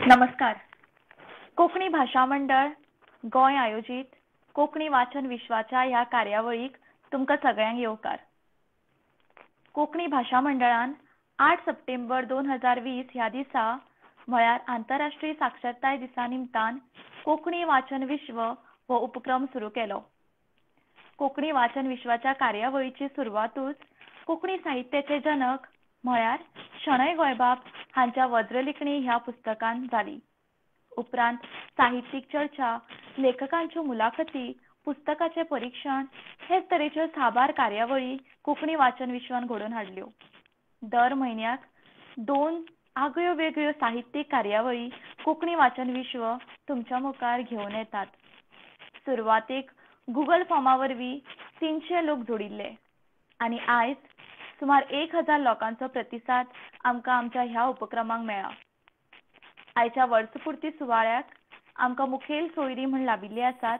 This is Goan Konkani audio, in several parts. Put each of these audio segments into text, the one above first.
नमस्कार. कोंकणी भाशा मंडळ गोंय आयोजीत कोंकणी वाचन विश्वाच्या ह्या कार्यावळीक तुमकां सगळ्यांक येवकार. कोंकणी भाशा मंडळान 8 सप्टेंबर 2020 ह्या दिसा म्हळ्यार आंतरराष्ट्रीय साक्षरताय दिसा निमतान कोंकणी वाचन विश्व हो उपक्रम सुरू केलो. कोंकणी वाचन विश्वाच्या कार्यावळीची सुरवातूच कोंकणी साहित्याचे जनक म्हळ्यार शणै गोंयबाब हांच्या वज्रलिखणी ह्या पुस्तकान जाली. उपरांत साहित्यीक चर्चा, लेखकांच्यो मुलाखती, पुस्तकाचें परिक्षण हेच तरेच्यो साबार कार्यावळी कोंकणी वाचन विश्वान घडोवन हाडल्यो. दर म्हयन्याक 2 आगळ्यो वेगळ्यो साहित्यीक कार्यावळी कोंकणी वाचन विश्व तुमच्या मुखार घेवन येतात. सुरवातेक गुगल फॉर्मा वरवीं 300 लोक जोडिल्ले आनी आयज सुमार 1000 लोकांचो प्रतिसाद आमकां आमच्या ह्या उपक्रमांक मेळ्ळा. आयच्या वर्सपुर्ती सुवाळ्याक आमकां मुखेल सोयरी म्हूण लाबिल्ली आसात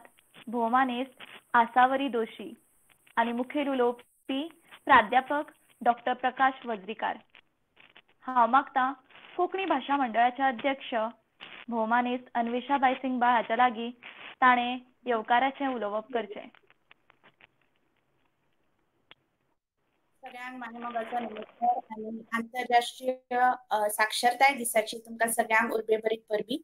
भोवमानेस्त आसावरी दोशी आनी मुखेल उलोवपी प्राध्यापक डॉक्टर प्रकाश वज्रीकार. हांव मागतां कोंकणी भाशा मंडळाचे अध्यक्ष भोवमानेस्त अन्वेषाबाय सिंगबाळ हाच्या लागीं ताणें येवकाराचें उलोवप करचें. सगळ्यांक मानमोगाचो नमस्कार आनी आंतरराष्ट्रीय साक्षरताय दिसाची तुमकां सगळ्यांक उर्बेभरीत परबी.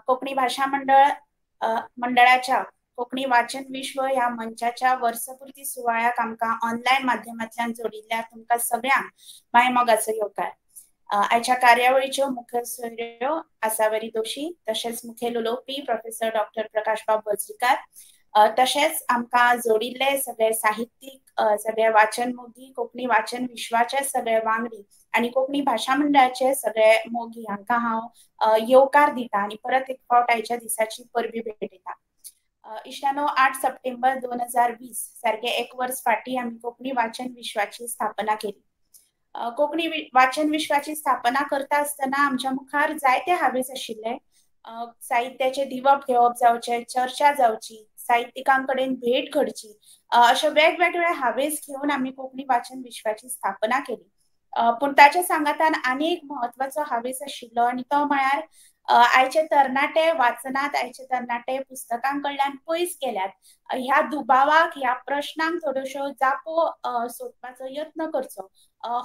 कोंकणी भाशा मंडळाच्या कोंकणी वाचन विश्व ह्या मंचाच्या वर्सपुर्ती सुवाळ्याक आमकां ऑनलायन माध्यमांतल्यान जोडिल्ल्या तुमकां सगळ्यांक मायमोगाचो येवकार. आयच्या कार्यावळीच्यो मुखेल सोयऱ्यो आसावरी दोशी, तशेंच मुखेल उलोवपी प्रोफेसर डॉक्टर प्रकाशबाब वज्रीकार, तशेंच आमकां जोडिल्ले सगळे साहित्यीक, सगळे वाचन मोगी, कोंकणी वाचन विश्वाचे सगळे वांगडी आनी कोंकणी भाशा मंडळाचे सगळे मोगी हांकां हांव येवकार दिता आनी परत एक फावट आयच्या दिसाची परबी भेटयता. इश्टानो, 8 सप्टेंबर 2020 सारके एक वर्स फाटीं आमी कोंकणी वाचन विश्वाची स्थापना केली. कोंकणी वाचन विश्वाची स्थापना करता आसतना आमच्या मुखार जायते हावेस आशिल्ले. साहित्याचे दिवप घेवप जावचे, चर्चा जावची, साहित्यिकां कडेन भेट घडची, अशे वेगवेगळे हावेस घेवन आमी कोंकणी वाचन विश्वाची स्थापना केली. पूण ताच्या सांगातान आनी एक म्हत्वाचो हावेस आशिल्लो आनी तो म्हळ्यार आयचे तरणाटे वाचनात, आयचे तरणाटे पुस्तकां कडल्यान पयस गेल्यात ह्या दुबावाक, ह्या प्रश्नांक थोड्योश्यो जापो सोदपाचो यत्न करचो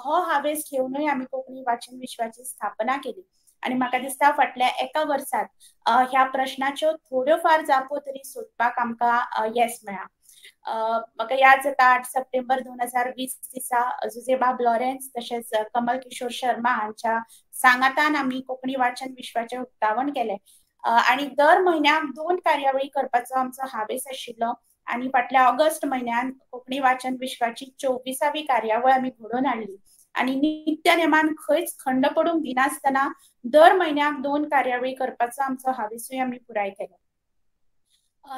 हो हावेस घेवनूय आमी कोंकणी वाचन विश्वाची स्थापना केली. आनी म्हाका दिसता फाटल्या एका वर्सात ह्या प्रश्नाच्यो थोड्यो फार जापो तरी सोदपाक आमकां येस मेळ्ळां. म्हाका याद जाता 8 सप्टेंबर 2020 दिसा जुजेबाब लॉरेन्स तशेंच कमल किशोर शर्मा हांच्या सांगातान आमी कोंकणी वाचन विश्वाचें उक्तावण केलें आनी दर म्हयन्याक 2 कार्यावळी करपाचो आमचो हावेस आशिल्लो. आनी फाटल्या ऑगस्ट म्हयन्यान कोंकणी वाचन विश्वाची 24वी कार्यावळ आमी घडोवन हाडली आनी नित्य नेमान खंयच खंड पडूंक दिनासतना दर म्हयन्याक 2 कार्यावळी करपाचो आमचो हावेसूय आमी पुराय केलो.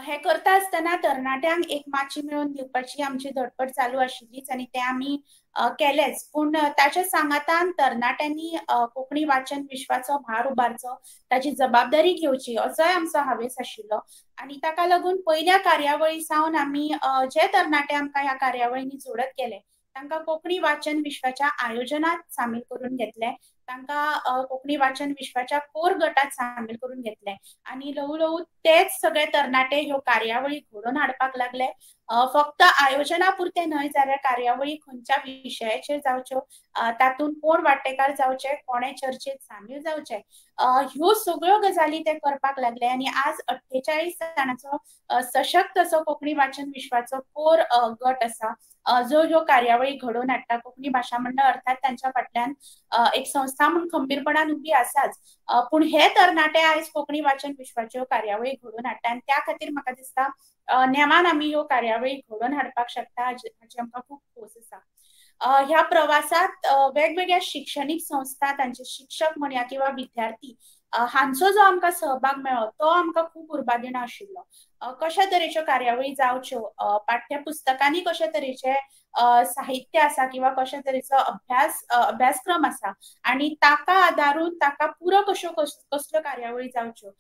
हे करता आसतना तरणाट्यांक एक माची मेळोवन दिवपाची आमची धडपड चालू आशिल्लीच आनी ते आमी केलेच. पूण ताच्या सांगातान तरणाट्यांनी कोंकणी वाचन विश्वाचो भार उबारचो, ताची जबाबदारी घेवची असोय आमचो हावेस आशिल्लो. आनी ताका लागून पयल्या कार्यावळी सावन आमी जे तरणाटे आमकां ह्या कार्यावळींनी जोडत गेले तांकां कोंकणी वाचन विश्वाच्या आयोजनात सामील करून घेतले, तांकां कोंकणी वाचन विश्वाच्या कोर गटात सामील करून घेतले आनी ल्हवू ल्हवू तेच सगळे तरणाटे ह्यो कार्यावळी घडोवन हाडपाक लागले. फक्त आयोजना पुरते न्हय जाल्यार कार्यावळी खंयच्या विशयाचेर जावच्यो, तातूंत कोण वांटेकार जावचे, कोणे चर्चेत सामील जावचे, ह्यो सगळ्यो गजाली ते करपाक लागले. आनी आज 48 जाणांचो सशक्त असो कोंकणी वाचन विश्वाचो कोर गट आसा जो ह्यो कार्यावळी घडोवन हाडटा. कोंकणी भाशा मंडळ अर्थात तांच्या फाटल्यान एक संस्था म्हूण खंबीरपणान उबी आसाच, पूण हे तरणाटे आयज कोंकणी वाचन विश्वाच्यो कार्यावळी घडोवन हाडटा आनी त्या खातीर म्हाका दिसता नेमान आमी ह्यो कार्यावळी घडोवन हाडपाक शकता हाची आमकां खूब खोस आसा. ह्या प्रवासात वेगवेगळ्या शिक्षणीक संस्था, तांचे शिक्षक म्हणया किंवा विद्यार्थी हांचो जो आमकां सहभाग मेळ्ळो तो आमकां खूब उर्बादिणो आशिल्लो. कशा तरेच्यो कार्यावळी जावच्यो, पाठ्यपुस्तकांनी कशा तरेचे साहित्य आसा किंवा कशा तरेचो अभ्यासक्रम आसा आनी ताका आदारून ताका पूरक अश्यो कसल्यो कार्यावळी जावच्यो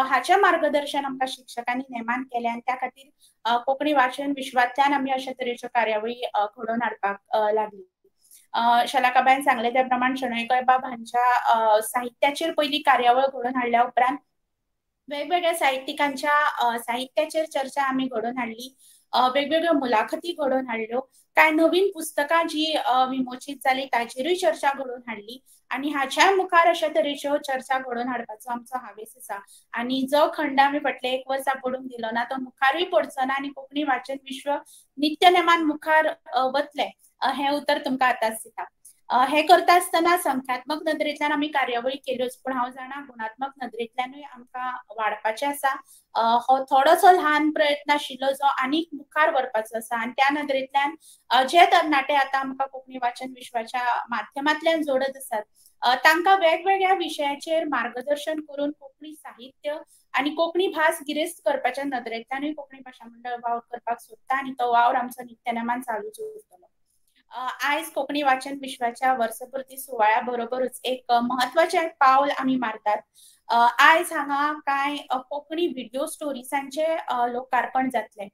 हाचें मार्गदर्शन आमकां शिक्षकांनी नेमान केलें आनी त्या खातीर कोंकणी वाचन विश्वांतल्यान आमी अशा तरेच्यो कार्यावळी घडोवन हाडपाक लागली. शलाकाबायन सांगले त्या प्रमाण शणै गोंयबाब हांच्या साहित्याचेर पयली कार्यावळ घडोवन हाडल्या उपरांत वेगवेगळ्या साहित्यिकांच्या साहित्याचेर चर्चा आमी घडोवन हाडली, वेगवेगळ्यो मुलाखती घडोवन हाडल्यो, कांय नवीन पुस्तकां जी विमोचीत जाली ताचेरूय चर्चा घडोवन हाडली आनी हाच्या मुखार अशा तरेच्यो चर्चा घडोवन हाडपाचो आमचो हावेस आसा. आनी जो खंड आमी फाटले एक वर्सा पडूंक दिलो ना तो मुखारूय पडचो ना आनी कोंकणी वाचन विश्व नित्य नेमान मुखार वतलें हें उतर तुमकां आतांच दिता. हे करता आसतना संख्यात्मक नदरेंतल्यान आमी कार्यावळी केल्योच, पूण हांव जाणा गुणात्मक नदरेंतल्यानूय आमकां वाडपाचें आसा. हो थोडोसो ल्हान प्रयत्न आशिल्लो जो आनीक मुखार व्हरपाचो आसा आनी त्या नदरेंतल्यान जे तरणाटे आतां आमकां कोंकणी वाचन विश्वाच्या माध्यमांतल्यान जोडत आसात तांकां वेगवेगळ्या विशयाचेर मार्गदर्शन करून कोंकणी साहित्य आनी कोंकणी भास गिरेस्त करपाच्या नदरेंतल्यानूय कोंकणी भाशा मंडळ वावर करपाक सोदता आनी तो वावर आमचो नित्यनेमान चालूच उरतलो. आयज कोंकणी वाचन विश्वाच्या वर्सपुर्ती सुवाळ्या बरोबरूच एक म्हत्वाचें पावल आमी मारतात. आयज हांगा कांय कोंकणी व्हिडियो स्टोरीजांचे लोकार्पण जातलें.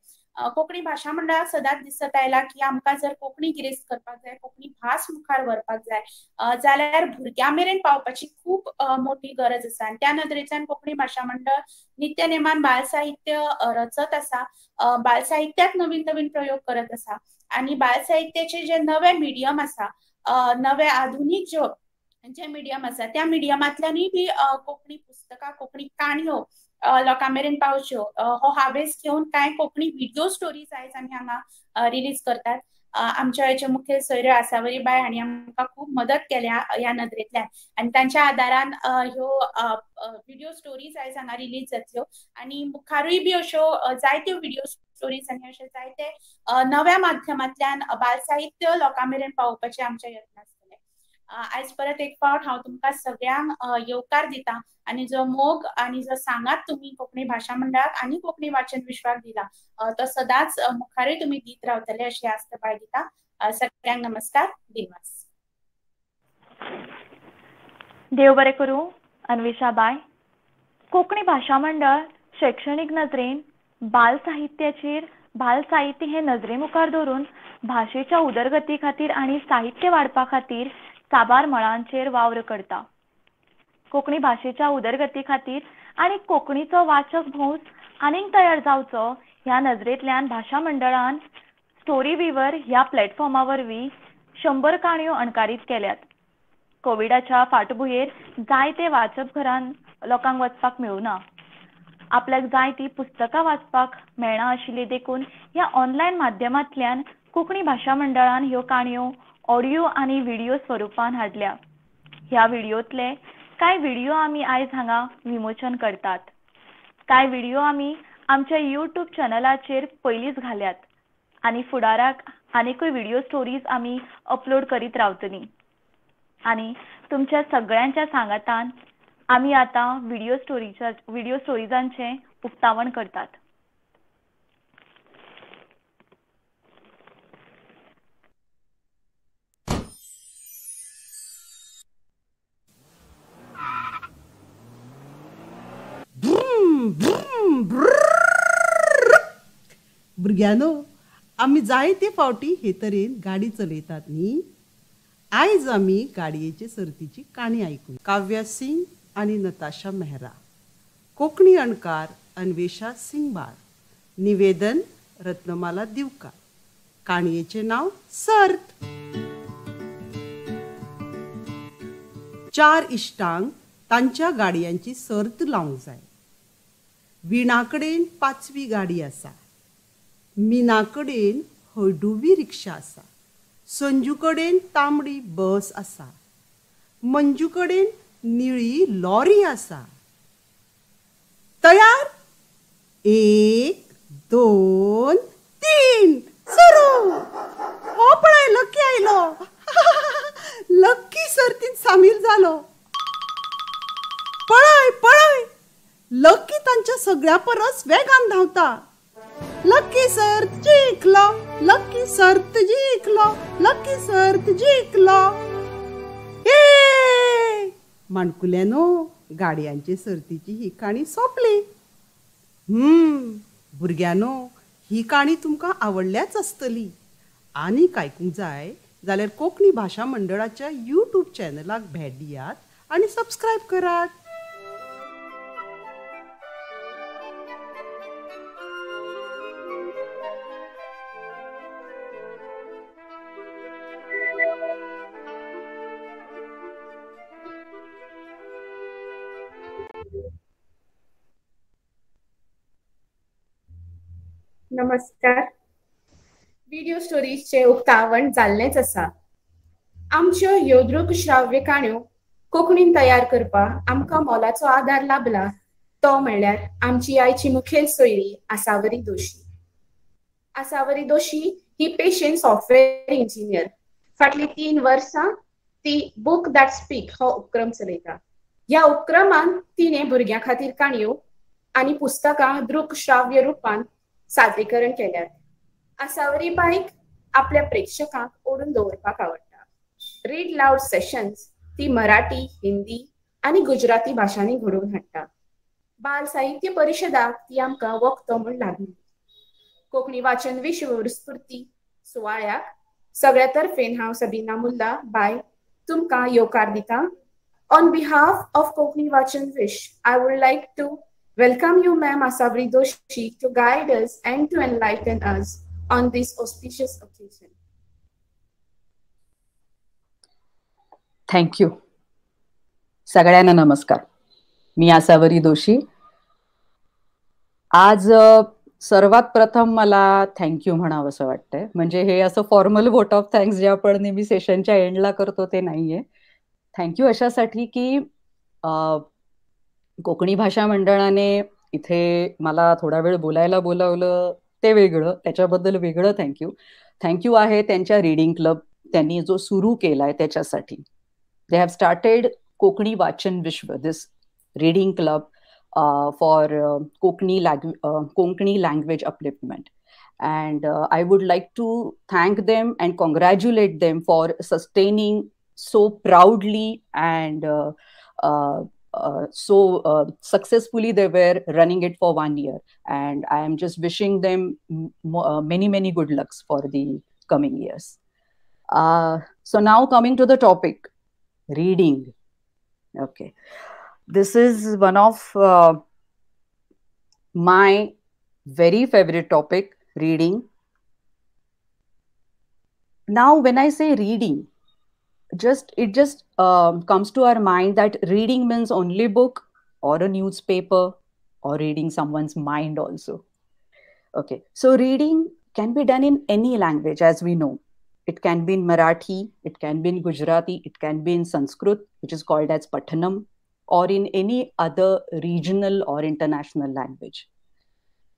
कोंकणी भाशा मंडळाक सदांच दिसत आयला की आमकां जर कोंकणी गिरेस्त करपाक जाय, कोंकणी भास मुखार व्हरपाक जाय जाल्यार भुरग्यां मेरेन पावपाची खूब मोठी गरज आसा आनी त्या नदरेंतल्यान कोंकणी भाशा मंडळ नित्य नेमान बालसाहित्य रचत आसा, बालसाहित्यांत नवीन नवीन प्रयोग करत आसा आनी बालसाहित्याचे जे नवे मिडियम आसा, नवे आधुनीक जे मिडियम आसा त्या मिडियमांतल्यानूय बी कोंकणी पुस्तकां, कोंकणी काणयो लोकां मेरेन पावच्यो हो हावेस घेवन कांय कोंकणी व्हिडियो स्टोरीज आयज आमी हांगा रिलीज करतात. आमच्या हेचे मुखेल सोयऱ्यो आसावरी बाय हांणी आमकां खूब मदत केल्या ह्या नदरेंतल्यान आनी तांच्या आदारान ह्यो व्हिडियो स्टोरीज आयज हांगा रिलीज जातल्यो आनी मुखारूय बी अश्यो जायत्यो व्हिडियो स्टोरीज आनी अशे जायते नव्या माध्यमांतल्यान बालसाहित्य लोकां मेरेन पावोवपाचे आमचे यत्न आसतले. आयज परत एक फावट हांव तुमकां सगळ्यांक येवकार दिता आनी जो मोग आनी जो सांगात तुमी कोंकणी भाशा मंडळाक आनी कोंकणी वाचन विश्वाक दिला तो सदांच मुखारूय तुमी दीत रावतले अशी आस्त बाळगिता. सगळ्यांक नमस्कार, दिनवास. देव बरें करूं अन्वेषा बाय. कोंकणी भाशा मंडळ शैक्षणीक नदरेन बालसाहित्याचेर बालसाहित्य हे नदरे मुखार धरून भाशेच्या उदरगती खातीर आनी साहित्य वाडपा खातीर साबार मळांचेर वावर करता. कोंकणी भाशेच्या उदरगती खातीर आनी कोंकणीचो वाचक भौस आनीक तयार जावचो ह्या नजरेंतल्यान भाशा मंडळान स्टोरी विवर ह्या प्लॅटफॉर्मा वरवीं 100 काणयो अणकारीत केल्यात. कोविडाच्या फाटभुंयेर जायते वाचपघरान लोकांक वचपाक मेळुना, आपल्याक जाय ती पुस्तकां वाचपाक मेळना आशिल्ली, देखून ह्या ऑनलायन माध्यमांतल्यान कोंकणी भाशा मंडळान ह्यो काणयो ऑडियो आनी व्हिडियो स्वरुपान हाडल्या. ह्या व्हिडियोंतले कांय व्हिडियो आमी आयज हांगा विमोचन करतात. कांय व्हिडियो आमी आमच्या यूट्यूब चॅनलाचेर पयलींच घाल्यात आनी फुडाराक आनीकूय व्हिडियो स्टोरीज आमी अपलोड करीत रावतलीं. आनी तुमच्या सगळ्यांच्या सांगातान आमी आतां व्हिडियो स्टोरीजांचें उक्तावण करतात. भुरग्यांनो, आमी जायते फावटी हे तरेन गाडी चलयतात न्ही. आयज आमी गाडयेचे सर्तीची काणी आयकूया. काव्या सिंग आनी नताशा मेहरा. कोंकणी अणकार अन्वेषा सिंगबाळ. निवेदन रत्नमाला दिवकार. काणयेचें नांव सर्त. 4 इश्टांक तांच्या गाडयांची सर्त लावंक जाय. वीणा कडेन 5वी गाडी आसा, मीना कडेन हळडुवी रिक्षा आसा, संजू कडेन तांबडी बस आसा, मंजू कडेन निळी लॉरी आसा. तयार? 1 2 3 सुरू. हो पळय लक्की आयलो. लक्की सर्तींत सामील जालो. पळय पळय, लक्की तांच्या सगळ्या परस वेगान धांवता. लक्की सर्त जिखलो, लक्की सर्त जिखलो, लक्की सर्त जिखलो. हे माणकुल्यांनो, गाडयांचे सर्तीची ही काणी सोंपली. भुरग्यांनो, ही काणी तुमकां आवडल्याच आसतली. आनीक आयकूंक जाय जाल्यार कोंकणी भाशा मंडळाच्या यूट्यूब चॅनलाक भेट दियात आनी सबस्क्रायब करात. नमस्कार. व्हिडिओ स्टोरीजचें उक्तावण जाल्लेंच आसा. आमच्यो ह्यो दृकश्राव्य काणयो कोंकणीन तयार करपाक आमकां मोलाचो आदार लाभला तो म्हणल्यार आमची आयची मुखेल सोयरी आसावरी दोशी. आसावरी दोशी ही पेशेन सॉफ्टवेअर इंजिनियर. फाटलीं 3 वर्सां ती बुक that speak हो उपक्रम चलयता. ह्या उपक्रमान तिणें भुरग्यां खातीर काणयो आनी पुस्तकां दृकश्राव्य रुपान सादरीकरण केल्यात. आसावरी बाईक आपल्या प्रेक्षकांक ओडून दवरपाक आवडटा. रीड लाउड सेशन्स ती मराठी, हिंदी आनी गुजराती भाशांनी घडोवन हाडटा. बाल साहित्य परिशदाक ती आमकां वक्तो म्हूण लागली. कोंकणी वाचन विश्व स्फूर्ती सुवाळ्याक सगळ्या तर्फेन हांव सबीना मुल्ला बाय तुमकां येवकार दिता. On behalf of Konkani Vachan Vishwa, I would like to welcome you, ma'am Asavari Doshi, to guide us and to enlighten us on this auspicious occasion. Thank you. सगळ्यांना नमस्कार. मी आसावरी दोशी. आज सर्वात प्रथम मला thank you म्हणावं असं वाटतंय. म्हणजे हे असं फॉर्मल वोट ऑफ thanks जे आपण नेहमी सेशनच्या एंडला करतो ते नाहीये. Thank you अशासाठी की कोकणी भाषा मंडळाने इथे मला थोडा वेळ बोलायला बोलावलं ते वेगळं, त्याच्याबद्दल वेगळं thank you. Thank you आहे त्यांच्या रीडिंग क्लब त्यांनी जो सुरू केलाय त्याच्यासाठी. They have started Konkani Vachan Vishwa, this reading club for Konkani language upliftment. And I would like to thank them and congratulate them for sustaining so proudly and so successfully they were running it for 1 year, and I am just wishing them many, many good lucks for the coming years. So now coming to the topic, reading. Okay, this is one of my very favorite topic, reading. Now when I say reading, it just comes to our mind that reading means only book or a newspaper or reading someone's mind also. Okay, so reading can be done in any language, as we know. It can be in Marathi, it can be in Gujarati, it can be in Sanskrit, which is called as Pathanam, or in any other regional or international language.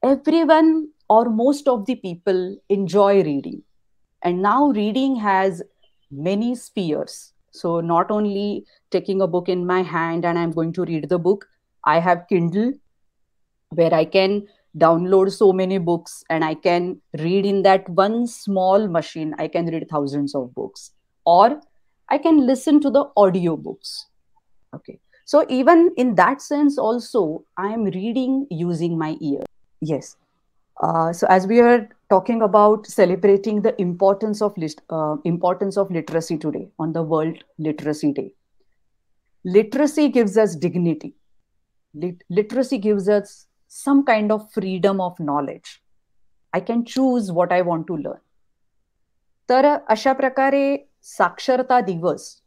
Everyone or most of the people enjoy reading. And now reading has many spheres. So not only taking a book in my hand and I'm going to read the book, I have Kindle where I can download so many books and I can read in that one small machine. I can read thousands of books, or I can listen to the audio books. Okay. So even in that sense also, I am reading using my ear. Yes. So as we are talking about celebrating the importance of literacy today on the World Literacy Day. Literacy gives us dignity. Literacy gives us some kind of freedom of knowledge. I can choose what I want to learn. तर अशा प्रकारे साक्षरता दिवस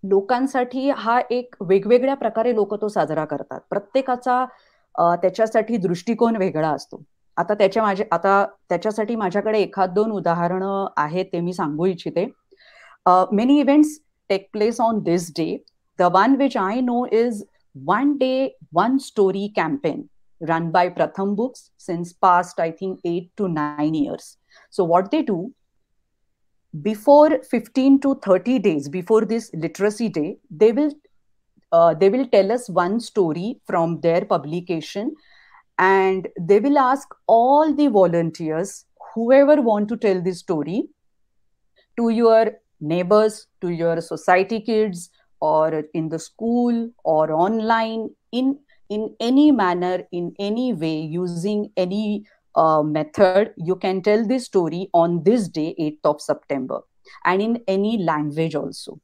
लोकांसाठी हा एक वेगवेगळ्या प्रकारे लोक तो साजरा करतात. प्रत्येकाचा त्याच्यासाठी दृष्टिकोन वेगळा असतो. आता त्याच्यासाठी माझ्याकडे एखाद दोन उदाहरणं आहेत ते मी सांगू इच्छिते. Many events take place on this day. The one which I know is one day one story campaign run by Pratham Books since past, I think, 8 to 9 years. So what they do, before 15 to 30 days before this literacy day, they will tell us one story from their publication, and they will ask all the volunteers, whoever want to tell this story, to your neighbors, to your society kids, or in the school, or online, in any manner, in any way, using any method, you can tell this story on this day, 8th of September. and in any language also.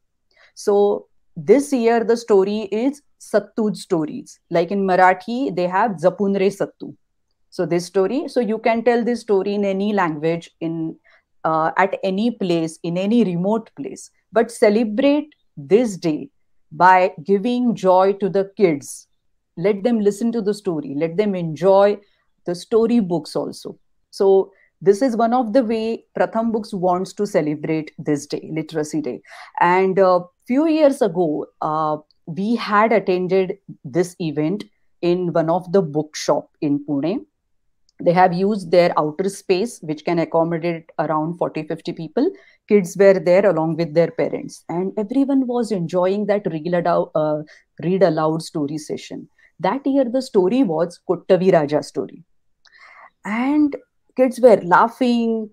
So this year the story is Sattu's stories. Like in Marathi, they have Japun Re Sattu. So this story, so you can tell this story in any language, in at any place, in any remote place. But celebrate this day by giving joy to the kids. Let them listen to the story. Let them enjoy the story books also. So this is one of the way Pratham Books wants to celebrate this day, Literacy Day. And a few years ago, we had attended this event in one of the bookshop in Pune. They have used their outer space, which can accommodate around 40-50 people. Kids were there along with their parents, and everyone was enjoying that read aloud story session. That year, the story was Kottavi Raja story. And kids were laughing,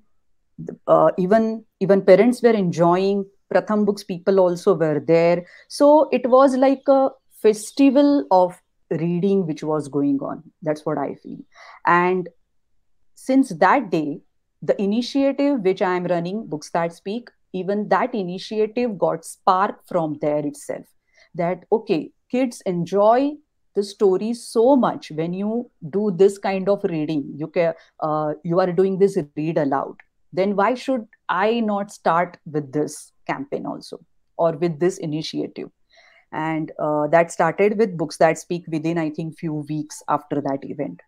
even parents were enjoying. Pratham Books people also were there. So it was like a festival of reading which was going on. That's what I feel. And since that day, the initiative which I am running, Books That Speak, even that initiative got sparked from there itself. That, okay, kids enjoy the story so much when you do this kind of reading. You can, you are doing this read aloud. Then why should I not start with this campaign also, or with this initiative? And that started with Books That Speak within, I think, few weeks after that event.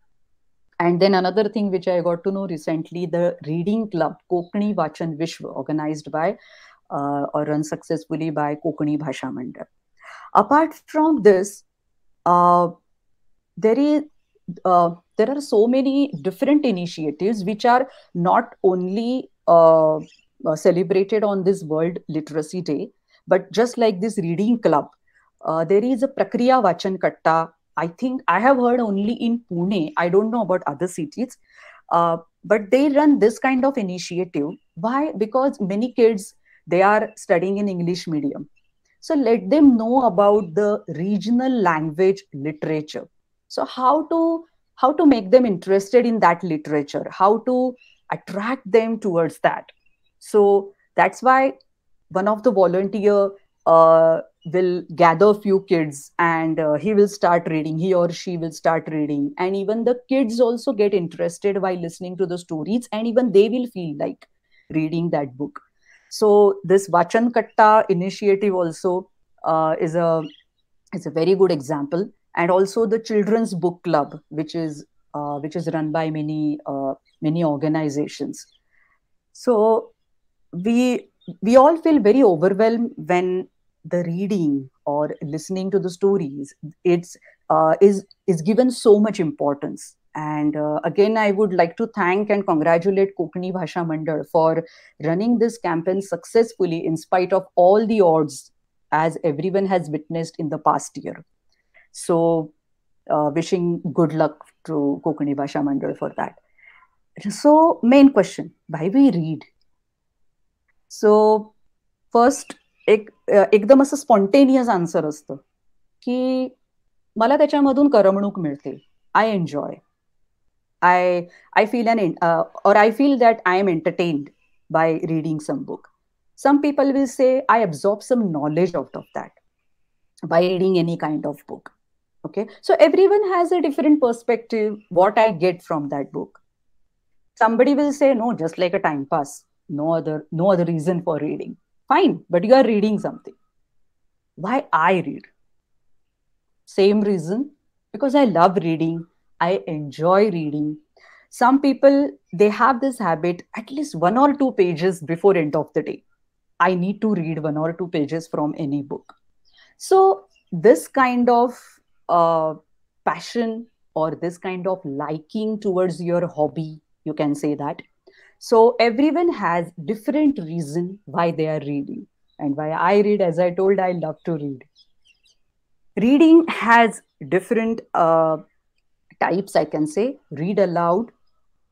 And then another thing which I got to know recently, the reading club, Kokani Vachan Vishwa, organized by or run successfully by Kokani Bhasha Mandal. Apart from this, there are so many different initiatives which are not only celebrated on this World Literacy Day, but just like this reading club, there is a Prakriya Vachan Katta. I think I have heard only in Pune. I don't know about other cities, but they run this kind of initiative. Why? Because many kids, they are studying in English medium. So let them know about the regional language literature. So how to make them interested in that literature, how to attract them towards that. So that's why one of the volunteer will gather few kids and he will start reading, he or she will start reading. And even the kids also get interested while listening to the stories, and even they will feel like reading that book. So this Vachan Katta initiative also is a very good example. And also the Children's Book Club, which is run by many, many organizations. So we all feel very overwhelmed when the reading or listening to the stories, it's is given so much importance. And again, I would like to thank and congratulate Kokani Bhasha Mandal for running this campaign successfully in spite of all the odds, as everyone has witnessed in the past year. So wishing good luck to Kokani Bhasha Mandal for that. So main question, why we read? So first, एकदम असं स्पॉन्टेनियस आन्सर असतं की मला त्याच्यामधून करमणूक मिळते. I enjoy. I feel or I feel that I am entertained by reading some book. Some people will say I absorb some knowledge out of that by reading any kind of book. Okay, so everyone has a different perspective, what I get from that book. Somebody will say, no, just like a time pass, no other reason for reading. Fine, but you are reading something. Why I read? Same reason, because I love reading. I enjoy reading. Some people, they have this habit, at least 1 or 2 pages before end of the day. I need to read 1 or 2 pages from any book. So this kind of passion or this kind of liking towards your hobby, you can say that. So everyone has different reason why they are reading. And why I read, as I told, I love to read. Reading has different types, I can say. Read aloud,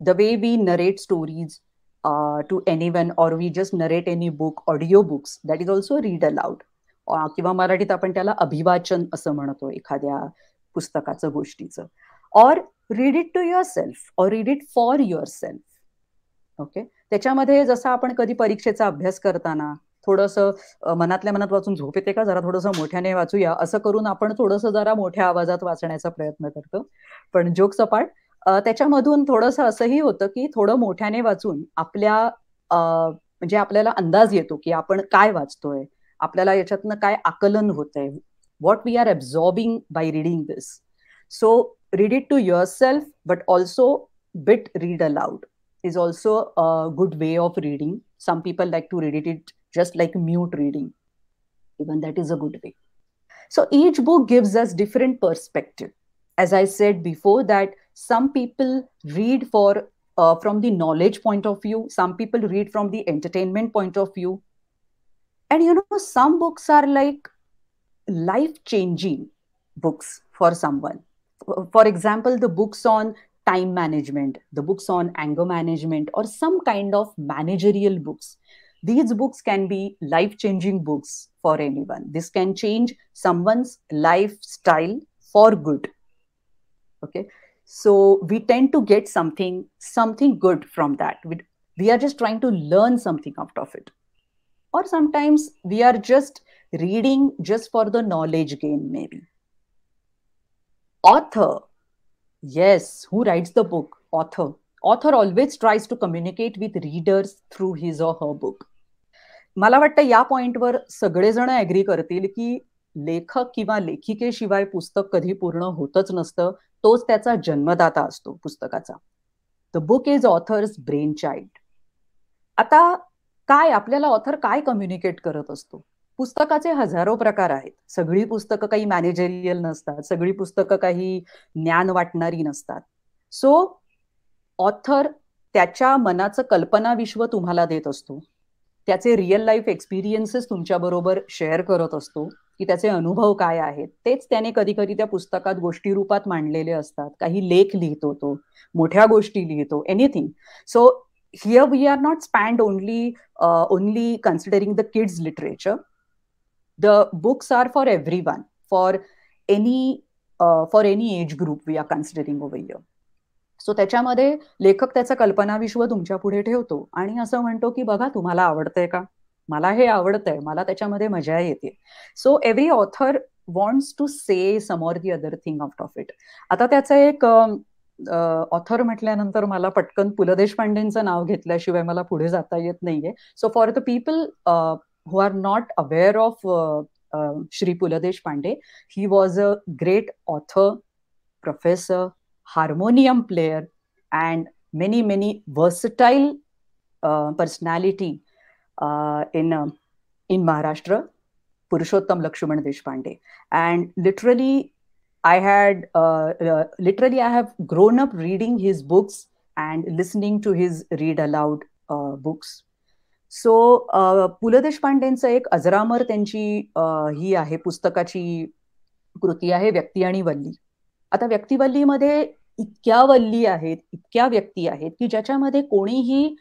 the way we narrate stories to anyone, or we just narrate any book, audio books, that is also read aloud. किंवा मराठीत आपण त्याला अभिवाचन असं म्हणतो एखाद्या पुस्तकाचं, गोष्टीचं. Or read it to yourself, or read it for yourself. Okay, त्याच्यामध्ये जसं आपण कधी परीक्षेचा अभ्यास करताना थोडंसं मनातल्या मनात वाचून झोप येते का, जरा थोडंसं मोठ्याने वाचूया असं करून आपण थोडंसं जरा मोठ्या आवाजात वाचण्याचा प्रयत्न करतो. पण जोक्स अपार्ट, त्याच्यामधून थोडंसं असंही होतं की थोडं मोठ्याने वाचून आपल्या म्हणजे आपल्याला अंदाज येतो की आपण काय वाचतोय, आपल्याला याच्यातनं काय आकलन होतंय, what we are absorbing by reading this. So read it to yourself, but also bit read aloud is also a good way of reading. Some people like to read it just like mute reading. Even that is a good way. So each book gives us different perspective. As I said before, that some people read for from the knowledge point of view, some people read from the entertainment point of view. And you know, some books are like life-changing books for someone. For example, the books on time management, the books on anger management, or some kind of managerial books. These books can be life-changing books for anyone. This can change someone's lifestyle for good. Okay, so we tend to get something good from that. We are just trying to learn something out of it. Or sometimes we are just reading just for the knowledge gain, maybe. Author, yes, who writes the book? Author. Author always tries to communicate with readers through his or her book. मला वाटतं या पॉइंटवर सगळेजण ॲग्री करतील की लेखक किंवा लेखिकेशिवाय पुस्तक कधी पूर्ण होतच नसतं. तोच त्याचा जन्मदाता असतो पुस्तकाचा. The book is author's brain child. आता काय आपल्याला ऑथर काय कम्युनिकेट करत असतो? पुस्तकाचे हजारो प्रकार आहेत. सगळी पुस्तकं काही मॅनेजरियल नसतात, सगळी पुस्तकं काही ज्ञान वाटणारी नसतात. सो ऑथर त्याच्या मनाचं कल्पना विश्व तुम्हाला देत असतो, त्याचे रिअल लाईफ एक्सपिरियन्सेस तुमच्याबरोबर शेअर करत असतो की त्याचे अनुभव काय आहेत. तेच त्याने कधी कधी त्या पुस्तकात गोष्टी रूपात मांडलेले असतात. काही लेख लिहितो तो, मोठ्या गोष्टी लिहितो, anything. So here we are not spanned only considering the kids literature. The books are for everyone, for any age group we are considering over here. So त्याच्यामध्ये लेखक त्याचं कल्पनाविश्व तुमच्या पुढे ठेवतो आणि असं म्हणतो की बघा तुम्हाला आवडतंय का, मला हे आवडतंय, मला त्याच्यामध्ये मजा येते. So every author wants to say some or the other thing out of it. आता त्याचं एक ऑथर म्हटल्यानंतर मला पटकन पु ल देशपांडेंचं नाव घेतल्याशिवाय मला पुढे जाता येत नाहीये. So for the people who are not aware of Shri Pu La Deshpande, he was a great author, professor, harmonium player, and many, many versatile personality in Maharashtra, Purushottam Lakshman Deshpande. And literally I have grown up reading his books and listening to his read aloud books. So Pu La देशपांडेंचं एक अजरामर त्यांची ही आहे पुस्तकाची कृती आहे व्यक्ती आणि वल्ली. आता व्यक्तिवल्लीमध्ये इतक्या वल्ली आहेत, इतक्या व्यक्ती आहेत की ज्याच्यामध्ये कोणीही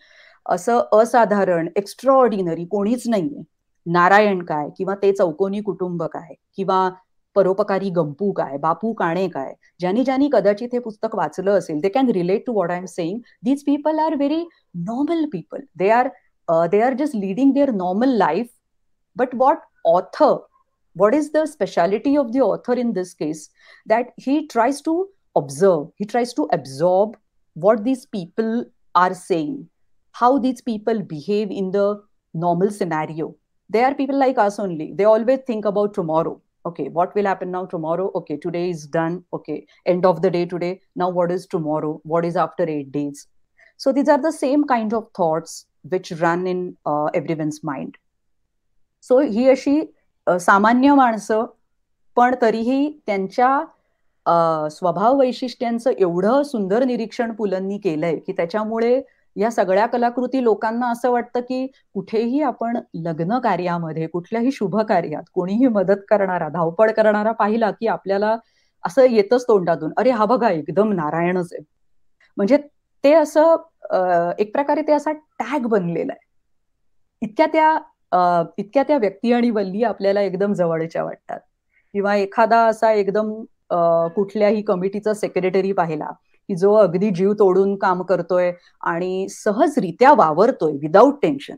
असं असाधारण एक्स्ट्रॉऑर्डिनरी कोणीच नाहीये. नारायण काय, किंवा ते चौकोनी कुटुंब काय, किंवा परोपकारी गंपू काय, बापू काणे काय, ज्यांनी ज्यांनी कदाचित हे पुस्तक वाचलं असेल they can relate to what I am saying. These people are very normal people. They are just leading their normal life. But what is the speciality of the author in this case? That he tries to observe, he tries to absorb what these people are saying, how these people behave in the normal scenario. They are people like us only. They always think about tomorrow. Okay, what will happen now tomorrow? Okay, today is done. Okay, end of the day today. Now what is tomorrow? What is after 8 days? So these are the same kind of thoughts which run in everyone's mind. So ही अशी सामान्य माणसं पण तरीही त्यांच्या स्वभाव वैशिष्ट्यांचं एवढं सुंदर निरीक्षण पुलंनी केलंय की त्याच्यामुळे या सगळ्या कलाकृती लोकांना असं वाटतं की कुठेही आपण लग्न कार्यामध्ये, कुठल्याही शुभ कार्यात कोणीही मदत करणारा, धावपळ करणारा पाहिला की आपल्याला असं येतच तोंडातून, अरे हा बघा एकदम नारायणच आहे. म्हणजे ते असं एक प्रकारे ते असा टॅग बनलेला आहे. इतक्या त्या व्यक्ती आणि वल्ली आपल्याला एकदम जवळच्या वाटतात. किंवा एखादा असा एकदम कुठल्याही कमिटीचा सेक्रेटरी पाहिला की जो अगदी जीव तोडून काम करतोय आणि सहजरित्या वावरतोय विदाऊट टेन्शन.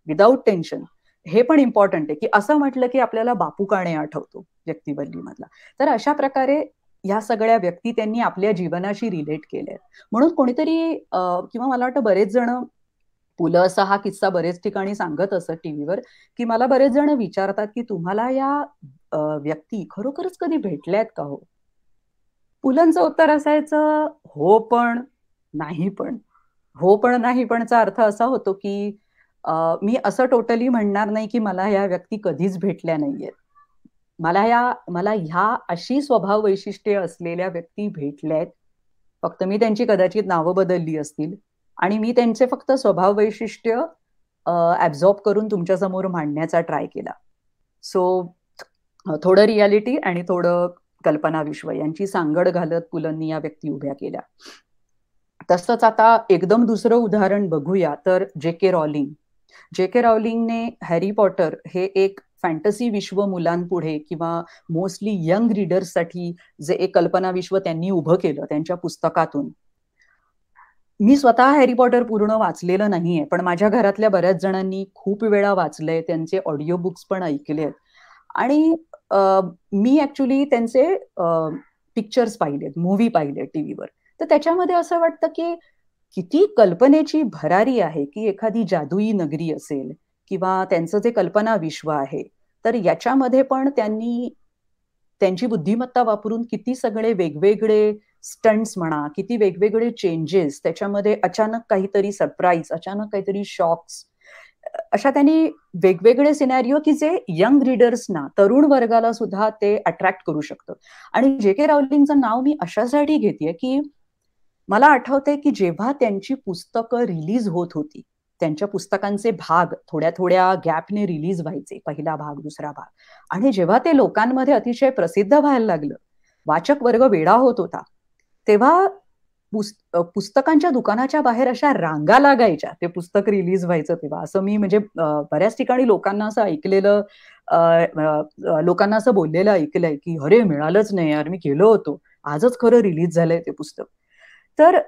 विदाऊट टेन्शन हे पण इम्पॉर्टंट आहे, की असं म्हटलं की आपल्याला बापू काणे आठवतो व्यक्तिवल्लीमधला. तर अशा प्रकारे ह्या सगळ्या व्यक्ती त्यांनी आपल्या जीवनाशी रिलेट केल्या. म्हणून कोणीतरी किंवा मला वाटतं बरेच जण पुलं असा हा किस्सा बरेच ठिकाणी सांगत असत टीव्हीवर, की मला बरेच जण विचारतात की तुम्हाला या व्यक्ती खरोखरच कधी भेटल्यात का हो? पुलंचं उत्तर असायचं हो पण नाही पण. हो पण नाही पणचा अर्थ असा होतो की मी असं टोटली म्हणणार नाही की मला ह्या व्यक्ती कधीच भेटल्या नाहीयेत. मला ह्या अशी स्वभाव वैशिष्ट्ये असलेल्या व्यक्ती भेटल्या आहेत, फक्त मी त्यांची कदाचित नावं बदलली असतील आणि मी त्यांचे फक्त स्वभाव वैशिष्ट्य ॲब्झॉर्ब करून तुमच्यासमोर मांडण्याचा ट्राय केला. सो थोडं रियालिटी आणि थोडं कल्पना विश्व यांची सांगड घालत पुलंनी या व्यक्ती उभ्या केल्या. तसंच आता एकदम दुसरं उदाहरण बघूया तर जे के रॉलिंग. जे के रॉलिंगने हॅरी पॉटर हे एक फॅन्टसी विश्व मुलांपुढे किंवा मोस्टली यंग रीडर्ससाठी जे एक कल्पना विश्व त्यांनी उभं केलं त्यांच्या पुस्तकातून. मी स्वतः हॅरी पॉटर पूर्ण वाचलेलं नाहीये, पण माझ्या घरातल्या बऱ्याच जणांनी खूप वेळा वाचलंय, त्यांचे ऑडिओ बुक्स पण ऐकले आहेत आणि मी ऍक्च्युली त्यांचे पिक्चर्स पाहिलेत, मूव्ही पाहिले टीव्हीवर. तर त्याच्यामध्ये असं वाटतं की किती कल्पनेची भरारी आहे की एखादी जादुई नगरी असेल किंवा त्यांचं जे कल्पना विश्व आहे, तर याच्यामध्ये पण त्यांनी त्यांची बुद्धिमत्ता वापरून किती सगळे वेगवेगळे स्टंट्स म्हणा, किती वेगवेगळे चेंजेस, त्याच्यामध्ये अचानक काहीतरी सरप्राईज, अचानक काहीतरी शॉक्स, अशा त्यांनी वेगवेगळे सिनॅरिओ की जे यंग रीडर्सना, तरुण वर्गाला सुद्धा ते अट्रॅक्ट करू शकतं. आणि जे के राउलिंगचं नाव मी अशासाठी घेतेय की मला आठवतंय की जेव्हा त्यांची पुस्तकं रिलीज होत होती, त्यांच्या पुस्तकांचे भाग थोड्या थोड्या गॅपने रिलीज व्हायचे, पहिला भाग, दुसरा भाग, आणि जेव्हा ते लोकांमध्ये अतिशय प्रसिद्ध व्हायला लागलं, वाचक वर्ग वेडा होत होता, तेव्हा पुस्तकांच्या दुकानाच्या बाहेर अशा रांगा लागायच्या ते पुस्तक रिलीज व्हायचं तेव्हा. असं मी म्हणजे बऱ्याच ठिकाणी लोकांना असं ऐकलेलं, लोकांना असं बोललेलं ऐकलंय की अरे मिळालंच नाही यार, मी गेलो होतो, आजच खरं रिलीज झालंय ते पुस्तक. तर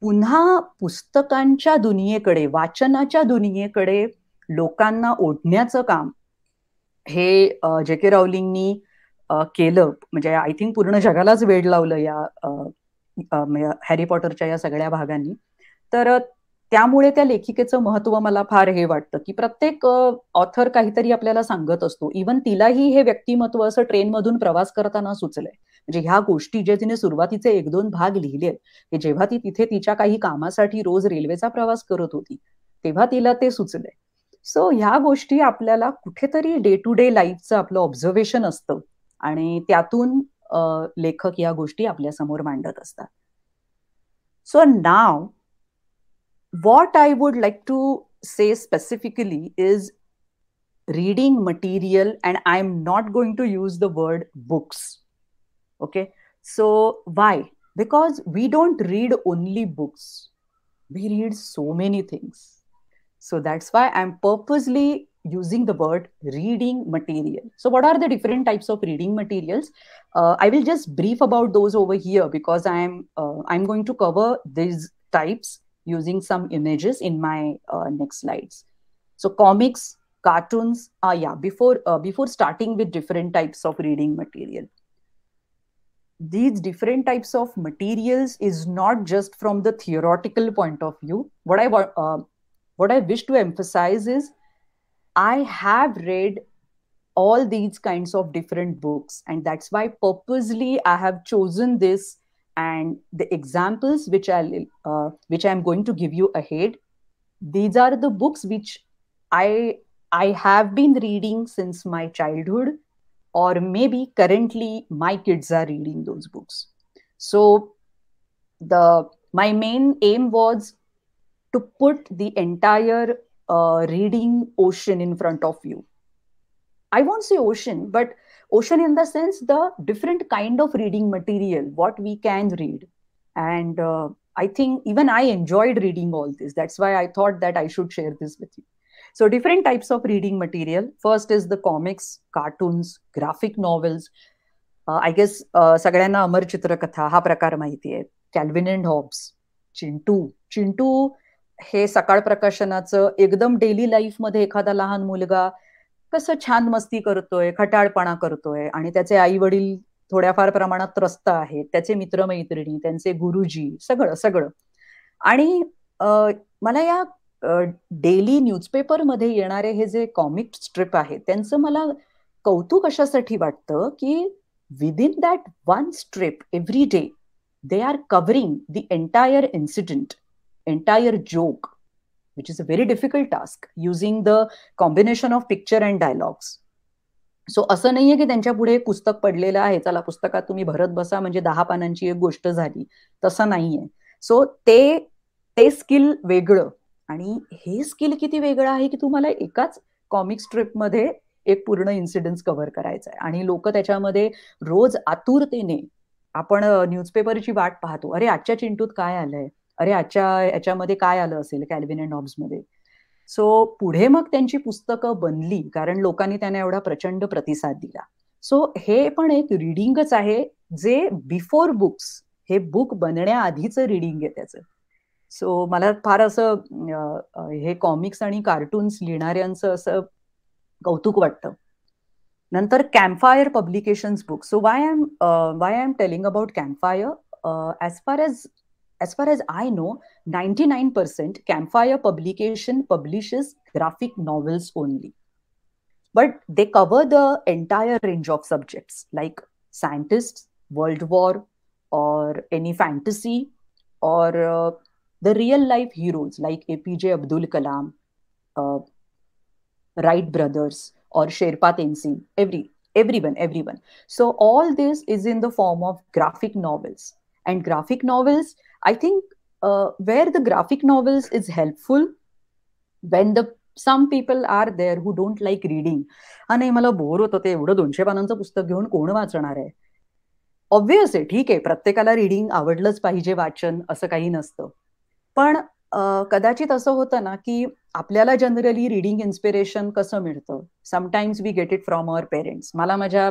पुन्हा पुस्तकांच्या दुनियेकडे, वाचनाच्या दुनियेकडे लोकांना ओढण्याचं काम हे जे के राउलिंगनी केलं. म्हणजे I think पूर्ण जगालाच वेड लावलं या हॅरी पॉटरच्या या सगळ्या भागांनी. तर त्यामुळे त्या लेखिकेचं महत्व मला फार हे वाटतं की प्रत्येक ऑथर काहीतरी आपल्याला सांगत असतो. इव्हन तिलाही हे व्यक्तिमत्व असं ट्रेनमधून प्रवास करताना सुचलंय. म्हणजे ह्या गोष्टी जे तिने सुरुवातीचे एक दोन भाग लिहिले आहेत, की जेव्हा ती तिथे तिच्या काही कामासाठी रोज रेल्वेचा प्रवास करत होती तेव्हा तिला ते सुचलंय. सो ह्या गोष्टी आपल्याला कुठेतरी डे टू डे लाईफचं आपलं ऑब्झर्वेशन असतं आणि त्यातून लेखक या गोष्टी आपल्यासमोर मांडत असतात. So now what I would like to say specifically is reading material, and I'm not going to use the word books. Okay. So why? Because we don't read only books. We read so many things. So that's why I'm purposely using the word reading material. So what are the different types of reading materials? I will just brief about those over here because I'm going to cover these types using some images in my next slides. So comics, cartoons, before starting with different types of reading material. These different types of materials is not just from the theoretical point of view. What I wish to emphasize is I have read all these kinds of different books, and that's why purposely I have chosen this. And the examples which I'm going to give you ahead, these are the books which I have been reading since my childhood, or maybe currently my kids are reading those books. So my main aim was to put the entire reading ocean in front of you. I won't say ocean, but ocean in the sense the different kind of reading material, what we can read. And I think even I enjoyed reading all this. That's why I thought that I should share this with you. So different types of reading material. First is the comics, cartoons, graphic novels. I guess सगळ्यांना अमर चित्रकथा हा प्रकार माहिती आहे. Calvin and Hobbes, Chintu. Chintu हे सकाळ प्रकाशनाचं एकदम डेली लाईफमध्ये एखादा लहान मुलगा कसं छान मस्ती करतोय, खटाळपणा करतोय आणि त्याचे आई वडील थोड्याफार प्रमाणात त्रस्त आहेत, त्याचे मित्रमैत्रिणी, त्यांचे गुरुजी, सगळं सगळं. आणि मला या डेली न्यूजपेपरमध्ये येणारे हे जे कॉमिक स्ट्रिप आहेत त्यांचं मला कौतुक अशासाठी वाटतं की within that one strip every day they are covering the entire incident, entire joke, which is a very difficult task using the combination of picture and dialogues. So असं नाहीये की त्यांच्या पुढे एक पुस्तक पडलेलं आहे, चला पुस्तकात तुम्ही भरत बसा म्हणजे 10 पानांची एक गोष्ट झाली, तसं नाहीये. सो ते स्किल वेगळं आणि हे स्किल किती वेगळं आहे की तुम्हाला एकाच कॉमिक स्ट्रिपमध्ये एक पूर्ण इन्सिडन्स कव्हर करायचा आहे. आणि लोक त्याच्यामध्ये रोज आतुरतेने आपण न्यूजपेपरची वाट पाहतो, अरे आजच्या चिंटूत काय आलंय, अरे आजच्या याच्यामध्ये काय आलं असेल कॅल्विन अँड हॉब्समध्ये. सो पुढे मग त्यांची पुस्तकं बनली कारण लोकांनी त्यांना एवढा प्रचंड प्रतिसाद दिला. सो हे पण एक रिडिंगच आहे जे बिफोर बुक्स, हे बुक बनण्याआधीचं रिडिंग आहे त्याचं. सो मला फार असं हे कॉमिक्स आणि कार्टून्स लिहिणाऱ्यांचं असं कौतुक वाटतं. नंतर Campfire publications book. So why I am telling about Campfire, as far as I know 99% Campfire publication publishes graphic novels only, but they cover the entire range of subjects like scientist, world war or any fantasy or the real life heroes like APJ Abdul Kalam, Wright brothers or Sherpa Tenzing, everyone. So all this is in the form of graphic novels. And graphic novels, I think where the graphic novels is helpful when the some people are there who don't like reading. आणि मला बोर होतं ते एवढं 200 पानांचं पुस्तक घेऊन कोण वाचणार आहे. ऑब्व्हियस आहे, ठीक आहे, प्रत्येकाला रिडिंग आवडलंच पाहिजे, वाचन असं काही नसतं. पण कदाचित असं होतं ना की आपल्याला जनरली रिडिंग इन्स्पिरेशन कसं मिळतं, sometimes we get it from our parents. मला माझ्या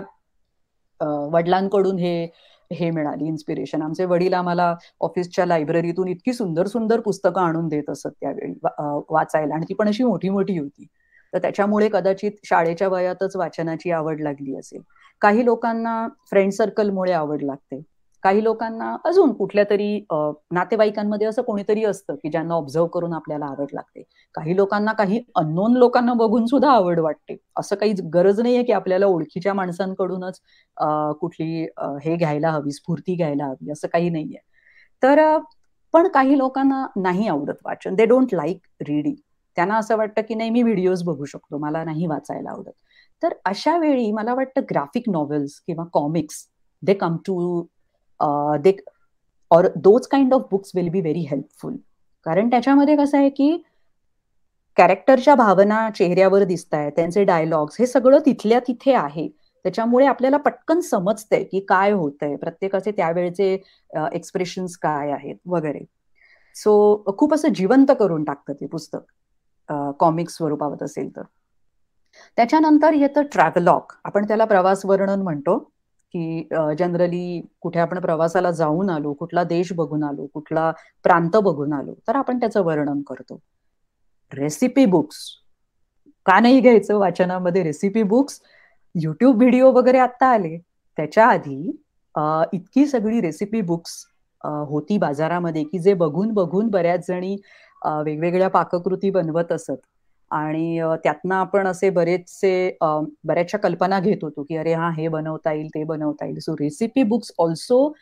वडिलांकडून हे मिळाली इन्स्पिरेशन. आमचे वडील आम्हाला ऑफिसच्या लायब्ररीतून इतकी सुंदर सुंदर पुस्तकं आणून देत असत त्यावेळी वाचायला, आणि ती पण अशी मोठी मोठी होती. तर त्याच्यामुळे कदाचित शाळेच्या वयातच वाचनाची आवड लागली असेल. काही लोकांना फ्रेंड सर्कलमुळे आवड लागते, काही लोकांना अजून कुठल्या तरी नातेवाईकांमध्ये असं कोणीतरी असतं की ज्यांना ऑब्झर्व करून आपल्याला आवड लागते. काही लोकांना काही अननोन लोकांना बघून सुद्धा आवड वाटते. असं काही गरज नाहीये की आपल्याला ओळखीच्या माणसांकडूनच कुठली हे घ्यायला हवी, स्फूर्ती घ्यायला हवी, असं काही नाहीये. तर पण काही लोकांना नाही आवडत वाचन, they don't like reading. त्यांना असं वाटतं की नाही, मी व्हिडिओज बघू शकतो, मला नाही वाचायला आवडत. तर अशा वेळी मला वाटतं ग्राफिक नॉव्हेल्स किंवा comics, they come to they or those kind of books will be very helpful. कारण त्याच्यामध्ये कसं आहे की कॅरेक्टरच्या भावना चेहऱ्यावर दिसत आहेत, त्यांचे डायलॉग्स, हे सगळं तिथल्या तिथे आहे. त्याच्यामुळे आपल्याला पटकन समजतंय की काय होतंय, प्रत्येकाचे त्यावेळचे एक्सप्रेशन्स काय आहेत वगैरे. सो खूप असं जिवंत करून टाकतं ते पुस्तक कॉमिक स्वरूपात असेल तर. त्याच्यानंतर येतं ट्रॅव्हलॉग. आपण त्याला प्रवास वर्णन म्हणतो की जनरली कुठे आपण प्रवासाला जाऊन आलो, कुठला देश बघून आलो, कुठला प्रांत बघून आलो, तर आपण त्याचं वर्णन करतो. रेसिपी बुक्स का नाही घ्यायचं वाचनामध्ये? रेसिपी बुक्स, युट्यूब व्हिडिओ वगैरे आत्ता आले, त्याच्या आधी इतकी सगळी रेसिपी बुक्स होती बाजारामध्ये की जे बघून बघून बऱ्याच जणी वेगवेगळ्या पाककृती बनवत असत. आणि त्यातनं आपण असे बरेचसे बऱ्याचशा कल्पना घेत होतो की अरे हा, हे बनवता येईल, ते बनवता येईल. सो रेसिपी बुक्स ऑल्सो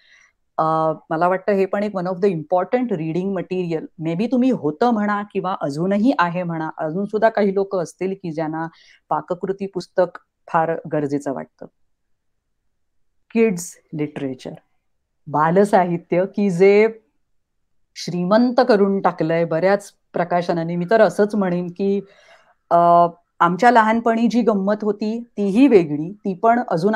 मला वाटतं हे पण एक one of the important reading material. Maybe तुम्ही होतं म्हणा किंवा अजूनही आहे म्हणा, अजून सुद्धा काही लोक असतील की ज्यांना पाककृती पुस्तक फार गरजेचं वाटतं. किड्स लिटरेचर, बालसाहित्य की जे श्रीमंत करून टाकलंय बऱ्याच प्रकाशनाने. मी तर असंच म्हणेन की आमच्या लहानपणी जी गंमत होती तीही वेगळी, ती पण अजून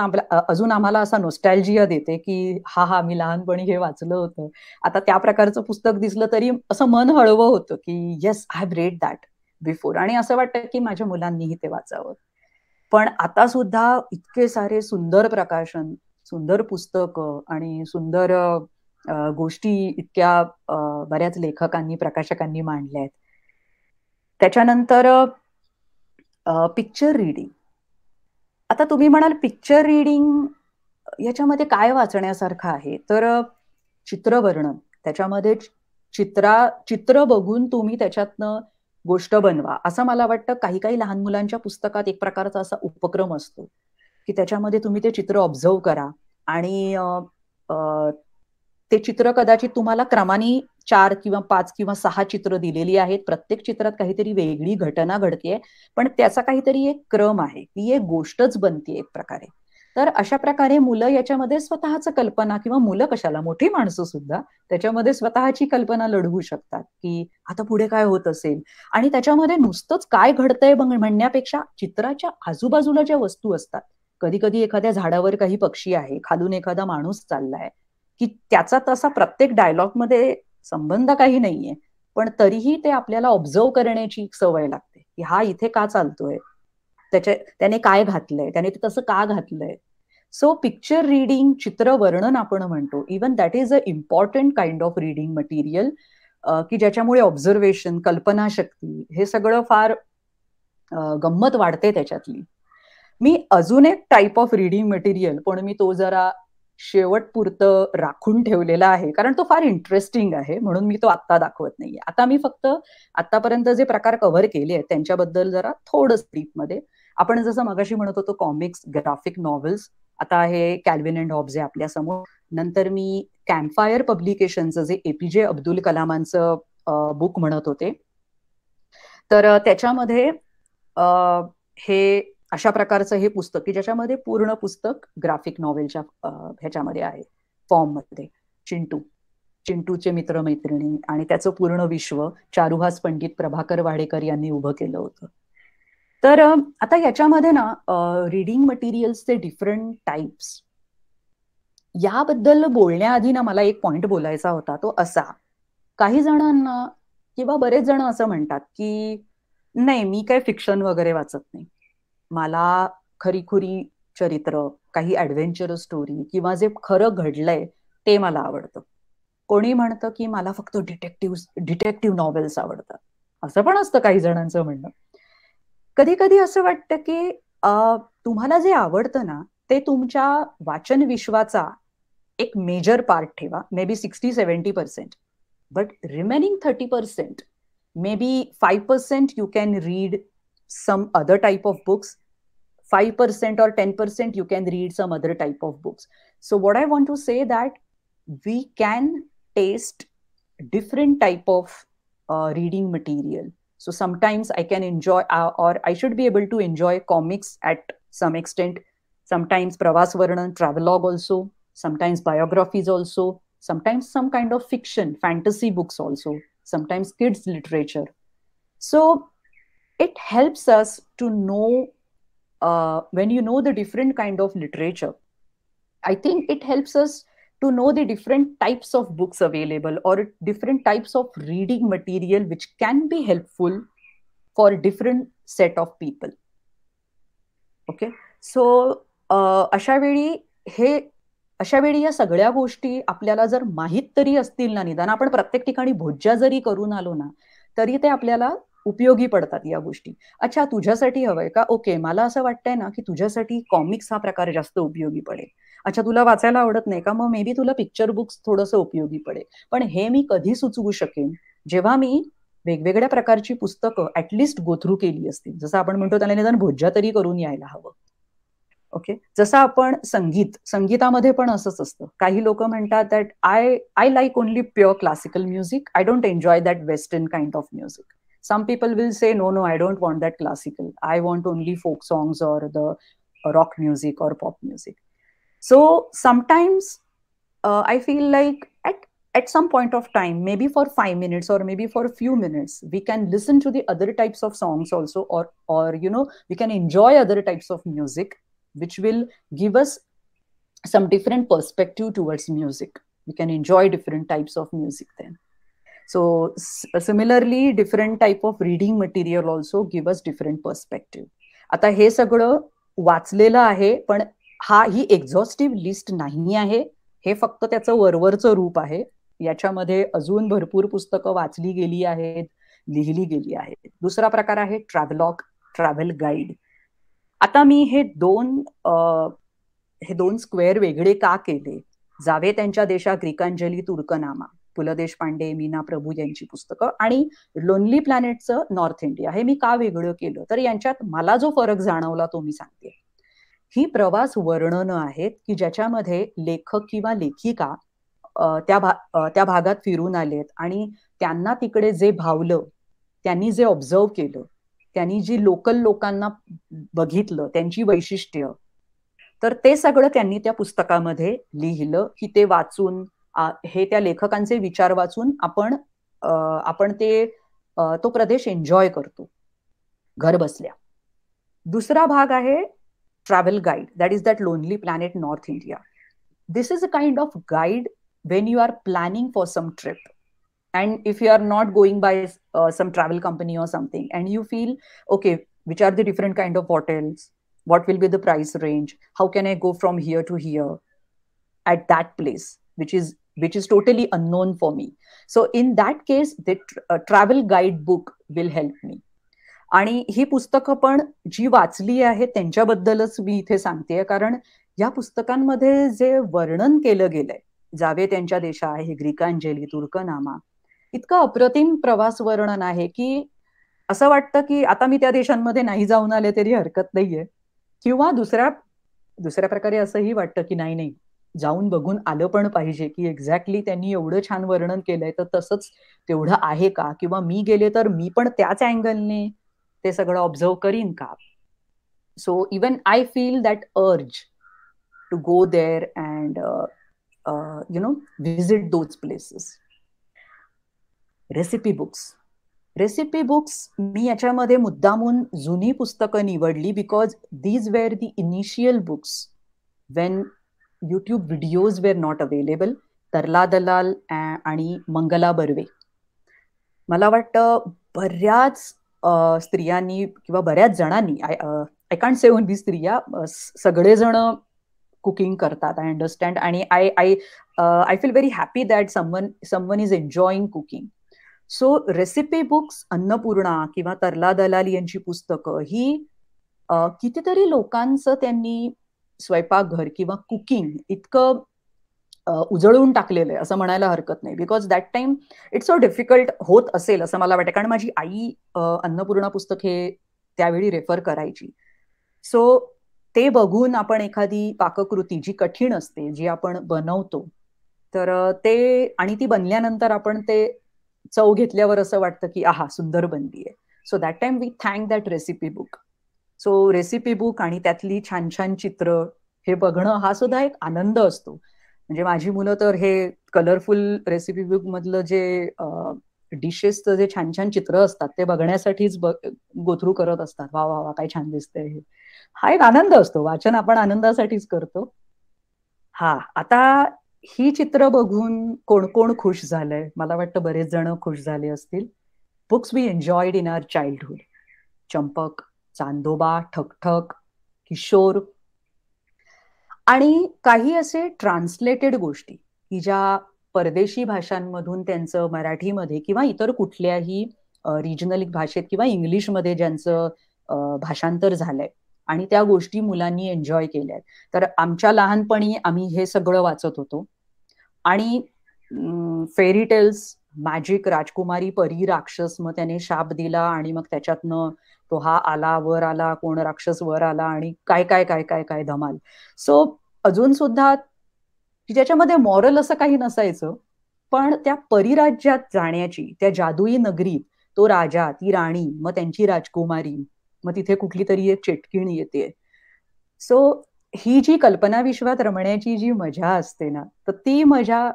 आम्हाला असा नोस्टॅल्जिया देते की हा हा, मी लहानपणी हे वाचलं होतं. आता त्या प्रकारचं पुस्तक दिसलं तरी असं मन हळवं होतं की yes, I have read that before, आणि असं वाटतं की माझ्या मुलांनीही ते वाचावं. पण आता सुद्धा इतके सारे सुंदर प्रकाशन, सुंदर पुस्तकं आणि सुंदर गोष्टी इतक्या बऱ्याच लेखकांनी, प्रकाशकांनी मांडल्या आहेत. त्याच्यानंतर पिक्चर रिडिंग. आता तुम्ही म्हणाल पिक्चर रिडिंग याच्यामध्ये काय वाचण्यासारखं आहे, तर चित्रवर्णन, त्याच्यामध्ये चित्र बघून तुम्ही त्याच्यातनं गोष्ट बनवा. असं मला वाटतं काही काही लहान मुलांच्या पुस्तकात एक प्रकारचा असा उपक्रम असतो की त्याच्यामध्ये तुम्ही ते चित्र ऑब्झर्व करा आणि ते चित्र कदाचित तुम्हाला क्रमाने 4 किंवा 5 किंवा 6 चित्र दिलेली आहेत, प्रत्येक चित्रात काहीतरी वेगळी घटना घडतेय, पण त्याचा काहीतरी एक क्रम आहे, ती एक गोष्टच बनते एक प्रकारे. तर अशा प्रकारे मुलं याच्यामध्ये स्वतःच कल्पना, किंवा मुलं कशाला, मोठी माणसं सुद्धा त्याच्यामध्ये स्वतःची कल्पना लढवू शकतात की आता पुढे काय होत असेल. आणि त्याच्यामध्ये नुसतंच काय घडतंय म्हणण्यापेक्षा चित्राच्या आजूबाजूला ज्या वस्तू असतात, कधी कधी एखाद्या झाडावर काही पक्षी आहे, खालून एखादा माणूस चाललाय, की त्याचा तसा प्रत्येक डायलॉगमध्ये संबंध काही नाहीये, पण तरीही ते आपल्याला ऑब्झर्व करण्याची सवय लागते की हा इथे का चालतोय, त्याने काय घातलंय, त्याने ते तसं का घातलंय. सो पिक्चर रिडिंग, चित्रवर्णन आपण म्हणतो, even that is a important kind of reading material की ज्याच्यामुळे ऑब्झर्वेशन, कल्पनाशक्ती हे सगळं फार गंमत वाढते त्याच्यातली. मी अजून एक टाईप ऑफ रिडिंग मटेरियल, पण मी तो जरा शेवटपुरतं राखून ठेवलेला आहे कारण तो फार इंटरेस्टिंग आहे, म्हणून मी तो आत्ता दाखवत नाहीये. आता मी फक्त आतापर्यंत जे प्रकार कव्हर केले आहेत त्यांच्याबद्दल जरा थोडं डीपमध्ये. आपण जसं मगाशी म्हणत होतो कॉमिक्स, ग्राफिक नॉव्हेल्स, आता हे कॅल्विन अँड हॉब्स आहे आपल्या समोर. नंतर मी कॅम्पफायर पब्लिकेशनचं जे एपीजे अब्दुल कलामांचं बुक म्हणत होते, तर त्याच्यामध्ये हे अशा प्रकारचं हे पुस्तक की ज्याच्यामध्ये पूर्ण पुस्तक ग्राफिक नॉव्हेलच्या ह्याच्यामध्ये आहे, फॉर्ममध्ये. चिंटू, चिंटूचे मित्रमैत्रिणी आणि त्याचं पूर्ण विश्व चारुहास पंडित प्रभाकर वाडेकर यांनी उभं केलं होतं. तर आता याच्यामध्ये ना रिडिंग मटेरियल्सचे डिफरंट टाइप्स याबद्दल बोलण्याआधी ना मला एक पॉइंट बोलायचा होता, तो असा, काही जणांना किंवा बरेच जण असं म्हणतात की नाही, मी काय फिक्शन वगैरे वाचत नाही, मला खरीखुरी चरित्र, काही ऍडव्हेंचरस स्टोरी किंवा जे खरं घडलंय ते मला आवडतं. कोणी म्हणतं की मला फक्त डिटेक्टिव्ह नॉव्हेल्स आवडतात, असं पण असतं काही जणांचं म्हणणं. कधी कधी असं वाटतं की तुम्हाला जे आवडतं ना ते तुमच्या वाचन विश्वाचा एक मेजर पार्ट ठेवा, may be 60-70%, but remaining 30%, maybe 5% you can read some other type of books, 5% or 10% you can read some other type of books. So what I want to say that we can taste different type of reading material. So sometimes I can enjoy or I should be able to enjoy comics at some extent, sometimes Pravas Varnan, travelogue also, sometimes biographies also, sometimes some kind of fiction, fantasy books also, sometimes kids literature. So it helps us to know, when you know the different kind of literature, I think it helps us to know the different types of books available or different types of reading material which can be helpful for different set of people. Okay, so अशा वेळी या सगळ्या गोष्टी आपल्याला जर माहीत तरी असतील ना, निदान आपण प्रत्येक ठिकाणी भोज्या जरी करून आलो ना तरी ते आपल्याला उपयोगी पडतात या गोष्टी. अच्छा, तुझ्यासाठी हवंय का? ओके, मला असं वाटतंय ना की तुझ्यासाठी कॉमिक्स हा प्रकार जास्त उपयोगी पडेल. अच्छा, तुला वाचायला आवडत नाही का? मग मे बी तुला पिक्चर बुक्स थोडंसं उपयोगी पडेल. पण हे मी कधी सुचवू शकेन? जेव्हा मी वेगवेगळ्या प्रकारची पुस्तकं ऍटलिस्ट गो थ्रू केली असतील. जसं आपण म्हणतो त्याला निदान भोज्या तरी करून यायला हवं. ओके, जसं आपण संगीतामध्ये पण असंच असतं. काही लोक म्हणतात that I like only pure classical music, I don't enjoy that western kind of music. Some people will say, no, I don't want that classical. I want only folk songs or the rock music or pop music. So sometimes I feel like at some point of time, maybe for 5 minutes or maybe for a few minutes, we can listen to the other types of songs also, or you know, we can enjoy other types of music, which will give us some different perspective towards music. We can enjoy different types of music then. So similarly, different type of reading material also give us different perspective. आता हे सगळं वाचलेलं आहे, पण हा ही एक्झॉस्टिव्ह लिस्ट नाही आहे. हे फक्त त्याचं वरवरचं रूप आहे. याच्यामध्ये अजून भरपूर पुस्तकं वाचली गेली आहेत, लिहिली गेली आहेत. दुसरा प्रकार आहे ट्रॅव्हलॉग, ट्रॅव्हल गाईड. आता मी हे दोन स्क्वेअर वेगळे का केले? जावे त्यांच्या देशा, ग्रीकांजली, तुर्कनामा, पु ल देशपांडे, मीना प्रभू यांची पुस्तकं आणि लोनली प्लॅनेटचं नॉर्थ इंडिया, हे मी का वेगळं केलं? तर यांच्यात मला जो फरक जाणवला तो मी सांगते. ही प्रवास वर्णनं आहेत की ज्याच्यामध्ये लेखक किंवा लेखिका त्या भागात फिरून आलेत आणि त्यांना तिकडे जे भावलं, त्यांनी जे ऑब्झर्व केलं, त्यांनी जी लोकल लोकांना बघितलं, त्यांची वैशिष्ट्य, तर ते सगळं त्यांनी त्या पुस्तकामध्ये लिहिलं की ते वाचून, हे त्या लेखकांचे विचार वाचून आपण आपण ते तो प्रदेश एन्जॉय करतो घर बसल्या. दुसरा भाग आहे travel guide, that is that Lonely Planet North India. This is a kind of guide when you are planning for some trip and if you are not going by some travel company or something and you feel okay, which are the different kind of hotels, what will be the price range, how can I go from here to here at that place which is totally unknown for me. So in that case the travel guide book will help me. आणि ही पुस्तकं पण जी वाचली आहे त्यांच्याबद्दलच मी इथे सांगतेय, कारण या पुस्तकांमध्ये जे वर्णन केलं गेलंय, जावे त्यांच्या देशा आहे, ग्रीकांजली, तुर्कनामा, इतकं अप्रतिम प्रवास वर्णन आहे की असं वाटतं की आता मी त्या देशांमध्ये नाही जाऊन आले तरी हरकत नाहीये. किंवा दुसऱ्या प्रकारे असंही वाटतं की नाही नाही, जाऊन बघून आलं पण पाहिजे की एक्झॅक्टली त्यांनी एवढं छान वर्णन केलंय तर तसंच तेवढं आहे का, किंवा मी गेले तर मी पण त्याच अँगलने ते सगळं ऑब्झर्व करीन का. So even I feel that urge to go there and you know visit those places. Recipe books. Recipe books मी याच्यामध्ये मुद्दामून जुनी पुस्तकं निवडली because these were the initial books when YouTube videos were not available. Tarla Dalal आणि मंगला बर्वे. मला वाटतं बऱ्याच स्त्रियांनी किंवा बऱ्याच जणांनी, I can't say only स्त्रिया, सगळेजण कुकिंग करतात, I understand, आणि I I I feel very happy that someone is enjoying cooking. So recipe books, Annapurna किंवा तरला दलाल यांची पुस्तकं ही कितीतरी लोकांचं त्यांनी स्वयंपाकघर किंवा कुकिंग इतकं उजळून टाकलेलं आहे असं म्हणायला हरकत नाही. Because that time it's so difficult होत असेल असं मला वाटतं, कारण माझी आई अन्नपूर्णा पुस्तक हे त्यावेळी रेफर करायची. सो ते बघून आपण एखादी पाककृती जी कठीण असते, जी आपण बनवतो, तर ते आणि ती बनल्यानंतर आपण ते चव घेतल्यावर असं वाटतं की आहा, सुंदर बनली आहे. So that time we thank that recipe book. So recipe book आणि त्यातली छान छान चित्र हे बघणं हा सुद्धा एक आनंद असतो. म्हणजे माझी मुलं तर हे कलरफुल रेसिपी बुक मधलं जे डिशेसचं जे छान छान चित्र असतात ते बघण्यासाठीच गो थ्रू करत असतात. वा वा वा, काय छान दिसतंय हे. हा एक आनंद असतो. वाचन आपण आनंदासाठीच करतो. हा, आता ही चित्र बघून कोण कोण खुश झालंय? मला वाटतं बरेच जण खुश झाले असतील. Books we enjoyed in our childhood. Champak, Chandoba, Thakthak, Kishore, आणि काही असे ट्रान्सलेटेड गोष्टी की ज्या परदेशी भाषांमधून त्यांचं मराठीमध्ये किंवा इतर कुठल्याही रिजनल भाषेत किंवा इंग्लिशमध्ये ज्यांचं भाषांतर झालंय आणि त्या गोष्टी मुलांनी एन्जॉय केल्या. तर आमच्या लहानपणी आम्ही हे सगळं वाचत होतो. आणि फेरी टेल्स, मॅजिक, राजकुमारी, परी, राक्षस, मग त्याने शाप दिला आणि मग त्याच्यातनं तो हा आला, वर आला, कोण राक्षस वर आला आणि काय काय काय काय काय धमाल. सो अजून सुद्धा ज्याच्यामध्ये मॉरल असं काही नसायचं, पण त्या परिराज्यात जाण्याची, त्या जादुई नगरीत तो राजा, ती राणी, मग त्यांची राजकुमारी, मग तिथे कुठली तरी एक चेटकीण येते. सो ही जी कल्पना विश्वात रमण्याची जी मजा असते ना, तर ती मजा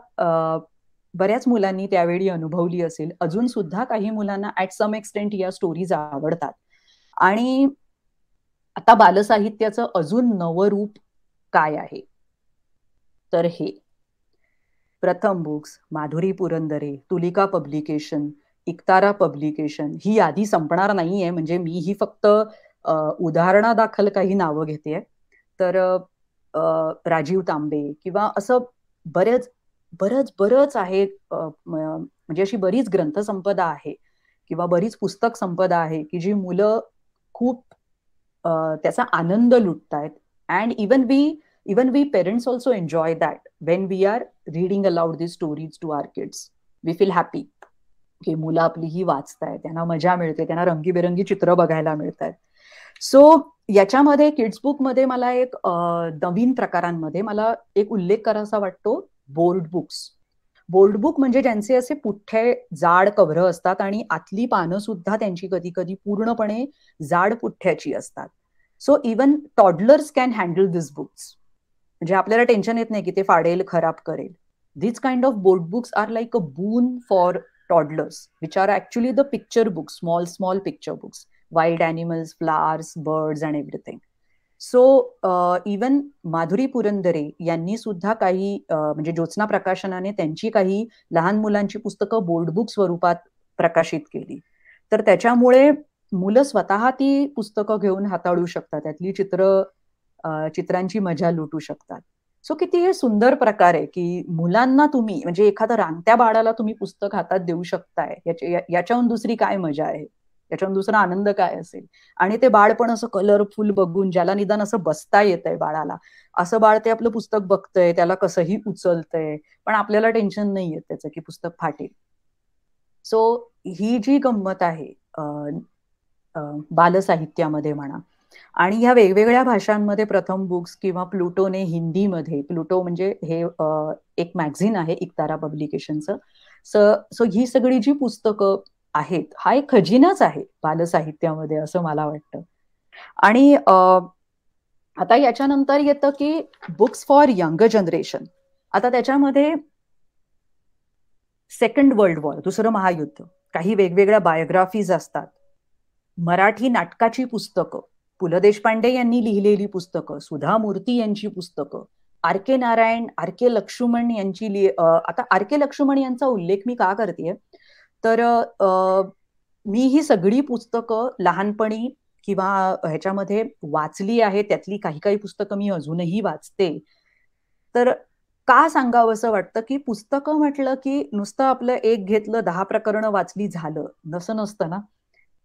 बऱ्याच मुलांनी त्यावेळी अनुभवली असेल. अजून सुद्धा काही मुलांना ऍट सम एक्सटेंट या स्टोरीज आवडतात. आणि आता बालसाहित्याचं अजून नवं रूप काय आहे, तर हे Pratham books, Madhuri Purandare, Tulika publication, Ektara publication, ही यादी संपणार नाहीये. म्हणजे मी ही फक्त उदाहरणादाखल काही नावं घेते. तर राजीव तांबे किंवा असं बरेच बरंच बरंच आहे, म्हणजे अशी बरीच ग्रंथसंपदा आहे किंवा बरीच पुस्तक संपदा आहे की जी मुलं खूप त्याचा आनंद लुटतायत. And even we parents also enjoy that when we are reading aloud the stories to our kids. We feel happy की मुलं आपली ही वाचतायत, त्यांना मजा मिळते, त्यांना रंगीबेरंगी चित्र बघायला मिळत आहेत. सो याच्यामध्ये किड्स बुकमध्ये मला एक नवीन प्रकारांमध्ये मला एक उल्लेख करावासा वाटतो, बोर्ड बुक्स. बोर्ड बुक म्हणजे ज्यांचे असे पुठ्ठे जाड कव्हर असतात आणि आतली पानं सुद्धा त्यांची कधी कधी पूर्णपणे जाड पुठ्ठ्याची असतात. So even toddlers can handle this books. म्हणजे आपल्याला टेन्शन येत नाही की ते फाडेल, खराब करेल. This kind of board books are like a boon for toddlers, which are actually the picture books, small small picture books, wild animals, flowers, birds and everything. So even Madhuri Purandare यांनी सुद्धा काही, म्हणजे ज्योत्स्ना प्रकाशनाने त्यांची काही लहान मुलांची पुस्तकं बोर्ड बुक स्वरूपात प्रकाशित केली. तर त्याच्यामुळे मुलं स्वतः ती पुस्तकं घेऊन हाताळू शकतात, त्यातली चित्रांची मजा लुटू शकतात. सो किती हे सुंदर प्रकार आहे की मुलांना तुम्ही, म्हणजे एखादं रांगत्या बाळाला तुम्ही पुस्तक हातात देऊ शकताय, याच्याहून दुसरी काय मजा आहे, याच्याहून दुसरा आनंद काय असेल. आणि ते बाळ पण असं कलरफुल बघून, ज्याला निदान असं बसता येत आहे बाळाला, असं बाळ ते आपलं पुस्तक बघतंय, त्याला कसंही उचलतंय, पण आपल्याला टेन्शन नाही येत त्याचं की पुस्तक फाटेल. सो ही जी गंमत आहे बालसाहित्यामध्ये म्हणा, आणि ह्या वेगवेगळ्या भाषांमध्ये प्रथम बुक्स किंवा प्लुटोने हिंदीमध्ये, प्लुटो म्हणजे हे एक मॅगझिन आहे इकतारा पब्लिकेशनचं. सो ही सगळी जी पुस्तकं आहेत, हा एक खजिनाच आहे बालसाहित्यामध्ये असं मला वाटतं. आणि आता याच्यानंतर येतं की बुक्स फॉर यंगर जनरेशन. आता त्याच्यामध्ये सेकंड वर्ल्ड वॉर, दुसरं महायुद्ध, काही वेगवेगळ्या बायोग्राफीज असतात, मराठी नाटकाची पुस्तकं, पु ल देशपांडे यांनी लिहिलेली पुस्तकं, सुधा मूर्ती यांची पुस्तकं, R K Narayan, R K Laxman यांची. आता आर के लक्ष्मण यांचा उल्लेख मी का करतेय, तर मी ही सगळी पुस्तकं लहानपणी किंवा ह्याच्यामध्ये वाचली आहे, त्यातली काही काही पुस्तकं मी अजूनही वाचते. तर का सांगावं असं वाटतं की पुस्तकं म्हटलं की नुसतं आपलं एक घेतलं, 10 प्रकरणं वाचली, झालं, नसं नसतं ना.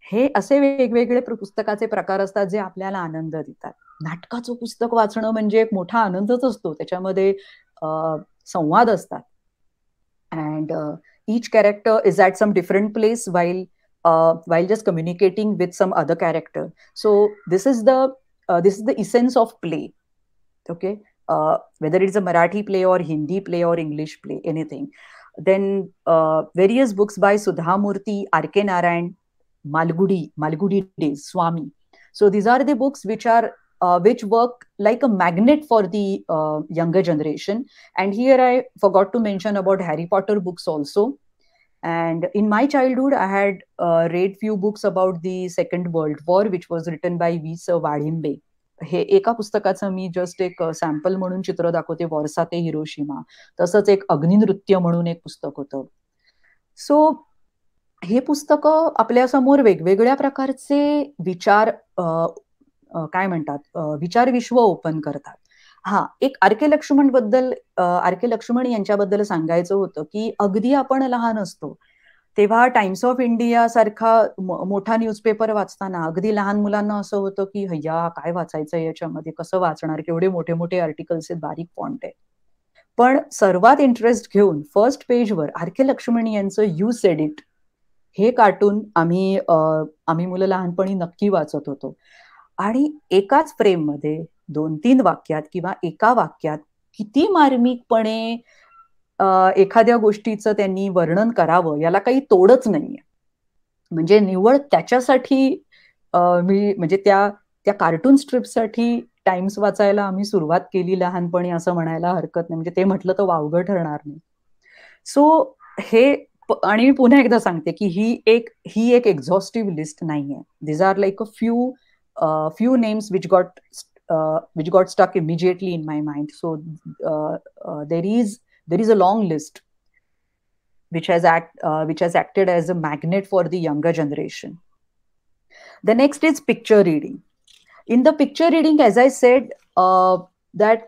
हे असे वेगवेगळे पुस्तकाचे प्रकार असतात जे आपल्याला आनंद देतात. नाटकाचं पुस्तक वाचणं म्हणजे एक मोठा आनंदच असतो, त्याच्यामध्ये संवाद असतात and each character is at some different place while just communicating with some other character. So this is the essence of play. Okay, whether it's a Marathi play or Hindi play or English play, anything. Then various books by Sudha Murthy, R K Narayan, Malgudi Days, Swami. So these are the books which are which work like a magnet for the younger generation. And here I forgot to mention about Harry Potter books also. And in my childhood, I had read few books about the Second World War, which was written by V. S. Walimbe. हे एका पुस्तकाचं मी जस्ट एक सॅम्पल म्हणून चित्र दाखवते, वॉर्सा ते हिरोशिमा. तसंच एक अग्निनृत्य म्हणून एक पुस्तक होतं. सो हे पुस्तकं आपल्यासमोर वेगवेगळ्या प्रकारचे विचार, काय म्हणतात, विचार विश्व ओपन करतात. हा एक आर के लक्ष्मण बद्दल, आर के लक्ष्मण यांच्याबद्दल सांगायचं होतं की अगदी आपण लहान असतो तेव्हा टाइम्स ऑफ इंडिया सारखा मोठा न्यूजपेपर वाचताना अगदी लहान मुलांना असं होतं की हय्या काय वाचायचं याच्यामध्ये, कसं वाचणार, केवढे मोठे मोठे आर्टिकल्स आहेत, बारीक फॉन्ट आहे. पण सर्वात इंटरेस्ट घेऊन फर्स्ट पेजवर आर के लक्ष्मण यांचं you said it हे कार्टून आम्ही आम्ही मुलं लहानपणी नक्की वाचत होतो. आणि एकाच फ्रेममध्ये 2-3 वाक्यात किंवा एका वाक्यात किती मार्मिकपणे एखाद्या गोष्टीचं त्यांनी वर्णन करावं याला काही तोडच नाहीये. म्हणजे निव्वळ त्याच्यासाठी मी म्हणजे त्या त्या कार्टून स्ट्रिपसाठी टाइम्स वाचायला आम्ही सुरुवात केली लहानपणी असं म्हणायला हरकत नाही, म्हणजे ते म्हटलं तर वावगं ठरणार नाही. सो हे, आणि मी पुन्हा एकदा सांगते की ही एक एक्झॉस्टिव्ह लिस्ट नाहीये. These are like a few names which got stuck immediately in my mind. So there is a long list which has acted as a magnet for the younger generation. The next is picture reading. In the picture reading, as I said, that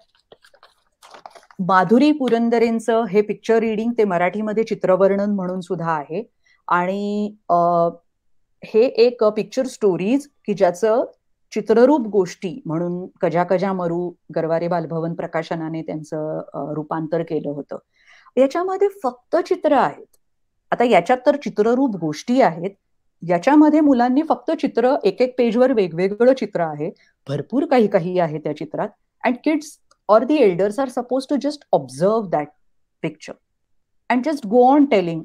Madhuri पुरंदरेंचं हे पिक्चर रिडिंग, ते मराठीमध्ये चित्रवर्णन म्हणून सुद्धा आहे. आणि हे एक पिक्चर स्टोरीज की ज्याचं चित्ररूप गोष्टी म्हणून कजा कजा मरू गरवारे बालभवन प्रकाशनाने त्यांचं रूपांतर केलं होतं. याच्यामध्ये फक्त चित्र आहेत. आता याच्यात तर चित्ररूप गोष्टी आहेत, याच्यामध्ये मुलांनी फक्त चित्र, एक एक पेजवर वेगवेगळं चित्र आहे, भरपूर काही काही आहे त्या चित्रात. And kids or the elders are supposed to just observe that picture and just go on telling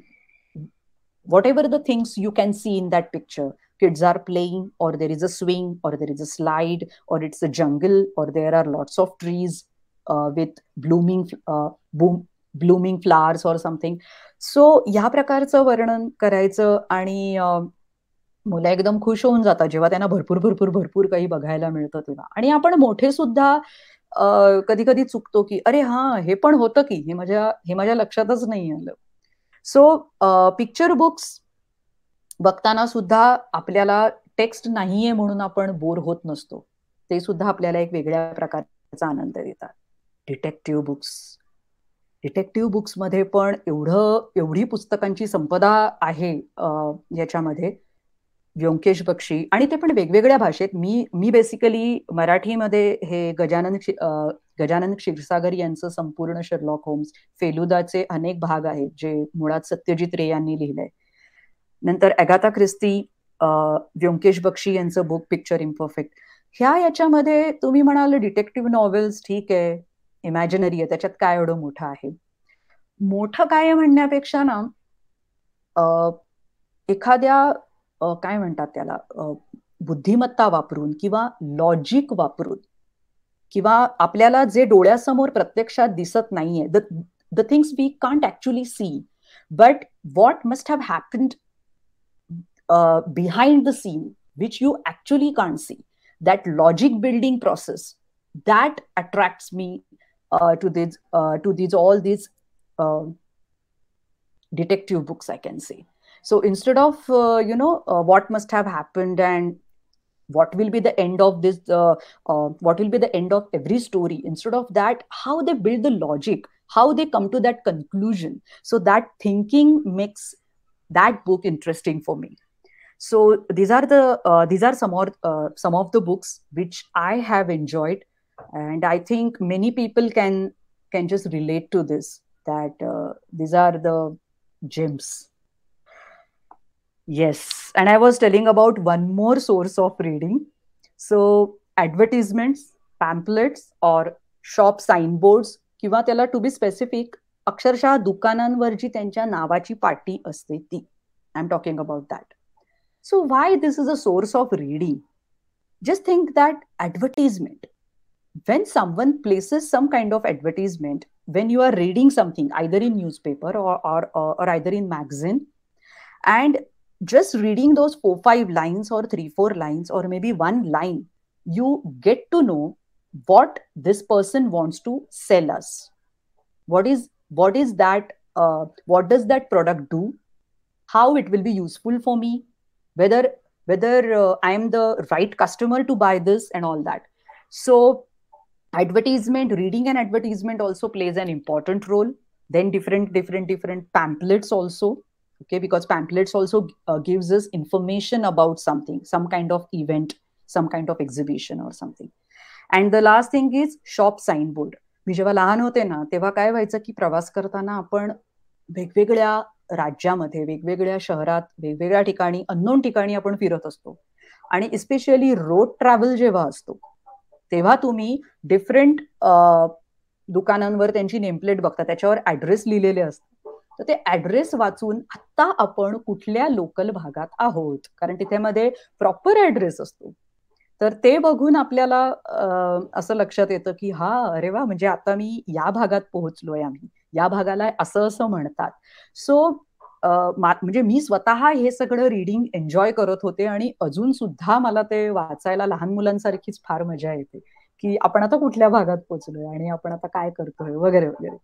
whatever the things you can see in that picture. Kids are playing, or there is a swing, or there is a slide, or it's a jungle, or there are lots of trees with blooming flowers or something. So ह्या प्रकारचं वर्णन करायचं आणि मुलं एकदम खुश होऊन जातात जेव्हा त्यांना भरपूर भरपूर भरपूर काही बघायला मिळतं तेव्हा. आणि आपण मोठे सुद्धा कधी कधी चुकतो की अरे हा, हे पण होतं की, हे माझ्या लक्षातच नाही आलं. सो पिक्चर बुक्स बघताना सुद्धा आपल्याला टेक्स्ट नाहीये म्हणून आपण बोर होत नसतो. ते सुद्धा आपल्याला एक वेगळ्या प्रकारचा आनंद देतात. डिटेक्टिव्ह बुक्स, डिटेक्टिव्ह बुक्समध्ये पण एवढी पुस्तकांची संपदा आहे याच्यामध्ये. व्यंकेश बक्षी, आणि ते पण वेगवेगळ्या भाषेत. मी मी बेसिकली मराठीमध्ये हे गजानन क्षीरसागर यांचं संपूर्ण शर्लॉक होम्स, फेलुदाचे अनेक भाग आहेत जे मुळात सत्यजित रे यांनी लिहिलंय. नंतर अगाथा ख्रिस्ती, व्यंकेश बक्षी यांचं बुक पिक्चर इम्परफेक्ट. ह्या याच्यामध्ये तुम्ही म्हणाल डिटेक्टिव्ह नॉव्हेल्स ठीक आहे, इमॅजिनरी आहे, त्याच्यात काय एवढं मोठं आहे? मोठं काय आहे म्हणण्यापेक्षा ना, एखाद्या काय म्हणतात त्याला, बुद्धिमत्ता वापरून किंवा लॉजिक वापरून किंवा आपल्याला जे डोळ्यासमोर प्रत्यक्षात दिसत नाहीये, the things we can't actually see, but what must have happened behind the scene which you actually can't see, that logic building process that attracts me to these all these detective books, I can say. So instead of what must have happened and what will be the end of this, what will be the end of every story, instead of that, how they build the logic, how they come to that conclusion. So that thinking makes that book interesting for me. So these are some of the books which I have enjoyed, and I think many people can just relate to this, that these are the gems. Yes, and I was telling about one more source of reading. So advertisements, pamphlets or shop signboards, किंवा त्याला टू बी स्पेसिफिक, अक्षरशः दुकानांवर जी त्यांच्या नावाची पाटी असते ती. I am talking about that. So why this is a source of reading? Just think that advertisement, when someone places some kind of advertisement, when you are reading something either in newspaper or either in magazine, and just reading those 4 5 lines or 3 4 lines or maybe one line, you get to know what this person wants to sell us, what is that, what does that product do, how it will be useful for me, whether I am the right customer to buy this and all that. So advertisement, reading an advertisement also plays an important role. Then different different different pamphlets also, okay, because pamphlets also gives us information about something, some kind of event, some kind of exhibition or something. And the last thing is shop signboard. मी जेव्हा लहान होते ना, तेव्हा काय व्हायचं की प्रवास करताना आपण वेगवेगळ्या राज्यामध्ये, वेगवेगळ्या शहरात, वेगवेगळ्या ठिकाणी, अननोन ठिकाणी आपण फिरत असतो. आणि इस्पेशली रोड ट्रॅव्हल जेव्हा असतो, तेव्हा तुम्ही डिफरंट दुकानांवर त्यांची नेमप्लेट बघता, त्याच्यावर ऍड्रेस लिहिलेले असतात. तर ते ऍड्रेस वाचून आत्ता आपण कुठल्या लोकल भागात आहोत, कारण तिथे मध्ये प्रॉपर ऍड्रेस असतो, तर ते बघून आपल्याला असं लक्षात येतं की हा, अरे वा, म्हणजे आता मी या भागात पोहोचलोय, आम्ही या भागाला असं असं म्हणतात. सो म्हणजे मी स्वतः हे सगळं रिडिंग एन्जॉय करत होते आणि अजून सुद्धा मला ते वाचायला लहान मुलांसारखीच फार मजा येते की आपण आता कुठल्या भागात पोहोचलोय आणि आपण आता काय करतोय वगैरे वगैरे.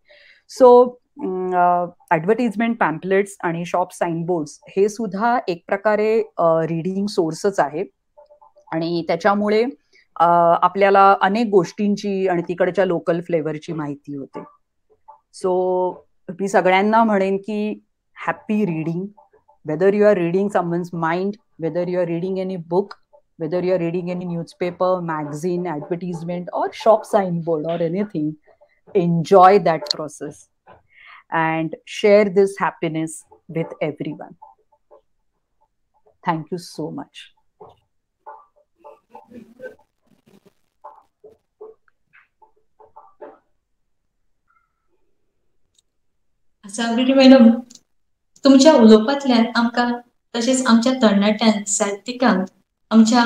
सो ऍडव्हर्टिजमेंट, पॅम्पलेट्स आणि शॉप साईनबोर्ड्स हे सुद्धा एक प्रकारे रिडिंग सोर्सच आहे आणि त्याच्यामुळे आपल्याला अनेक गोष्टींची आणि तिकडच्या लोकल फ्लेवरची माहिती होते. सो मी सगळ्यांना म्हणेन की happy reading, whether you are reading someone's mind, whether you are reading any book, whether you are reading any newspaper, magazine, advertisement or shop signboard or anything, enjoy that process and share this happiness with everyone. Thank you so much. Asavari madam, तुमच्या उलोवपांतल्यान आमकां तशेंच आमच्या तरणाट्यांक, साहित्यिकांक, आमच्या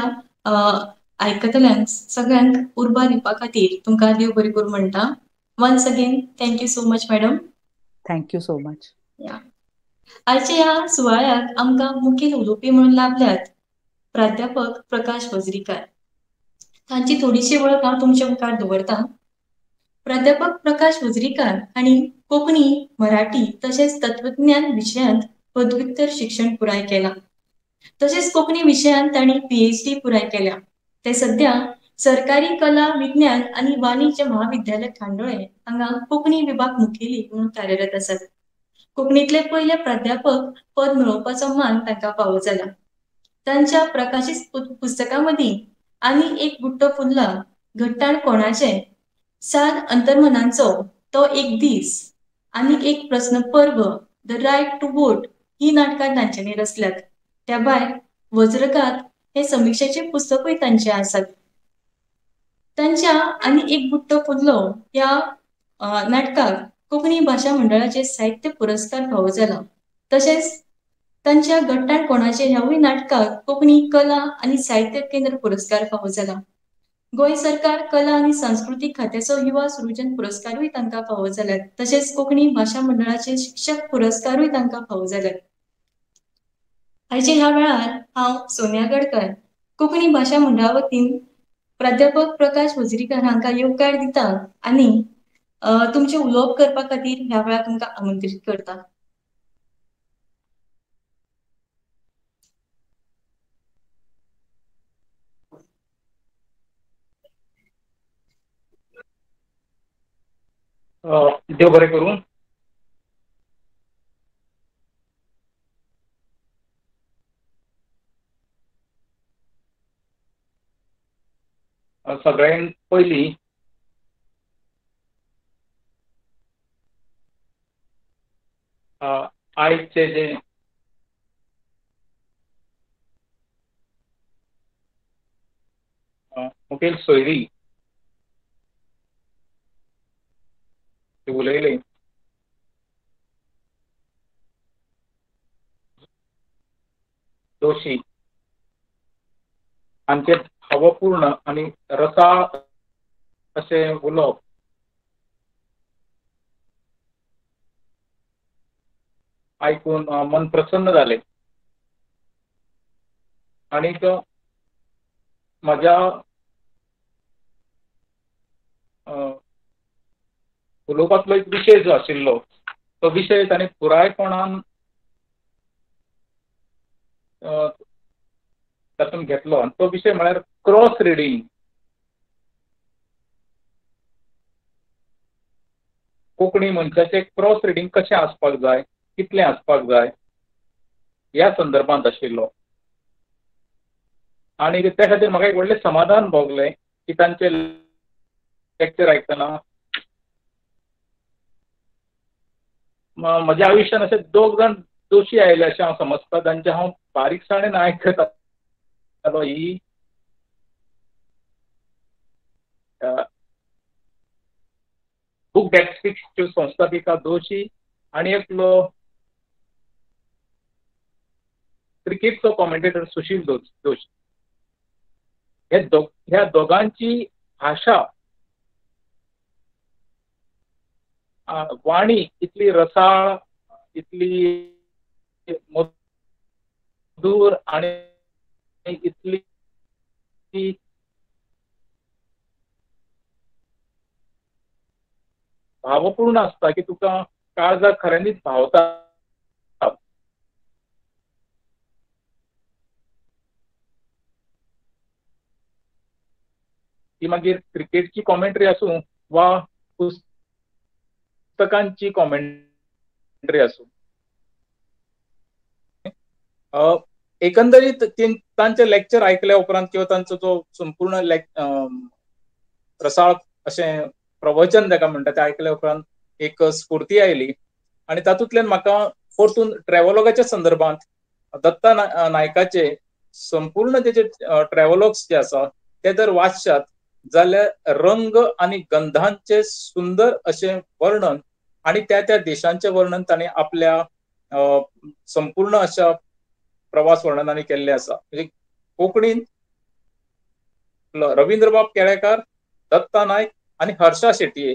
आयकतल्यांक सगळ्यांक उर्बा दिवपा खातीर तुमकां देव बरें करूं म्हणटा. Once again thank you so much madam. Thank you so much. आयच्या ह्या सुवाळ्याक आमकां मुखेल उलोवपी म्हणून लाभल्यात प्राध्यापक प्रकाश वजरीकार. तांची थोडीशी वळख हांव तुमच्या मुखार दवरता. प्राध्यापक प्रकाश वजरीकार हांणी कोंकणी, मराठी तशेंच तत्वज्ञान विशयांत पदव्युत्तर शिक्षण पुराय केलां. तशेंच कोंकणी विशयांत तांणी PhD पुराय केल्या. ते सध्या सरकारी कला, विज्ञान आनी वाणिज्य महाविद्यालय खांडोळे हांगा कोंकणी विभाग मुखेली म्हणून कार्यरत आसात. कोंकणींतले पयले प्राध्यापक पद मेळोवपाचो मान तांकां फावो जाला. तांच्या प्रकाशीत पुस्तकां मदीं आनी एक बुट्टो फुल्ला, घट्टाण कोणाचें, सात अंतर्मनांचो तो एक दीस आनी एक प्रस्न पर्व, the right to vote ही नाटकां तांच्यांनी रचल्यात. त्या भायर वज्रघात हे समिक्षेचे पुस्तकूय तांचे आसात. तांच्या आनी एक बुट्टो फुल्लो ह्या नाटकाक कोंकणी भाशा मंडळाचे साहित्य पुरस्कार फावो जाला. तशेंच तांच्या घट्टाण कोणाचे ह्यावूय नाटकाक कोंकणी कला आनी साहित्य केंद्र पुरस्कार फावो जाला. गोंय सरकार कला आनी सांस्कृतीक खात्याचो युवा सृजन पुरस्कारूय तांकां फावो जाल्यात. तशेंच कोंकणी भाशा मंडळाचे शिक्षक पुरस्कारूय तांकां फावो जाल्यात. आयच्या ह्या वेळार हांव सोनिया गडकर कोंकणी भाशा मंडळा वतीन प्राध्यापक प्रकाश वजरीकर हांकां येवकार दिता आनी तुमचें उलोवप करपा खातीर ह्या वेळार तुमकां आमंत्रीत करता. देव बरें करूं. सगळ्यांत पयलीं आयचे जे मुखेल सोयरी ते उलयले दोशी हांचे भावपूर्ण आनी रसाळ अशें उलोवप आयकून मन प्रसन्न जालें. आनीक म्हज्या उलोवपांतलो एक विशय जो आशिल्लो तो विशय ताणें पुरायपणान तातूंत घेतलो आनी तो विशय म्हळ्यार क्रॉस रिडींग. कोंकणी मनशाचें क्रॉस रिडींग कशें आसपाक जाय, कितलें आसपाक जाय ह्या संदर्भांत आशिल्लो. आनी त्या खातीर म्हाका एक व्हडलें समाधान भोगलें की तांचें लेक्चर आयकतना म्हज्या आयुश्यान अशे दोग जाण दोशी आयले अशें हांव समजता, तांचें हांव बारीकसाणेन आयकतालो. ही बुक that स्पीक्सच्यो संस्थापिका दोशी आनी एकलो क्रिकेटचो कॉमेंटेटर सुशील दोशी. ह्या दोगांची भाशा वाणी इतली रसाळ, इतली मधूर आनी इतली भावपूर्ण आसता की तुका काळजाक खऱ्यांनीच भावता. ती मागीर क्रिकेटची कॉमेंट्री आसूं वा पुस्तकाची पुस्तकांची कॉमेंट्री आसूं, एकंदरीत तांचे लेक्चर आयकल्या उपरांत किंवा तांचो जो संपूर्ण रसाळ अशें प्रवचन ताका म्हणटा तें आयकल्या उपरांत एक स्फूर्ती आयली. आनी तातूंतल्यान म्हाका परतून ट्रॅव्हलॉगाच्या संदर्भात दत्ता नायकाचे संपूर्ण तेजे ट्रॅव्हलॉग्स जे आसा ते जर वाचशात जाल्यार रंग आनी गंधांचे सुंदर अशें वर्णन आनी त्या त्या देशांचें वर्णन ताणें आपल्या संपूर्ण अशा प्रवास वर्णनांनी केल्लें आसा. म्हणजे कोंकणीन रवींद्रबाब केळेकार, दत्ता नायक आनी हर्षा शेटये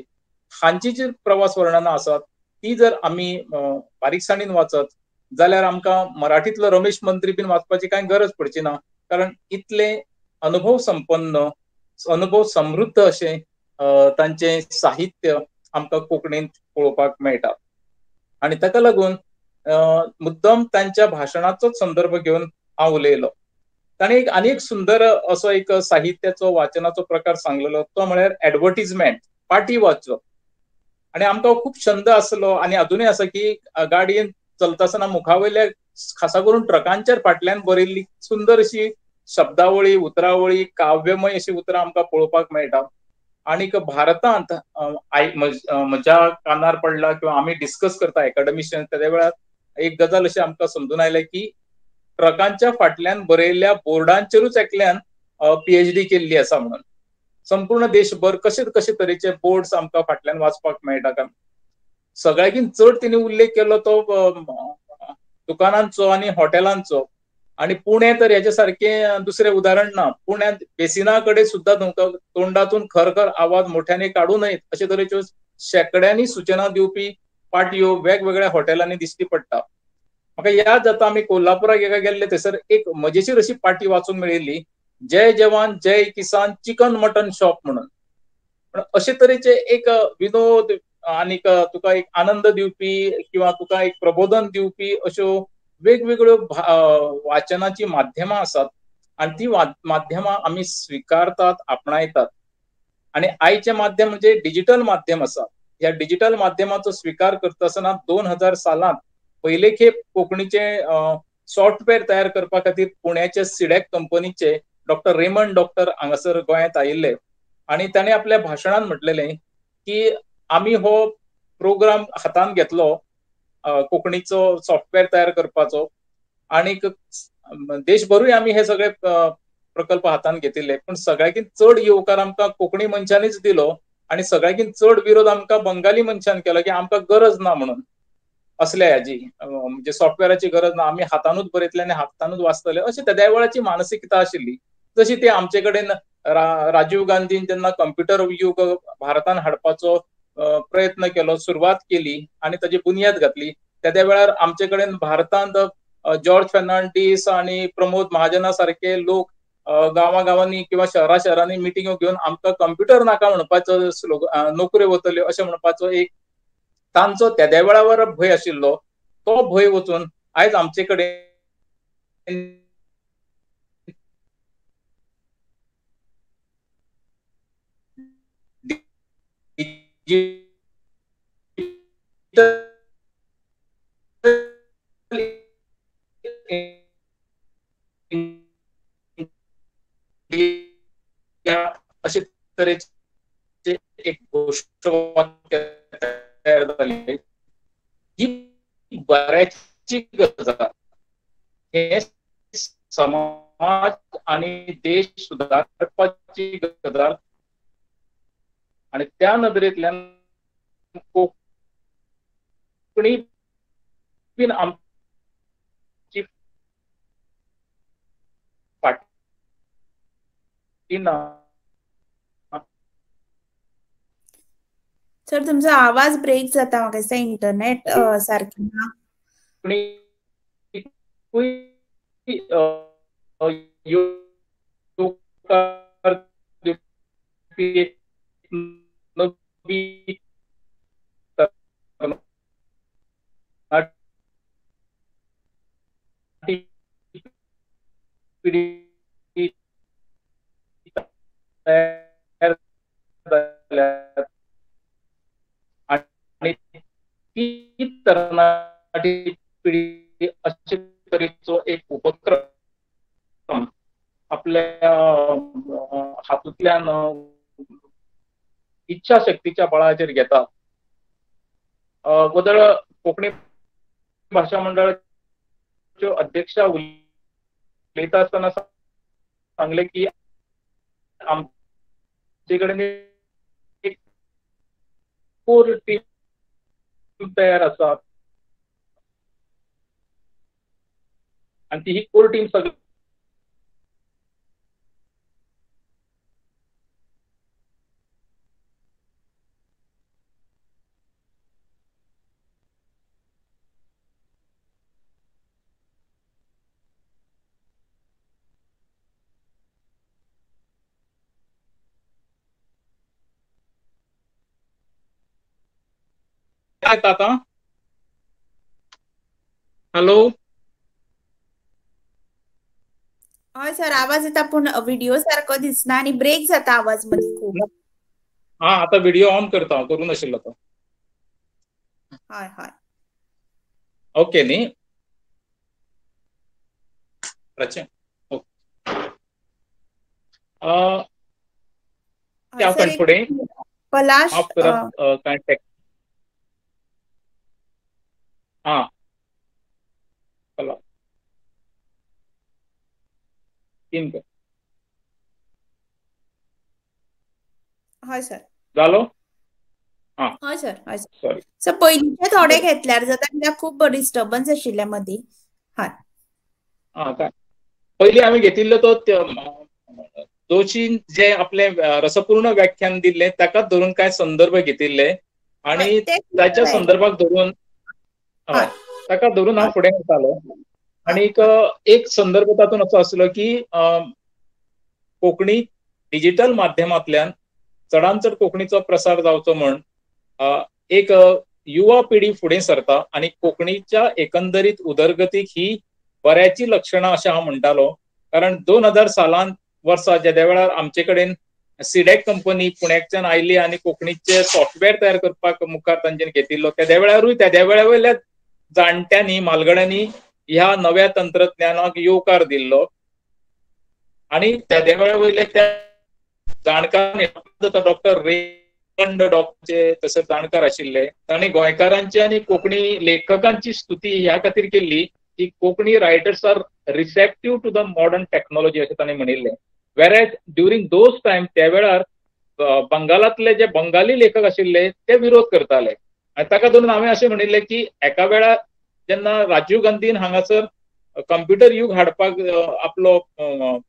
हांची जी प्रवास वर्णनां आसात ती जर आमी बारीकसाणीन वाचत जाल्यार आमकां मराठींतलो रमेश मंत्री बीन वाचपाची कांय गरज पडची ना, कारण इतले अनुभव संपन्न, अनुभव समृद्ध अशें तांचें साहित्य आमकां कोंकणींत पळोवपाक मेळटा. आनी ताका लागून मुद्दम तांच्या भाशणाचोच संदर्भ घेवन हांव उलयलो. ताणें एक आनी एक सुंदर असो एक साहित्याचो वाचनाचो प्रकार सांगलेलो, तो म्हळ्यार एडवर्टीजमेंट, पाटी वाचप. आनी आमकां खूब छंद आसलो आनी अजुनूय आसा की गाडयेन चलता आसतना मुखावयल्या खासा करून ट्रकांच्या फाटल्यान बरयल्ली सुंदर अशी शब्दावळी, उतरावळी, काव्यमय अशी उतरां आमकां पळोवपाक मेळटा. आनीक भारतांत म्हज्या कानार पडला किंवा आमी डिस्कस करता एकाडेमिशियन त्या वेळार एक गजाल अशी आमकां समजून आयल्या की ट्रकांच्या फाटल्यान बरयल्ल्या बोर्डांचेरूच एकल्यान PhD केल्ली आसा म्हणून. संपूर्ण देशभर कशे कशे तरेचे बोर्ड्स आमकां फाटल्यान वाचपाक मेळटा. का सगळ्याकीन चड तिणे उल्लेख केलो तो दुकानांचो आनी हॉटेलांचो. आनी पुणे तर हेच्या सारकें दुसरें उदाहरण ना. पुण्यांत बेसिना कडेन सुद्दां तुमकां तोंडातून खरखर आवाज मोठ्याने काडू नयेत अशे तरेच्यो शेंकड्यांनी सुचना दिवपी पाटयो वेगवेगळ्या हॉटेलांनी दिश्टी पडटा. म्हाका याद जाता आमी कोल्हापुराक एका गेल्ले थंयसर एक मजेशीर अशी पाटी वाचूंक मेळिल्ली, जय जवान जय किसान चिकन मटन शॉप म्हणून. पण अशे तरेचे एक विनोद आनीक तुका एक आनंद दिवपी किंवा तुका एक प्रबोधन दिवपी अश्यो वेगवेगळ्यो वाचनाची माध्यमां आसात आनी ती माध्यमां आमी स्विकारतात, आपणायतात. आनी आयचें माध्यम म्हणजे डिजिटल माध्यम आसा. ह्या डिजिटल माध्यमाचो स्विकार करता आसतना 2000 सालांत पयले खेप कोंकणीचे सॉफ्टवेअर तयार करपा खातीर पुण्याचे सिडॅक कंपनीचे डॉक्टर रेमंड डॉक्टर हांगासर गोंयांत आयिल्ले आनी ताणें आपल्या भाशणान म्हटलेलें की आमी हो प्रोग्राम हातांत घेतलो कोंकणीचो सॉफ्टवेअर तयार करपाचो आनीक देशभरूय आमी हे सगळे प्रकल्प हातांत घेतिल्ले, पूण सगळ्याकीन चड येवकार आमकां कोंकणी मनशांनीच दिलो आनी सगळ्याकीन चड विरोध आमकां बंगाली मनशान केलो की आमकां गरज ना म्हणून असल्या हाजी, म्हणजे सॉफ्टवेअराची गरज ना, आमी हातानूच बरयतले आनी हातानूच वाचतले अशी त्या वेळाची मानसिकता आशिल्ली. जशी ती आमचे कडेन राजीव गांधीन जेन्ना कंप्युटर युग भारतान हाडपाचो प्रयत्न केलो, सुरवात केली आनी ताची बुन्याद घातली, त्या वेळार आमचे कडेन भारतांत जॉर्ज फेर्नांडीस आनी प्रमोद महाजना सारके लोक गांवा गांवांनी किंवा शहरा शहरांनी मिटिंगो घेवन आमकां कंप्युटर नाका म्हणपाचो स्लोगन, नोकऱ्यो वतल्यो अशें म्हणपाचो एक तांचो तेद्या वेळावर भंय आशिल्लो. तो भंय वचून आयज आमचे कडेन अशे तरेचे एक घोशवाक्य तयार जाले. ही बऱ्याची गजाल, हे समाज आनी देश सुदारपाची गजाल आनी त्या नदरेंतल्यान कोंकणी बीन आमची फाटी ना. सर तुमचो आवाज ब्रेक जाता, म्हाका दिसता इंटरनेट सारकें ना. आनी ती तरणाटी पिढी अशे तरेचो एक उपक्रम आपल्या हातूंतल्यान इच्छा शक्तीच्या बळाचेर घेता. वदळ कोंकणी भाशा मंडळाच्यो अध्यक्षा उलयता आसतना सांगलें की आमचे कडेन एक कोर टीम तयार आसा आनी ती ही कोर टीम सगळी आता. हॅलो, हय सर, आवाज येता पूण व्हिडिओ सारको दिसना आनी ब्रेक जाता आवाज मध्ये खूब. हा, आता व्हिडिओ ऑन करता, करू नाशिल्लो तो. हय हय, ओके न्ही. त्या फुडें पलाश काय हा चला तीन कर. हय सर, जालो. हय सर, हय सर. सर पयलींचे थोडे घेतल्यार जाता कित्याक खूब डिस्टर्बन्स आशिल्ले मदीं. हय, हा काय पयलीं आमी घेतिल्लो तो दोशीन जे आपले रसपूर्ण व्याख्यान दिल्लें ताकाच धरून कांय संदर्भ घेतिल्ले आनी ताच्या संदर्भाक धरून ताका धरून हांव फुडें वतालो. आनीक एक संदर्भ तातूंत असो आसलो की कोंकणी डिजिटल माध्यमांतल्यान चडान चड कोंकणीचो प्रसार जावचो म्हण एक युवा पिढी फुडें सरता आनी कोंकणीच्या एकंदरीत उदरगतीक ही बऱ्याची लक्षणां अशें हांव म्हणटालो. कारण 2000 सालान वर्सा जेद्या वेळार आमचे कडेन सिडॅक कंपनी पुण्याकच्यान आयली आनी कोंकणीचे सॉफ्टवेअर तयार करपाक मुखार तांच्यानी घेतिल्लो, तेद्या वेळारूय तेद्या वेळा वयल्या जाणट्यांनी म्हालगड्यांनी ह्या नव्या तंत्रज्ञानाक येवकार दिल्लो आनी तेद्या वेळा वयले त्या जाणकारांनी डॉक्टर रेमंड डॉक्टरचे तशे जाणकार आशिल्ले, तांणी गोंयकारांची आनी कोंकणी लेखकांची स्तुती ह्या खातीर केल्ली की Konkani writers are receptive to the modern technology अशें तांणी म्हणिल्लें. वेरेज ड्युरींग those time त्या वेळार बंगालांतले जे बंगाली लेखक आशिल्ले ते विरोध करताले आनी ताका धरून हांवें अशें म्हणिल्लें की एका वेळार जेन्ना राजीव गांधीन हांगासर कंप्युटर युग हाडपाक आपलो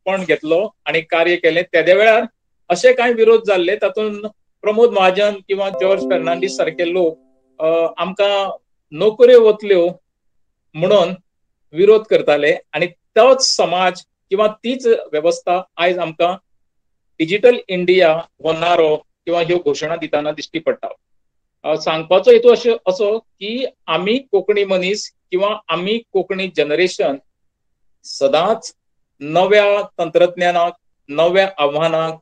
पण घेतलो आनी कार्य केलें, तेद्या वेळार अशे कांय विरोध जाल्ले तातूंत प्रमोद महाजन किंवा जॉर्ज फेर्नांडीस सारके लोक आमकां नोकऱ्यो वतल्यो म्हणून विरोध करताले आनी तोच समाज किंवा तीच वेवस्था आयज आमकां डिजिटल इंडिया हो नारो किंवा ह्यो घोशणा दितना दिश्टी पडटा. सांगपाचो हेतू असो की आमी कोंकणी मनीस किंवा आमी कोंकणी जनरेशन सदांच नव्या तंत्रज्ञानाक, नव्या आव्हानाक,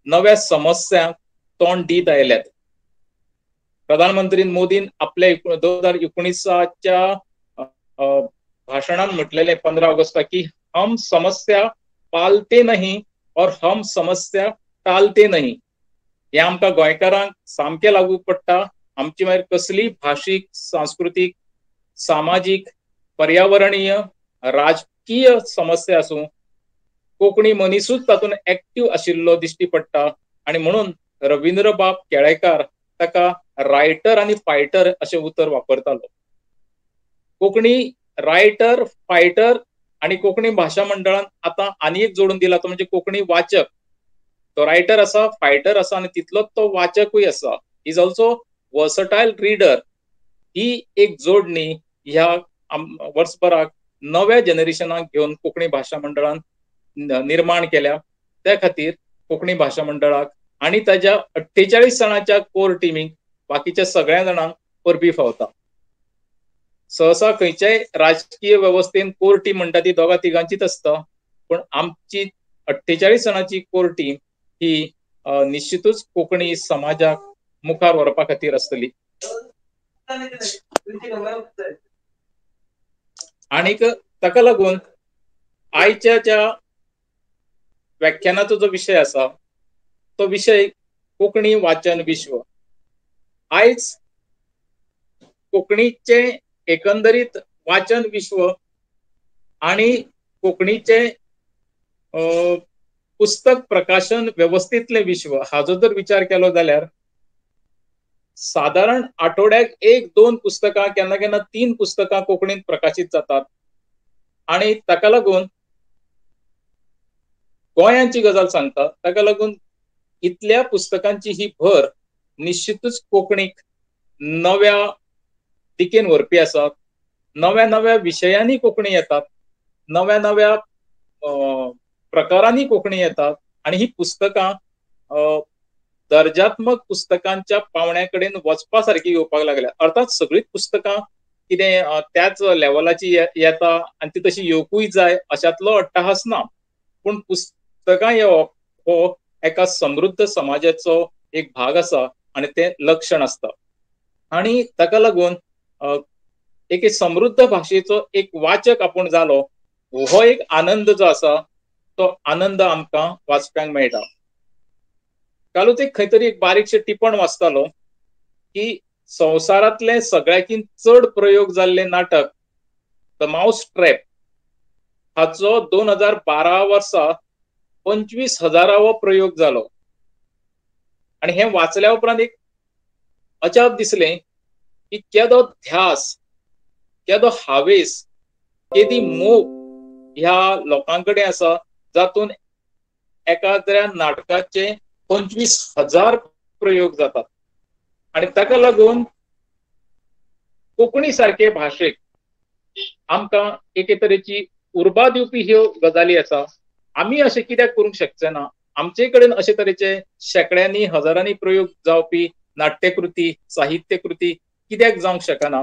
नव्या समस्यांक तोंड दीत आयल्यात. प्रधानमंत्री मोदीन आपल्या 2019च्या भाशणान म्हटलेले 15 ऑगस्टाक की हम समस्या पालते नहीं और हम समस्या टालते नहीं. हे आमकां गोंयकारांक सामकें लागू पडटा. आमची मागीर कसली भाशीक, सांस्कृतीक, सामाजीक, पर्यावरणीय, राजकीय समस्या आसूं, कोंकणी मनिसूच तातूंत एक्टीव आशिल्लो दिश्टी पडटा. आनी म्हणून रवींद्रबाब केळेकार ताका रायटर आनी फायटर अशें उतर वापरतालो. कोंकणी रायटर, फायटर आनी कोंकणी भाशा मंडळान आतां आनी एक जोडून दिला तो म्हणजे कोंकणी वाचक. तो रायटर आसा, फायटर आसा आनी तितलोच तो वाचकूय आसा. Is also versatile reader. ही एक जोडणी ह्या वर्सभराक नव्या जनरेशनाक घेवन कोंकणी भाशा मंडळान निर्माण केल्या. त्या खातीर कोंकणी भाशा मंडळाक आनी ताज्या 48 जाणांच्या कोर टिमीक बाकीच्या सगळ्या जाणांक परबी फावता. सहसा खंयच्याय राजकीय वेवस्थेन कोर टीम म्हणटा ती दोगा तिगांचीच आसता, पूण आमची 48 जाणांची कोर टीम ही निश्चितूच कोंकणी समाजाक मुखार व्हरपा खातीर आसतली. आणीक ताका लागून आयच्या ज्या व्याख्यानाचो जो विशय आसा तो विशय कोंकणी वाचन विश्व. आयज कोंकणीचे एकंदरीत वाचन विश्व आणि कोंकणीचे पुस्तक प्रकाशन वेवस्थेंतलें विश्व हाजो जर विचार केलो जाल्यार सादारण आठवड्याक 1-2 पुस्तकां, केन्ना केन्ना 3 पुस्तकां कोंकणींत प्रकाशीत जातात. आनी ताका लागून गोंयांची गजाल सांगता, ताका लागून इतल्या पुस्तकांची ही भर निश्चितूच कोंकणीक नव्या दिकेन व्हरपी आसा. नव्या नव्या विशयांनी कोंकणी येतात, नव्या नव्या प्रकारांनी कोंकणी येतात आनी ही पुस्तकां दर्जात्मक पुस्तकांच्या पावण्या कडेन वचपा सारकी येवपाक लागल्या. अर्थात सगळींच पुस्तकां कितें त्याच लेवलाची येता आनी ती तशी येवकूय जाय अशातलो अट्टाहास ना, पूण पुस्तकां येवप हो एका समृद्ध समाजाचो एक भाग आसा आनी तें लक्षण आसता. आनी ताका लागून एके समृद्ध भाशेचो एक वाचक आपूण जालो हो एक आनंद जो आसा तो आनंद आमकां वाचप्यांक मेळटा. कालूच एक खंय तरी एक बारीकशें टिपण वाचतालो की संवसारांतलें सगळ्याकीन चड प्रयोग जाल्लें नाटक the Mouse trap हाचो 2012 वर्सा 25,000वो प्रयोग जालो. आनी हें वाचल्या उपरांत एक अजाप दिसलें की केदो ध्यास, केदो हावेस, केदी मोग ह्या लोकां कडेन आसा जातून एकाद्र्या नाटकाचे 25,000 प्रयोग जातात. आनी ताका लागून कोंकणी सारके भाशेक आमकां एके तरेची उर्बा दिवपी ह्यो गजाली आसा. आमी अशें कित्याक करूंक शकचे ना? आमचे कडेन अशे तरेचे शेंकड्यांनी हजारांनी प्रयोग जावपी नाट्यकृती, साहित्यकृती कित्याक जावंक शकना?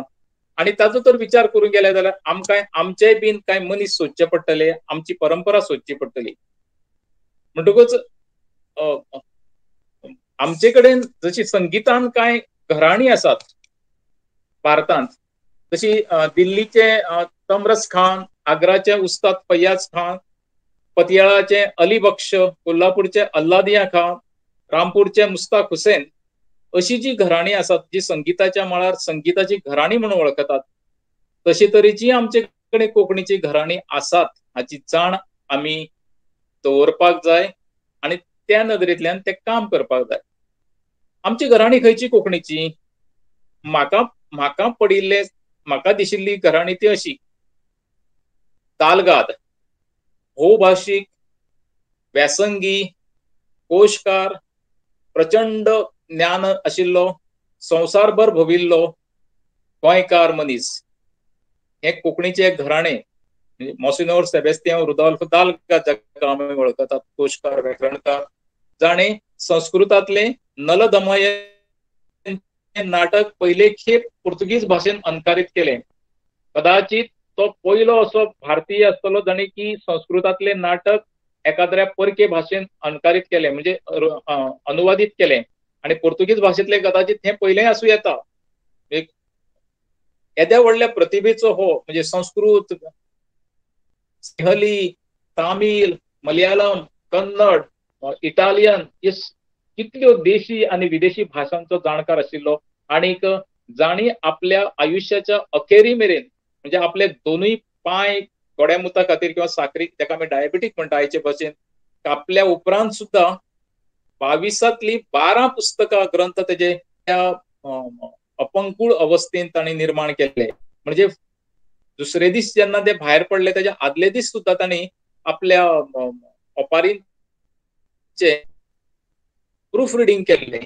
आनी ताचो तर विचार करूंक गेले जाल्यार आमकां आमचेय बीन कांय मनीस सोदचे पडटले, आमची परंपरा सोदची पडटली. म्हणटकूच आमचे कडेन जशी संगितान कांय घराणीं आसात भारतांत, तशी दिल्लीचे तमरस खान, आग्राचे उस्ताद फैयाज खान, पतियाळाचे अली बख्श, कोल्हापूरचे अल्लादिया खान, रामपूरचे मुस्ताक हुसेन अशी जी घराणीं आसात जी संगिताच्या मळार संगिताची घराणीं म्हणून वळखतात, तशे तरेची आमचे कडेन कोंकणीची घराणीं आसात हाची जाण आमी दवरपाक जाय आनी त्या नदरेंतल्यान तें काम करपाक जाय. आमची घराणीं खंयची कोंकणीची? म्हाका म्हाका पडिल्ले, म्हाका दिशिल्ली घराणीं ती अशी: तालगाद, भोवभाशीक, व्यासंगी, कोशकार, प्रचंड ज्ञान आशिल्लो, संवसारभर भोविल्लो गोंयकार मनीस. हें कोंकणीचें एक घराणें. मोसिनोर सेबेस्तियांव रुदोल्फ दाल्गाद जाका आमी वळखतात, कोशकार, व्याकरणकार, जाणें संस्कृतांतलें नलदमयन नाटक पयले खेप पुर्तुगीज भाशेन अणकारीत केलें. कदाचित तो पयलो असो भारतीय आसतलो जाणें की संस्कृतांतलें नाटक एकाद्र्या परके भाशेन अणकारीत केलें, म्हणजे अनुवादीत केलें. आनी पुर्तुगीज भाशेंतलें कदाचित हें पयलें आसूं येता. एक येद्या व्हडल्या प्रतिभेचो हो, म्हणजे संस्कृत, सिंहली, तामील, मलयालम, कन्नड, इटालियन हे कितल्यो देशी आनी विदेशी भाशांचो जाणकार आशिल्लो. आनीक जाणी आपल्या आयुश्याच्या अखेरी मेरेन, म्हणजे आपले दोनूय पांय गोड्यामुता खातीर किंवा साकरी, ताका आमी डायबेटीक म्हणटा आयचे भाशेन, कापल्या उपरांत सुद्दां 22 12 पुस्तकां ग्रंथ तेजे त्या अपंगूळ अवस्थेंत तांणी निर्माण केले. म्हणजे दुसरे दीस जेन्ना ते भायर पडले तेज्या आदले दीस सुद्दां तांणी आपल्या ओपारींचे प्रूफ रिडींग केल्लें.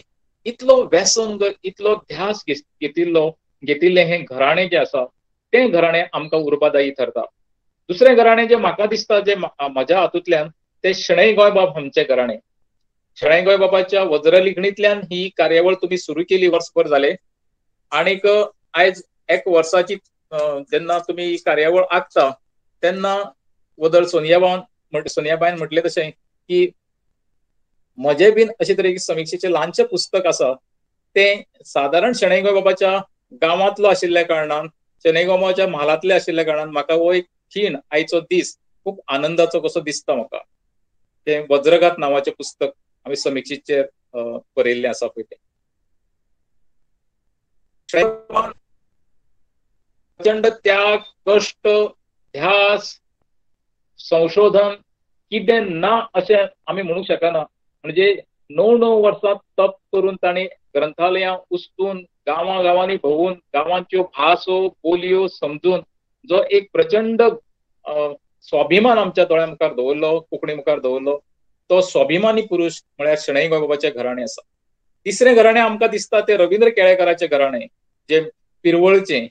इतलो व्यासंग, इतलो ध्यास घेतिल्लें हें घराणें जें आसा तें घराणें आमकां उर्बादायी थरता. दुसरें घराणें जें म्हाका दिसता, जें म्हज्या हातूंतल्यान, तें शणै गोंयबाब हांचें घराणें. शणै गोंयबाबाच्या वज्रलिखणींतल्यान ही कार्यावळ तुमी सुरू केली, वर्सभर जालें. आनीक आयज एक वर्साची जेन्ना तुमी ही कार्यावळ आंखता तेन्ना वदळ सोनियाबायन म्हटलें तशें की म्हजें बीन अशे तरेचे समिक्षेचें ल्हानशें पुस्तक आसा तें सादारण शणै गोंयबाबाच्या गांवांतलो आशिल्ल्या कारणान, शणै गोंयबाबाच्या म्हालांतले आशिल्ल्या कारणान म्हाका हो एक खीण, आयचो दीस खूब आनंदाचो कसो दिसता म्हाका. तें वज्रघात नांवाचें पुस्तक आमी समिक्षेचेर बरयल्लें आसा पळय तें. प्रचंड त्याग, कश्ट, ध्यास, संशोधन कितें ना अशें आमी म्हणूंक शकना. म्हणजे 9-9 वर्सां तप करून तांणी ग्रंथालयां उस्तून, गांवां गांवांनी भोंवून, गांवांच्यो भासो बोलयो समजून जो एक प्रचंड स्वाभिमान आमच्या दोळ्या मुखार दवरलो, कोंकणी मुखार दवरलो, तो स्वाभिमानी पुरुश म्हळ्यार शणै गोंयबाबाचें घराणें आसा. तिसरें घराणें आमकां दिसता तें रवींद्र केळेकाराचें घराणें, जें पिरवळचें,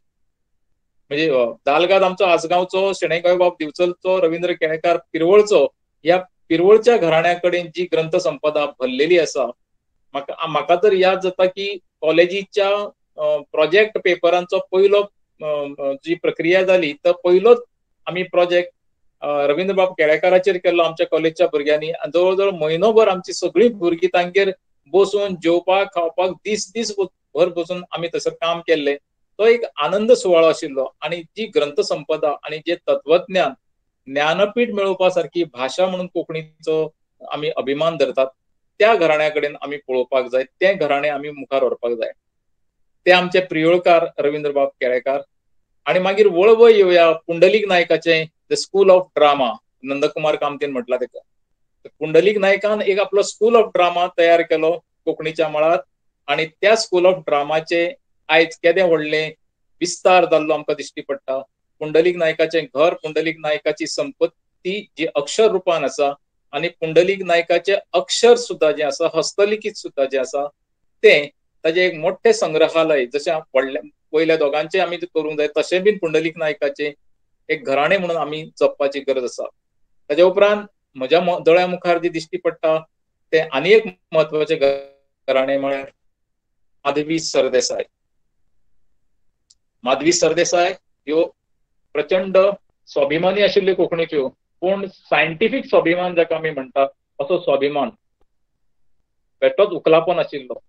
म्हणजे दालगाद आमचो आसगांवचो, शणै गोंयबाब दिवचलचो, रवींद्र केळेकार पिरवळचो. ह्या पिरवळच्या घराण्या कडेन जी ग्रंथ संपदा भरलेली आसा, म्हाका तर याद जाता की कॉलेजीच्या प्रोजेक्ट पेपरांचो पयलो जी प्रक्रिया जाली तर पयलोच आमी प्रोजेक्ट रवींद्रबाब केळेकाराचेर केल्लो आमच्या कॉलेजच्या भुरग्यांनी. आनी जवळ जवळ म्हयनोभर आमची सगळीं भुरगीं तांगेर बसून जेवपाक खावपाक दीस दीस भर बसून आमी थंयसर काम केल्लें. तो एक आनंद सुवाळो आशिल्लो. आनी जी ग्रंथ संपदा आनी जे तत्वज्ञान, ज्ञानपीठ मेळोवपा सारकी भाशा म्हणून कोंकणीचो आमी अभिमान धरतात, त्या घराण्या कडेन आमी पळोवपाक जाय, तें घराणें आमी मुखार व्हरपाक जाय. ते आमचे प्रियोळकार रवींद्रबाब केळेकार. आनी मागीर वळवय येवया Pundalik नायकाचें the school of drama, Nandkumar कामतीन म्हटला तेका. पुंडलीक नायकान एक आपलो स्कूल ऑफ ड्रामा तयार केलो कोंकणीच्या मळार, आनी त्या स्कूल ऑफ ड्रामाचे आयज केदें व्हडलें विस्तार जाल्लो आमकां दिश्टी पडटा. पुंडलीक नायकाचें घर, पुंडलीक नायकाची संपत्ती जी अक्षर रुपान आसा, आनी पुंडलीक नायकाचें अक्षर सुद्दां जें आसा, हस्तलिखीत सुद्दां जें आसा, तें ताजें एक मोठें संग्रहालय, जशें व्हडल्या पयल्या दोगांचें आमी करूंक जाय तशें बीन पुंडलीक नायकाचें एक घराणें म्हणून आमी जपपाची गरज आसा. ताज्या उपरांत म्हज्या दोळ्या मुखार जी दिश्टी पडटा तें आनी एक म्हत्वाचें घराणें म्हळ्यार माधवी सरदेसाय. माधवी सरदेसाय ह्यो प्रचंड स्वाभिमानी आशिल्ल्यो कोंकणीच्यो, पूण सायंटिफीक स्वाभिमान जाका आमी म्हणटा असो स्वाभिमान, बेठोच उखलापन आशिल्लो.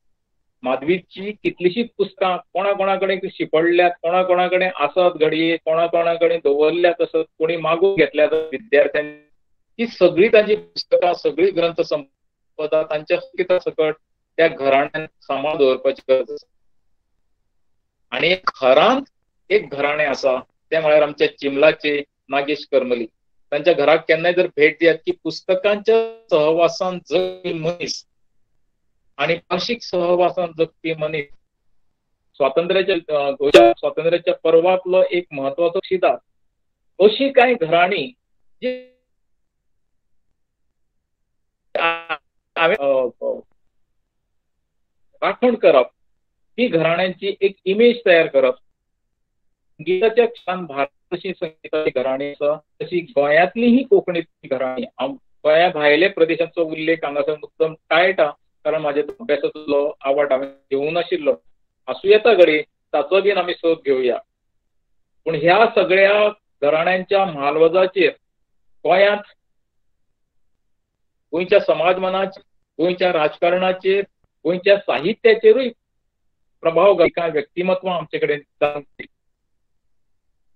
माधवीची कितलीशीच पुस्तकां कोणा कोणा कडेन शिंपडल्यात, कोणा कोणा कडेन आसत घडये, कोणा कोणा कडेन दवरल्यात आसत, कोणी मागून घेतल्यात विद्यार्थ्यांनी, ती सगळीं तांची पुस्तकां, सगळी ग्रंथ संपदा तांच्या सकट त्या घराण्यान सांबाळ दवरपाची गरज आसा. आनी घरांत एक घराणें आसा तें म्हळ्यार आमच्या चिमलाचे नागेश करमली. तांच्या घराक केन्नाय जर भेट दियात की पुस्तकांच्या सहवासान जगपी मनीस आनी भाशीक सहवासान जगपी मनीस स्वातंत्र्याच्या गोंयच्या स्वातंत्र्याच्या पर्वांतलो एक म्हत्वाचो शिदार. अशी कांय घराणीं जी हांवें राखण करप, ती घराण्यांची एक इमेज तयार करप. संगीताच्या क्षणान भारत जशी संगीताची घराणी आसा तशी गोंयांतली ही कोंकणीतली घराणी. हांव गोंया भायल्या प्रदेशांचो उल्लेख हांगासर मुद्दम टाळटा, कारण म्हाज्या अभ्यासाचो आवड हांवें घेवंक नाशिल्लो, आसूं येता घडये, ताचो बीन आमी सोद घेवया. पूण ह्या सगळ्या घराण्यांच्या म्हालवजाचेर गोंयांत गोंयच्या समाज मनाचेर, गोंयच्या राजकारणाचेर, गोंयच्या साहित्याचेरूय प्रभाव घालपी कांय व्यक्तिमत्वां आमचे कडेन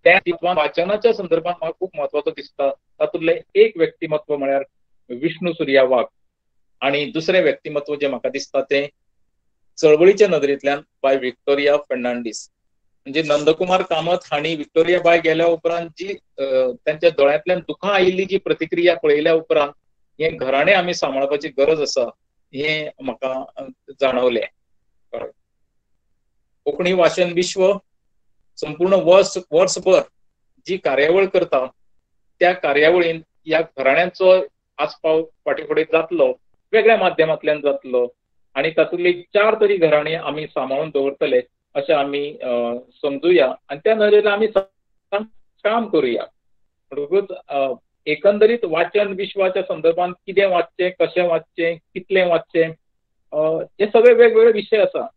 त्या वाचनाच्या संदर्भात म्हाका खूब म्हत्वाचो दिसता. तातूंतलें एक व्यक्तिमत्व म्हळ्यार विष्णू सुर्या वाघ, आनी दुसरें व्यक्तिमत्व जें म्हाका दिसता तें चळवळीच्या नदरेंतल्यान बाय विक्टोरिया फर्नांडीस. म्हणजे नंदकुमार कामत हांणी विक्टोरिया बाय गेल्या उपरांत जी तांच्या दोळ्यांतल्यान दुखां आयिल्ली जी प्रतिक्रिया पळयल्या उपरांत हें घराणें आमी सांबाळपाची गरज आसा हें म्हाका जाणवलें. कोंकणी वाचन विश्व संपूर्ण वर्स वर्सभर जी कार्यावळ करता त्या कार्यावळीन ह्या घराण्यांचो आस्पाव फाटीं फुडें जातलो, वेगळ्या माध्यमांतल्यान जातलो, आनी तातूंतली 4 तरी घराणीं आमी सांबाळून दवरतले अशें आमी समजुया आनी त्या नदरेन आमी काम करुया. म्हणटकूच एकंदरीत वाचन विश्वाच्या संदर्भात कितें वाचचें, कशें वाचचें, कितलें वाचचें, हे सगळे वेगवेगळे विशय आसा.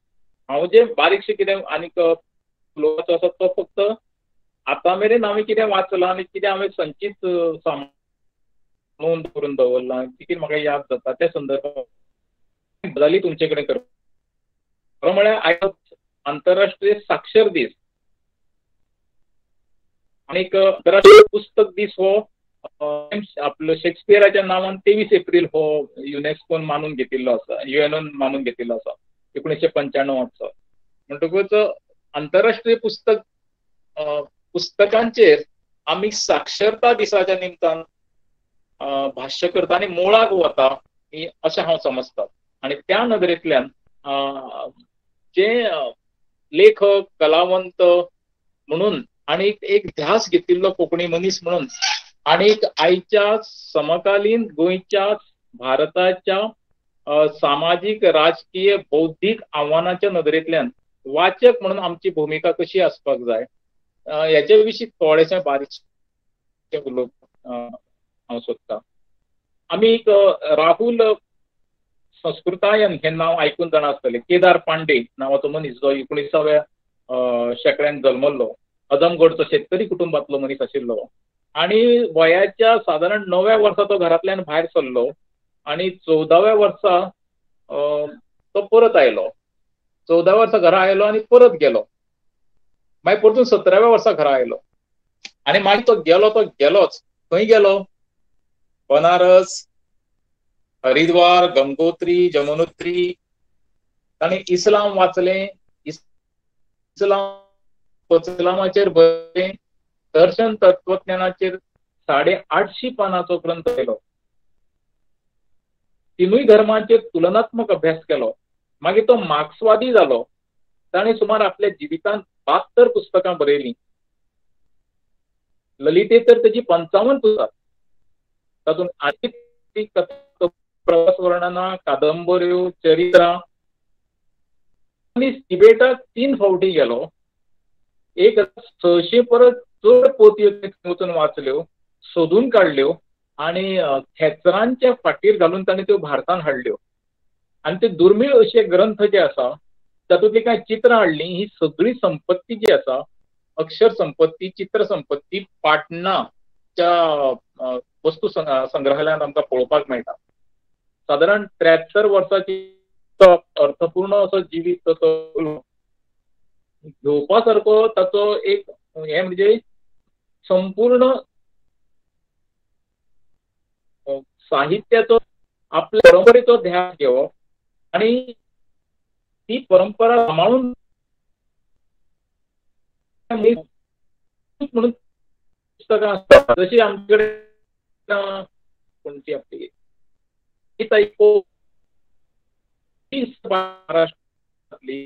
हांव जे बारीकशें कितें आनीक उलोवपाचो आसा तो फक्त आतां मेरेन हांवें कितें वाचलां आनी कितें हांवें संचीत नोंद करून दवरलां, कितें म्हाका याद जाता त्या संदर्भात गजाली तुमचे कडेन करप. खरें म्हळ्यार आयज आंतरराष्ट्रीय साक्षर दीस आनीक आंतरराष्ट्रीय पुस्तक दीस हो आपलो शेक्सपियराच्या नांवान 23 एप्रील हो युनेस्कोन मानून घेतिल्लो आसा, युएनओन मानून घेतिल्लो आसा 1995. म्हणटकूच आंतरराष्ट्रीय पुस्तक पुस्तकांचेर आमी साक्षरता दिसाच्या निमतान भाश्य करता आनी मुळाक वता ही अशें हांव समजता. आनी त्या नदरेंतल्यान जे लेखक कलावंत म्हणून आनी एक ध्यास घेतिल्लो कोंकणी मनीस म्हणून आनी आयच्या समकालीन गोंयच्या भारताच्या सामाजीक राजकीय बौद्धीक आव्हानाच्या नदरेंतल्यान वाचक म्हणून आमची भुमिका कशी आसपाक जाय हेचे विशीं थोडेशें बारीक उलोवप हांव सोदतां. आमी एक राहुल संस्कृतायन हें नांव आयकून जाणा आसतलें. केदार पांडे नांवाचो मनीस जो 19व्या शेंकड्यान जल्मल्लो, अदमगडचो शेतकरी कुटुंबांतलो मनीस आशिल्लो आनी वयाच्या सादारण 9व्या वर्सा तो घरांतल्यान भायर सरलो आनी 14व्या वर्सा तो परत आयलो. 14व्या वर्सा घरा आयलो आनी परत गेलो, मागीर परतून 17व्या वर्सा घरा आयलो आनी मागीर तो गेलो तो गेलोच. खंय गेलो? बनारस, हरिद्वार, गंगोत्री, जमुनोत्री. ताणें इस्लाम वाचलें, इस्लामाचेर बरयलें, दर्शन तत्वज्ञानाचेर 850 पानांचो ग्रंथ केलो, तिनूय धर्मांचेर तुलनात्मक अभ्यास केलो. मागीर तो मार्क्सवादी जालो. ताणें सुमार आपल्या जिवितांत 72 पुस्तकां बरयलीं. ललितेतर तेजी 55 पुस्तकां, तातूंत आनी कथा, प्रवास वर्णना, कादंबऱ्यो, चरित्रां. तिबेटाक 3 फावटी गेलो, 1600 परस चड पोतयो वचून वाचल्यो, सोदून काडल्यो आनी खेचरांच्या फाटीर घालून ताणें त्यो भारतान हाडल्यो. आनी ते दुर्मीळ अशे ग्रंथ जे आसा तातूंतली कांय चित्रां हाडलीं. ही सगळी संपत्ती जी आसा, अक्षर संपत्ती, चित्र संपत्ती पाटणाच्या वस्तू संग्रहालयांत आमकां पळोवपाक मेळटा. सादारण 73 वर्साची अर्थपूर्ण असो जिवीत तो घेवपा सारको ताचो एक हें म्हणजे संपूर्ण साहित्याचो आपल्या परंपरेचो ध्यास घेवप आनी ती परंपरा सांबाळून म्हणून पुस्तकां आसतात. जशी आमचे कडेन कोणती आपली महाराष्ट्रांतली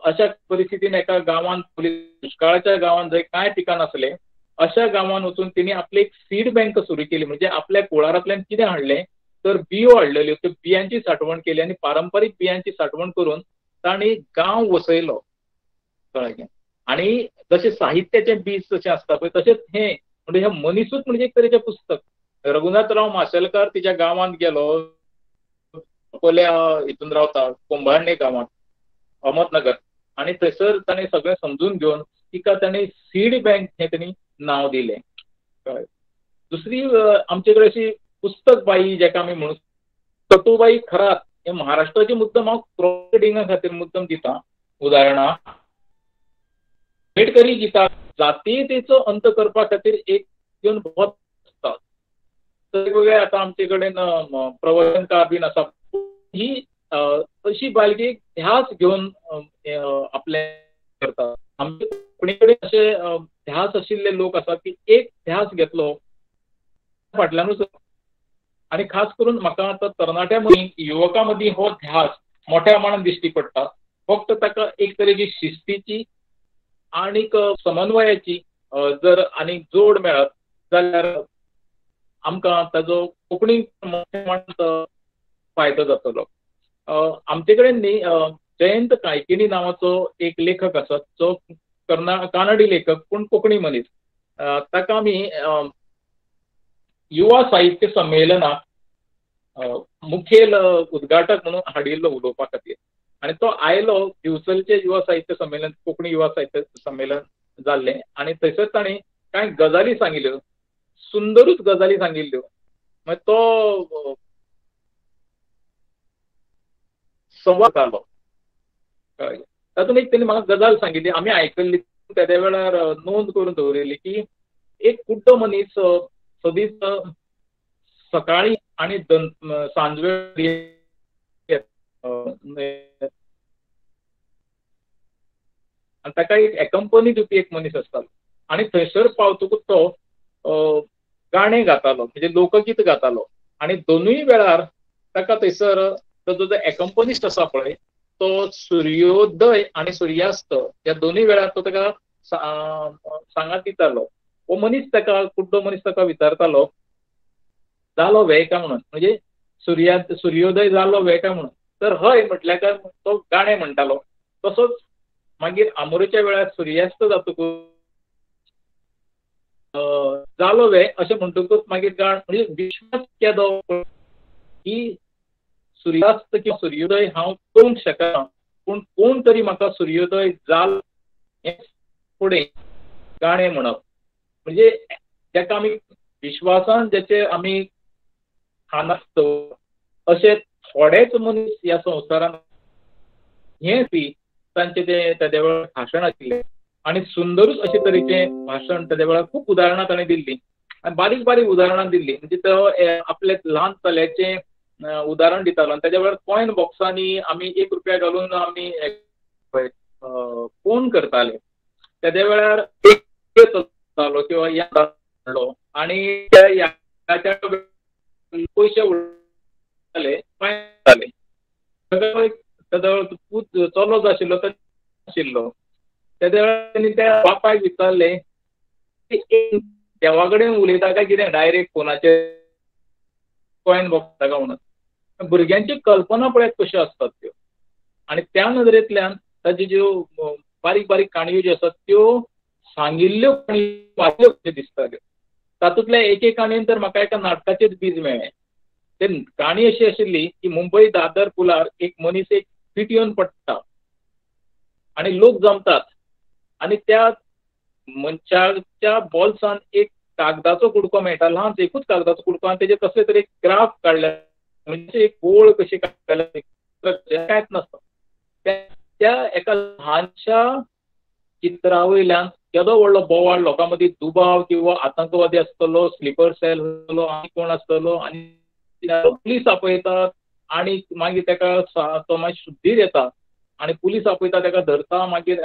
अशा परिस्थितीन एका गांवांत, दुश्काळाच्या गांवांत जंय कांय पिकां नासलें अशा गांवांत वचून तिणी आपली एक सीड बँक सुरू केली. म्हणजे आपल्या कुळारांतल्यान कितें हाडलें तर बियो हाडलेल्यो, त्यो बियांची साठवण केली आनी पारंपारीक बियांची साठवण करून तांणी गांव वसयलो. कळ्ळें? आनी जशें साहित्याचें बीज जशें आसता पळय तशेंच हें म्हणजे हें मनिसूच म्हणजे एक तरेचें पुस्तक. रघुनाथराव माशेलकार तिच्या गांवांत गेलो, अकोल्या हितून रावता, कुंभारणे गांवांत, अहमदनगर, आनी थंयसर ताणें सगळें समजून घेवन तिका ताणें सीड बँक हें ताणें नांव दिलें. कळ्ळें? दुसरी आमचे कडेन अशी पुस्तक बाई जेका आमी म्हणू सतुबाई खरात, हे महाराष्ट्राची मुद्दम हांव क्रॉस रिडिंगा खातीर मुद्दम दिता उदाहरणां. आंबेडकरी गीता जातीयतेचो अंत करपा खातीर एक घेवन भोंवत आसता. वेगवेगळे आतां आमचे कडेन प्रवचनकार बीन आसा. ही अशी बायल की ध्यास घेवन आपलें करता. आमचे कोंकणी कडेन अशे ध्यास आशिल्ले लोक आसात की एक ध्यास घेतलो फाटल्यानूच. आनी खास करून म्हाका आतां तरणाट्या मदीं, युवकां मदीं हो ध्यास मोठ्या प्रमाणान दिश्टी पडटा. फक्त ताका एक तरेची शिस्तीची आनीक समन्वयाची जर आनीक जोड मेळत जाल्यार आमकां ताजो कोंकणी मोठ्या प्रमाणांत फायदो जातलो. आमचे कडेन न्ही जयंत कायकिणी नांवाचो एक लेखक आसा, जो कानडी लेखक पूण कोंकणी मनीस. ताका आमी युवा साहित्य संमेलनाक मुखेल उद्घाटक म्हणून हाडिल्लो उलोवपा खातीर. आनी तो आयलो दिवचलचें युवा साहित्य संमेलन, कोंकणी युवा साहित्य संमेलन जाल्लें आनी थंयसर ताणें कांय गजाली सांगिल्ल्यो, सुंदरूच गजाली सांगिल्ल्यो. मागीर तो संवाद जालो. कळ्ळें? तातूंत एक तेणी म्हाका गजाल सांगिल्ली, आमी आयकल्ली तेद्या वेळार नोंद करून दवरिल्ली की एक कुड्डो मनीस सदींच सकाळी आनी सांजवेळ आनी ताका एक एकंपनी दिवपी एक मनीस आसतालो आनी थंयसर पावतकूच तो गाणें गातालो, म्हणजे लोकगीत गातालो. आनी दोनूय वेळार ताका थंयसर ताजो जो एकंपनिस्ट आसा पळय तो सुर्योदय आनी सुर्यास्त ह्या दोनूय वेळार तो ताका सांगात दितालो. हो मनीस ताका, कुड्डो मनीस ताका विचारतालो जालो वे काय म्हणून, म्हणजे सुर्योदय जालो वे काय म्हणून, तर हय म्हटल्यार काय तो गाणें म्हणटालो. तसोच मागीर आमोरेच्या वेळार सुर्यास्त जातकूच जालो वे अशें म्हणटकूच मागीर गाण, म्हणजे विश्वास केदो की सुर्यास्त किंवा सुर्योदय हांव करूंक शकना, पूण कोण तरी म्हाका सुर्योदय जालो हें फुडें गाणें म्हणप, म्हणजे ताका आमी विश्वासान ज्याचे आमी खानासतो अशे थोडेच मनीस ह्या संवसारांत हें बी तांचें तें तेद्या वेळार भाशण आशिल्लें. आनी सुंदरूच अशे तरेचें भाशण तेद्या वेळार खूब उदाहरणां ताणें दिल्लीं आनी बारीक बारीक उदाहरणां दिल्लीं. म्हणजे तो आपल्या ल्हान चल्याचें उदाहरण दितालो आनी तेज्या वेळार कॉयन बॉक्सांनी आमी 1 रुपया घालून आमी फोन करताले. तेद्या वेळार एक चलतालो किंवा या आनी त्या पयशे उरताले जाले. तेजो पूत चलो जो आशिल्लो तो आशिल्लो तेद्या वेळार तेणी त्या बापायक विचारलें देवा कडेन उलयता काय कितें डायरेक्ट फोनाचेर कॉयन बॉक्स काय म्हणून. भुरग्यांची कल्पना पळयात कश्यो आसतात त्यो, आनी त्या नदरेंतल्यान ताज्यो ज्यो बारीक बारीक काणयो ज्यो आसात त्यो सांगिल्ल्यो काणयो वाचल्यो कश्यो दिसताल्यो. तातूंतल्या एके काणयेन तर म्हाका एका नाटकाचेच बीज मेळ्ळें. ते काणी अशी आशिल्ली की मुंबय दादर पुलार एक मनीस एक फिट येवन पडटा आनी लोक जमतात आनी त्या मनशाच्या बोल्सान एक कागदाचो कुडको मेळटा, ल्हान एकूच कागदाचो कुडको, आनी तेजेर कसले तरी ग्राफ काडले, म्हणजे एक गोळ कशी काडल्या, कांयच नासता. त्या एका ल्हानशा चित्रा वयल्यान केदो व्हडलो बोवाळ, लोकां मदीं दुबाव किंवा आतंकवादी आसतलो, स्लिपर सेल आसतलो, आनी कोण आसतलो, आनी पुलीस आपयतात आनी मागीर ताका तो मागीर शुद्धीर येता आनी पुलीस आपयता, ताका धरता, मागीर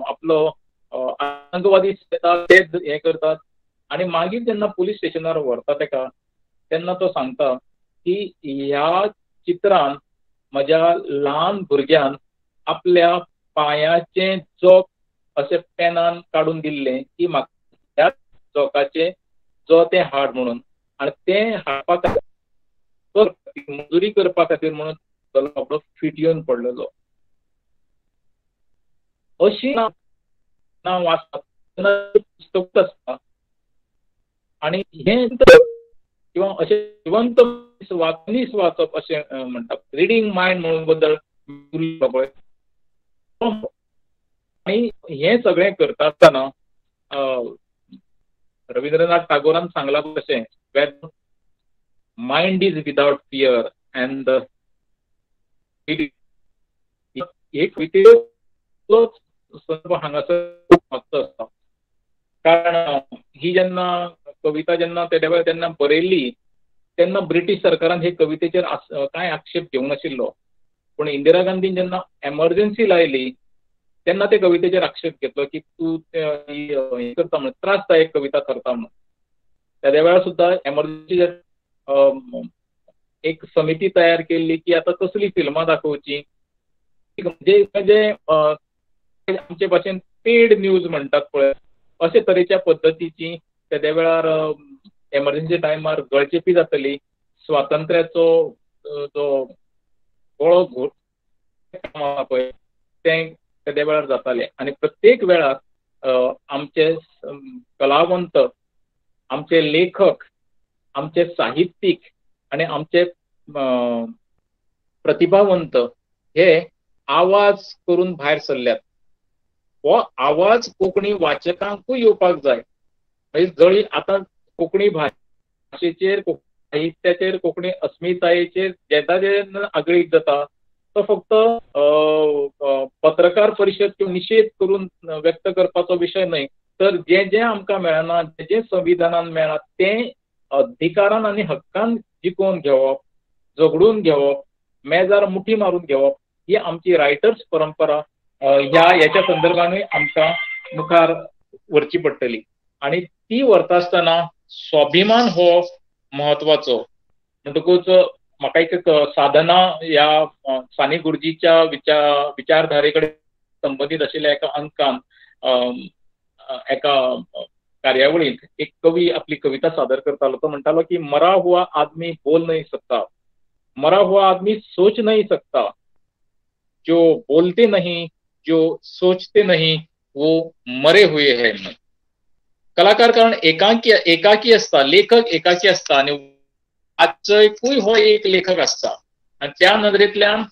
आपलो आतंकवादी येता ते हें करतात आनी मागीर जेन्ना पुलीस स्टेशनार व्हरता ताका तेन्ना तो सांगता की ह्या चित्रान म्हज्या ल्हान भुरग्यान आपल्या पांयाचें जोक अशें पेनान काडून दिल्लें की म्हाका ह्या जोकाचें जोतें हाड म्हणून, आनी तें हाडपा खातीर मजुरी करपा खातीर म्हणून आपलो फिट येवन पडलेलो. अशी ना वाचता पुस्तक आसता आनी हें किंवा अशें जिवंत मनीस वाचप अशें म्हणटा, रिडींग मायंड म्हणून बद्दल पळय. आनी हें सगळें करता आसतना रविंद्रनाथ टागोरान सांगलां तशें, mind is without fear and हे कवितेचो संदर्भ हांगासर खूब म्हत्व आसा. कारण ही जेन्ना कविता जेन्ना तेद्या वेळार तेन्ना बरयल्ली तेन्ना ब्रिटीश सरकारान हे कवितेचेर कांय आक्षेप घेवंक नाशिल्लो, पूण इंदिरा गांधीन जेन्ना एमर्जन्सी लायली तेन्ना ते कवितेचेर आक्षेप घेतलो की तूं हें करता म्हणून, त्रासदायक कविता करता म्हणून. तेद्या वेळार सुद्दां एमर्जन्सी एक समिती तयार केल्ली की आतां कसली फिल्मां दाखोवची, म्हणजे म्हणजे आमचे भाशेन पेड न्यूज म्हणटात पळय अशे तरेच्या पद्दतीची तेद्या वेळार एमर्जन्सी टायमार गळचेपी जातली, स्वातंत्र्याचो जो गळो घोट पळय तें तेद्या वेळार जातालें. आनी प्रत्येक वेळार आमचे कलावंत, आमचे लेखक, आमचे साहित्यीक आनी आमचे प्रतिभावंत हे आवाज करून भायर सरल्यात. हो आवाज कोंकणी वाचकांकूय येवपाक जाय. म्हणजे जरी आतां कोंकणी भाशेचेर, साहित्याचेर, कोंकणी अस्मितायेचेर जेन्ना जेन्ना आगळीक जाता तो फक्त पत्रकार परिशद किंवा निशेध करून व्यक्त करपाचो विशय न्हय, तर जें जें आमकां मेळना, जें जें संविधानान मेळना तें अधिकारान आनी हक्कान जिखोवन घेवप, झगडून घेवप, मेजार मुठी मारून घेवप ही आमची रायटर्स परंपरा ह्या हेच्या संदर्भानूय आमकां मुखार व्हरची पडटली. आनी ती व्हरता आसतना स्वाभिमान हो म्हत्वाचो. म्हणटकूच म्हाका एक साधना ह्या सानी गुरुजीच्या विचारधारे कडेन संबंदीत आशिल्ल्या एका अंकान एका कार्यावळींत एक कवी आपली कविता सादर करतालो. तो म्हणटालो की मरा हुआ आदमी बोल नहीं सकता, मरा हुआ आदमी सोच नहीं सकता, जो बोलते नहीं, जो सोचते नहीं, वो मरे हुए है. कलाकार कारण एकांकी एकाकी आसता, लेखक एकाकी आसता आनी वाचकूय हो एक लेखक आसता. आनी त्या नदरेंतल्यान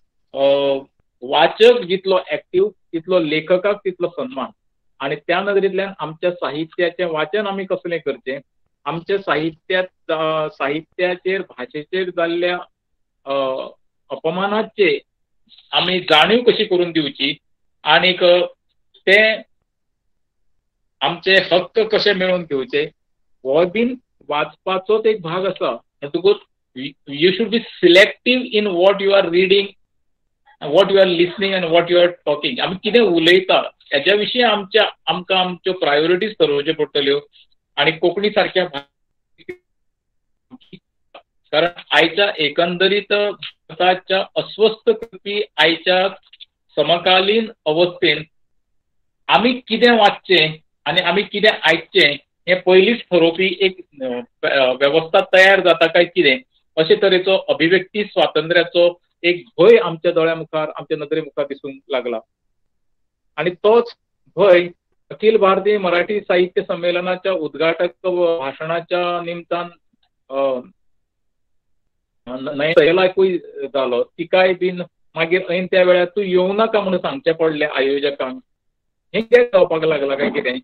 वाचक जितलो एक्टीव तितलो लेखकाक तितलो सन्मान. आनी त्या नदरेंतल्यान आमच्या साहित्याचें वाचन आमी कसलें करचें, आमच्या साहित्यात साहित्याचेर भाशेचेर जाल्ल्या अपमानाचे आमी जाणीव कशी करून दिवची आनीक ते आमचे हक्क कशे मेळोवन घेवचे हो बीन वाचपाचोच एक भाग आसा. म्हणटकूच you should be selective in what you are reading, what you are listening and what you are talking. आमी कितें उलयता हेज्या विशीं आमच्या आमकां आमच्यो प्रायोरिटीज थरोवच्यो पडटल्यो. आनी कोंकणी सारक्या कारण आयच्या एकंदरीत भारताच्या अस्वस्थ करपी आयच्या समकालीन अवस्थेन आमी कितें वाचचें आनी आमी कितें आयकचें हें पयलींच थरोवपी एक वेवस्था तयार जाता काय कितें अशे तरेचो अभिव्यक्ती स्वातंत्र्याचो एक भंय आमच्या दोळ्या मुखार, आमच्या नदरे मुखार दिसूंक लागला. आनी तोच भंय अखिल भारतीय मराठी साहित्य संमेलनाच्या उद्घाटक भाशणाच्या निमतान नयनाकूय जालो. तिकाय बीन मागीर ऐन त्या वेळार तूं येवं नाका म्हणून सांगचें पडलें आयोजकांक. हें कित्याक जावपाक लागलां काय कितें?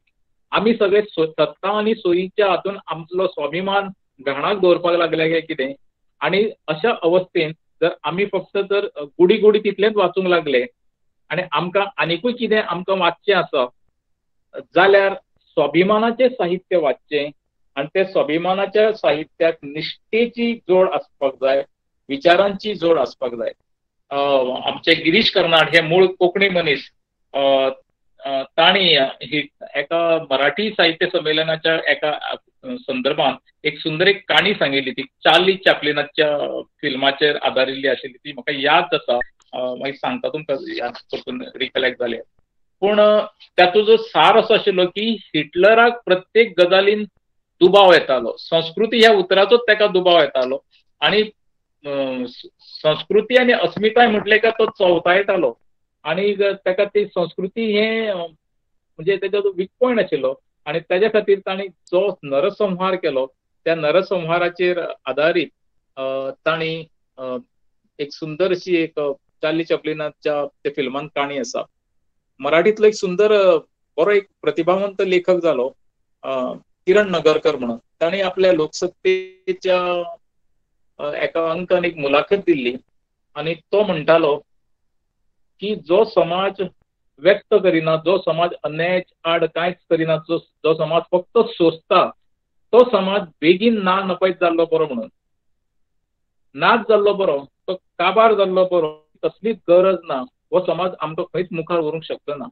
आमी सगळे सत्ता आनी सोयीच्या हातून आमचो स्वाभिमान घाणाक दवरपाक लागले काय कितें? आनी अशा अवस्थेन जर आमी फक्त जर गुडी गुडी तितलेंच वाचूंक लागले आनी आमकां आनिकूय कितें आमकां वाचचें आसा जाल्यार स्वाभिमानाचें साहित्य वाचचें आनी ते स्वाभिमानाच्या साहित्याक निश्ठेची जोड आसपाक जाय, विचारांची जोड आसपाक जाय. आमचे गिरीश कर्नाड हे मूळ कोंकणी मनीस, तांणी एका मराठी साहित्य संमेलनाच्या एका संदर्भात एक सुंदर एक काणी सांगिल्ली, ती चार्ली चॅपलिनाच्या फिल्माचेर आदारिल्ली आशिल्ली, ती म्हाका याद आसा, मागीर सांगता तुमकां याद परतून रिकलेक्ट जालें. पूण ताचो जो सार असो आशिल्लो की हिटलराक प्रत्येक गजालीन दुबाव येतालो, संस्कृती ह्या उतराचोच ताका दुबाव येतालो आनी संस्कृती आनी अस्मिताय म्हटलें काय तो चवतायतालो आनी ताका ती संस्कृती हें म्हणजे तेजो वीक पॉयंट आशिल्लो आनी ताज्या खातीर तांणी जो नरसंहार केलो त्या नरसंहाराचेर आदारीत तांणी एक सुंदर अशी एक चार्ली चॅपलिनाच्या त्या फिल्मान काणी आसा. मराठींतलो एक सुंदर बरो एक प्रतिभावंत लेखक जालो किरण नगरकर म्हणून, तांणी आपल्या लोकसत्तेच्या एका अंकान एक मुलाखत दिल्ली आनी तो म्हणटालो की जो समाज व्यक्त करिना, जो समाज अन्यायाच्या आड कांयच करिना, जो समाज फक्त सोंसता तो समाज बेगीन ना नपयत जाल्लो बरो म्हणून, नाच जाल्लो बरो, तो काबार जाल्लो बरो, कसलीच गरज ना, हो समाज आमकां खंयच मुखार व्हरूंक शकना.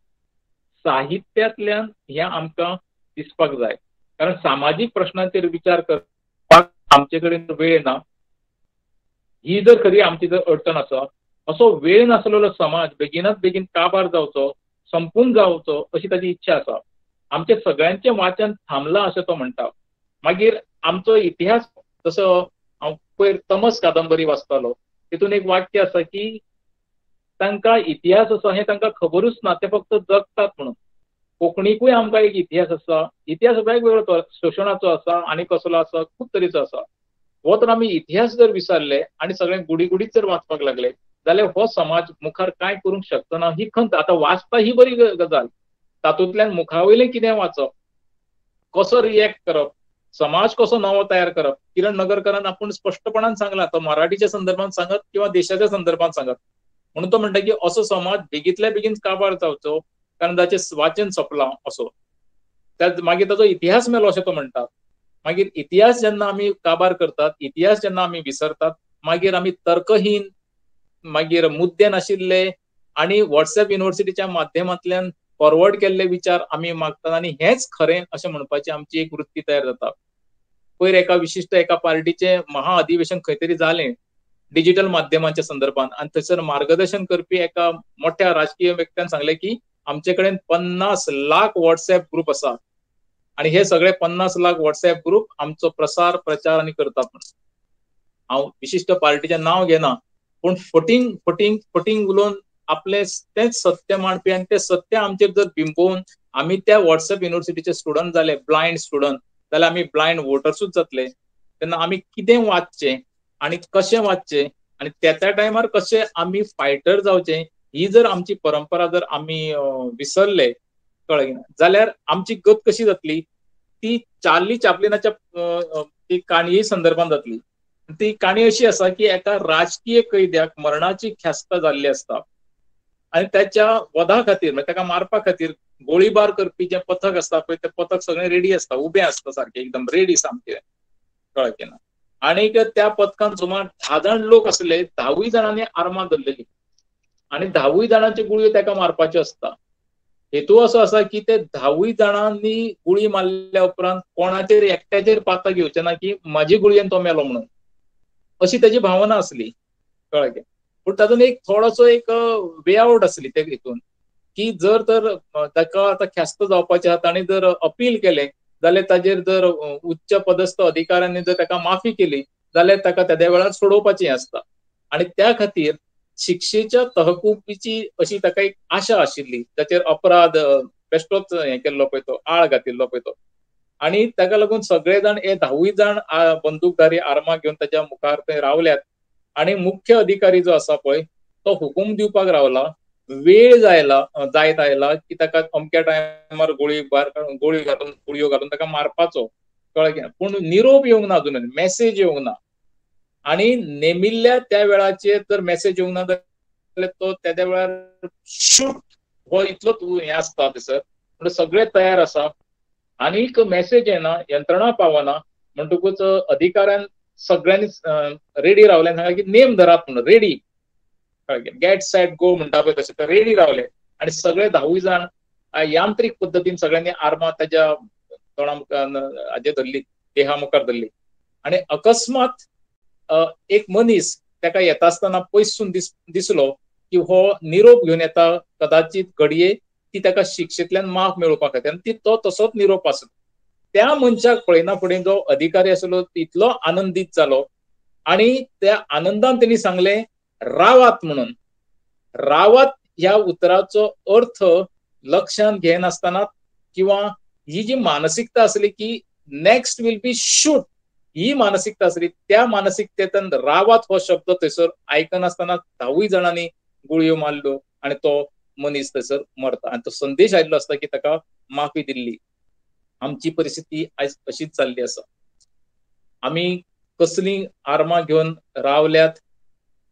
साहित्यांतल्यान हें आमकां दिसपाक जाय, कारण सामाजीक प्रश्नांचेर विचार करपाक आमचे कडेन वेळ ना. ही जर खरी आमची जर अडचण आसा, असो वेळ नासलेलो समाज बेगिनात बेगीन काबार जावचो, संपून जावचो अशी ताची इच्छा आसा. आमचे सगळ्यांचें वाचन थांबलां अशें तो म्हणटा. मागीर आमचो इतिहास, जसो हांव पयर तमस कादंबरी वाचतालो, तितून एक वाक्य आसा की तांकां इतिहास आसा हें तांकां खबरूच ना, ते फक्त जगतात म्हणून. कोंकणीकूय आमकां एक इतिहास आसा, इतिहास वेगवेगळो शोशणाचो आसा आनी कसलो आसा, खूब तरेचो आसा. हो तर आमी इतिहास जर विसरले आनी सगळे गुडी गुडीच जर वाचपाक लागले जाल्यार हो समाज मुखार कांय करूंक शकना ही खंत. आतां वाचता ही बरी गजाल, तातूंतल्यान मुखावयलें कितें वाचप, कसो रिएक्ट करप, समाज कसो नवो तयार करप. किरण नगरकरान आपूण स्पश्टपणान सांगलां, तो मराठीच्या संदर्भात सांगत किंवा देशाच्या संदर्भात सांगत, म्हणून तो म्हणटा की असो समाज बेगीतल्या बेगीन काबार जावचो, कारण ताचें वाचन सोंपलां असो. मागीर ताचो इतिहास मेलो अशें तो म्हणटा. मागीर इतिहास जेन्ना आमी काबार करतात, इतिहास जेन्ना आमी विसरतात, मागीर आमी तर्कहीन, मागीर मुद्दे नाशिल्ले आनी व्हॉट्सएप युनिव्हर्सिटीच्या माध्यमांतल्यान फॉरवर्ड केल्ले विचार आमी मागतात आनी हेंच खरें अशें म्हणपाची आमची एक वृत्ती तयार जाता. पयर एका विशिश्ट एका पार्टीचें महाअधिवेशन खंय तरी जालें डिजिटल माध्यमांच्या संदर्भात, आनी थंयसर मार्गदर्शन करपी एका मोठ्या राजकीय व्यक्त्यान सांगलें की आमचे कडेन 50 लाख व्हॉट्सएप ग्रुप आसा आनी हे सगळे 50 लाख व्हॉट्सएप ग्रुप आमचो प्रसार प्रचार आनी करतात. म्हणून हांव विशिश्ट पार्टीचें नांव घेना, पूण फटींग फटींग फटींग उलोवन आपले तेंच सत्य मांडपी आनी तें सत्य आमचेर जर बिंबोवन आमी त्या व्हॉट्सएप युनिव्हर्सिटीचे स्टुडंट जाले, ब्लायंड स्टुडंट जाल्यार आमी ब्लायंड वोटर्सूच जातले. तेन्ना आमी कितें वाचचें आनी कशें वाचचें आनी त्या त्या टायमार कशें आमी फायटर जावचें, ही जर आमची परंपरा जर आमी विसरले, कळ्ळें जाल्यार आमची गत कशी जातली ती चार्ली चॅपलिनाच्या ती काणये संदर्भात जातली. ती काणी अशी आसा की एका राजकीय कैद्याक मरणाची ख्यास्त जाल्ली आसता आनी त्याच्या वधा खातीर, म्हणजे ताका मारपा खातीर गोळीबार करपी जें पथक आसता पळय, तें पथक सगळें रेडी आसता, उबें आसता सारकें, एकदम रेडी सामकें, कळ्ळें ना. आनीक त्या पथकान सुमार 10 जाण लोक आसले, 10 जाणांनी आर्मां धरलेली आनी 10 जाणांच्यो गुळयो ताका मारपाच्यो आसता. हेतू असो आसा की ते 10 जाणांनी गुळी मारल्या उपरांत कोणाचेर एकट्याचेर पाता घेवचें ना की म्हाजी गुळयेन तो मेलो म्हणून, अशी ताची भावना आसली, कळ्ळें. पूण तातूंत एक थोडोसो एक वे आवट आसली ते हितून की जर तर ताका आतां ख्यास्त जावपाची आसा, ताणें जर अपील केलें जाल्यार ताजेर जर उच्च पदस्थ अधिकाऱ्यांनी जर ताका माफी केली जाल्यार ताका तेद्या वेळार सोडोवपाचें आसता. आनी त्या खातीर शिक्षेच्या तहकुबीची अशी ताका एक आशा आशिल्ली, ताचेर अपराध बेश्टोच हें केल्लो पळय तो, आळ घातिल्लो पळय तो, आनी ताका लागून सगळे जाण हे 10 जाण बंदूकधारी आर्मां घेवन ताच्या मुखार थंय रावल्यात आनी मुख्य अधिकारी जो आसा पळय तो हुकूम दिवपाक रावला. वेळ जायत आयला की ताका अमक्या टायमार गोळयो घालून ताका मारपाचो, कळ्ळें. पूण निरोप येवंक ना अजून, मॅसेज येवंक ना आनी नेमिल्ल्या त्या वेळाचेर जर मॅसेज येवंक ना जाल्यार तो त्या वेळार शूट हो इतलो हें आसता थंयसर, म्हणून सगळे तयार आसा आनीक मॅसेज येना, यंत्रणा पावना, म्हणटकूच अधिकाऱ्यान सगळ्यांनी रेडी रावले, सांगला की नेम धरात म्हणून, रेडी गेट सेट गो म्हणटा पळय तशें, रेडी रावले आनी सगळे 10 जाण यांत्रीक पद्दतीन सगळ्यांनी आर्मां ताच्या तोंडा मुखार हाजेर धरली, देहा मुखार धरली. आनी अकस्मात एक मनीस ताका येता आसतना पयसून दिसलो की हो निरोप घेवन येता, कदाचित घडये ती ताका शिक्षेंतल्यान माफ मेळोवपा खातीर, आनी तो तसोच निरोप आसलो. त्या मनशाक पळयना फुडें जो अधिकारी आसलो तितलो आनंदीत जालो आनी त्या आनंदान तेणी सांगलें रावात म्हणून. रावात ह्या उतराचो अर्थ लक्षांत घेनासतना किंवा ही जी मानसिकता आसली की नेक्स्ट will be shoot, ही मानसिकता आसली, त्या मानसिकतेंतल्यान रावात हो शब्द थंयसर आयकनासतना 10 जाणांनी गुळयो मारल्यो आनी तो मनीस थंयसर मरता आनी तो संदेश आयिल्लो आसता की ताका माफी दिल्ली. आमची परिस्थिती आयज अशीच जाल्ली आसा. आमी कसलीं आर्मां घेवन रावल्यात,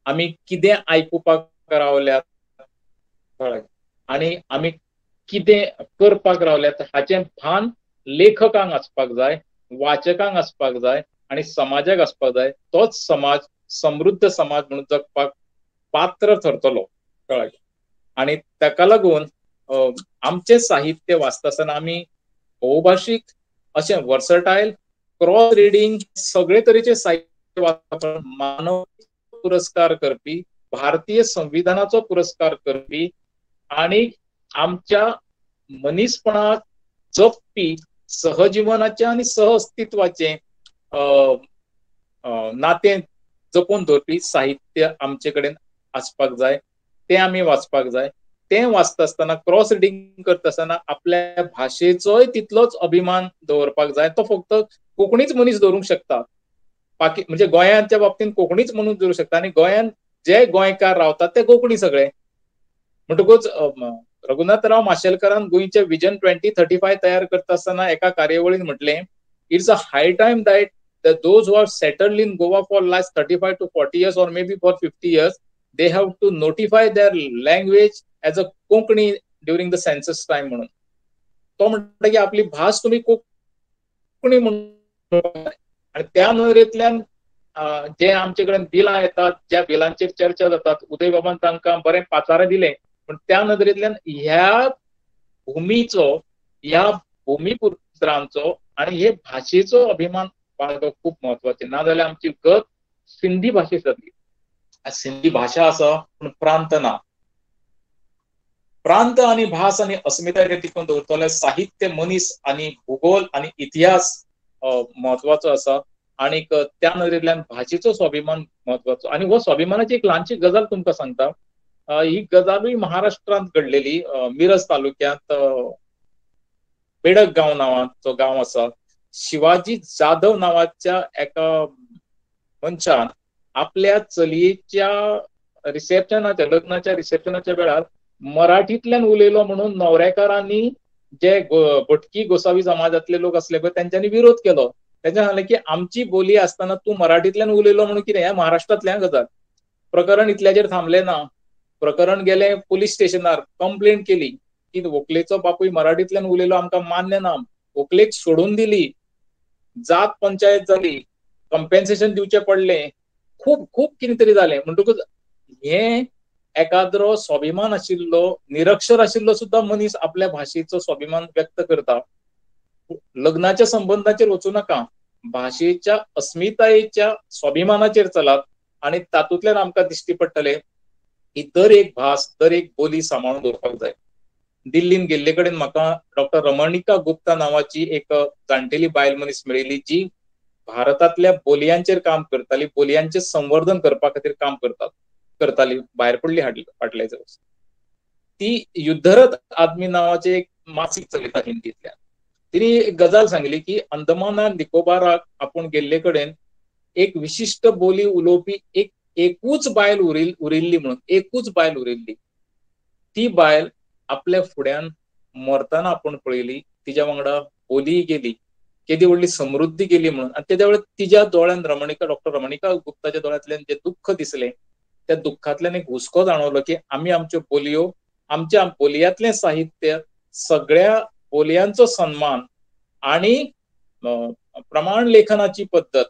आमी कितें आयकुपाक रावल्यात आनी आमी कितें करपाक रावल्यात हाचें भान लेखकांक आसपाक जाय, वाचकांक आसपाक जाय आनी समाजाक आसपाक जाय. तोच समाज समृद्ध समाज म्हणून जगपाक पात्र थरतलो, कळ्ळें. आनी ताका लागून आमचें साहित्य वाचता आसतना आमी भोवभाशीक अशें वर्सटायल क्रॉस रिडींग सगळे तरेचे साहित्य वाचप, मानव पुरस्कार करपी, भारतीय संविधानाचो पुरस्कार करपी आनी आमच्या मनीसपणाक जपपी सहजीवनाचें आनी सहअस्तित्वाचें नातें जपून दवरपी साहित्य आमचे कडेन आसपाक जाय, तें आमी वाचपाक जाय. तें वाचता आसतना क्रॉस रिडींग करता आसतना आपल्या भाशेचोय तितलोच अभिमान दवरपाक जाय. तो फक्त कोंकणीच मनीस दवरूंक शकता, बाकी म्हणजे गोंयांच्या बाबतींत कोंकणीच मनीस दवरूंक शकता आनी गोंयांत जे गोंयकार रावतात ते कोंकणी सगळे. म्हणटकूच रघुनाथराव माशेलकरान गोंयचे विजन 2035 तयार करता आसतना एका कार्यावळीन म्हटलें, it's a high time that those who are settled in Goa for last 35 to 40 years or maybe for 50 years They have to notify their language as a Konkani during the census time म्हणून. तो म्हणटा की आपली भास तुमी कोंकणी म्हणून. आनी त्या नदरेंतल्यान जे आमचे कडेन बिलां येतात, ज्या बिलांचेर चर्चा जातात, उदयबाबान तांकां बरें पाचारें दिलें, पूण त्या नदरेंतल्यान ह्या भुमीचो, ह्या भुमीपुत्रांचो आनी हे भाशेचो अभिमान बाळगप खूब म्हत्वाचें. नाजाल्यार आमची गत सिंधी भाशेक जातली. सिंधी भाशा आसा पूण प्रांत ना. प्रांत आनी भास आनी अस्मिताय ते टिकून दवरतले साहित्य, मनीस आनी भुगोल आनी इतिहास म्हत्वाचो आसा. आनीक त्या नदरेंतल्यान भाशेचो स्वाभिमान म्हत्वाचो. आनी हो स्वाभिमानाची एक ल्हानशी गजाल तुमकां सांगता. ही गजालूय महाराष्ट्रांत घडलेली. मिरज तालुक्यांत बेडक गांव नांवाचो गांव आसा. शिवाजी जाधव नांवाच्या एका मनशान आपल्या चलयेच्या रिसेप्शनाच्या, लग्नाच्या रिसेप्शनाच्या वेळार मराठींतल्यान उलयलो म्हणून न्हवरेकारांनी, जे भटकी गोसावी समाजांतले लोक आसले पळय, तेंच्यांनी विरोध केलो. तेंच्या सांगलें की आमची बोली आसतना तूं मराठींतल्यान उलयलो म्हणून कितें, ह्या महाराष्ट्रांतल्या गजाल. प्रकरण इतल्याचेर थांबलें ना. प्रकरण गेलें पुलीस स्टेशनार, कंप्लेंट केली की व्हंकलेचो बापूय मराठींतल्यान उलयलो, आमकां मान्य ना. व्हंकलेक सोडून दिली, जात पंचायत जाली, कंपेन्सेशन दिवचें पडलें, खूब खूब कितें तरी जालें. म्हणटकूच हें एकाद्रो स्वाभिमान आशिल्लो, निरक्षर आशिल्लो सुद्दां मनीस आपल्या भाशेचो स्वाभिमान व्यक्त करता. लग्नाच्या संबंधाचेर वचूं नाका, भाशेच्या अस्मितायेच्या स्वाभिमानाचेर चलात आनी तातूंतल्यान आमकां दिश्टी पडटलें की दर एक भास, दर एक बोली सांबाळून दवरपाक जाय. दिल्लीन गेल्ले कडेन म्हाका डॉक्टर रमणिका गुप्ता नांवाची एक जाणटेली बायल मनीस मेळिल्ली, जी भारतांतल्या बोलयांचेर काम करताली, बोलयांचें संवर्धन करपा खातीर काम करताली. भायर पडली फाटल्या वर्स. ती युद्धरत आदमी नांवाचें एक मासीक चलयता हिंदींतल्यान. तिणी एक गजाल सांगली की अंदमानाक निकोबाराक आपूण गेल्ले कडेन एक विशिश्ट बोली उलोवपी एकूच बायल उरिल्ली म्हणून, एकूच बायल उरिल्ली. ती बायल आपल्या फुड्यान मरतना आपूण पळयली, तिच्या वांगडा बोलीय गेली, केदी व्हडली समृद्धी गेली म्हणून. आनी तेद्या वेळार तिज्या दोळ्यान, रमणिका, डॉक्टर रमणिका गुप्ताच्या दोळ्यांतल्यान जें दुख्ख दिसलें, त्या दुख्खांतल्यान एक हुस्को जाणवलो की आमी आमच्यो बोलयो, आमच्या बोलयांतलें साहित्य, सगळ्या बोलयांचो सन्मान आनी प्रमाण लेखनाची पद्दत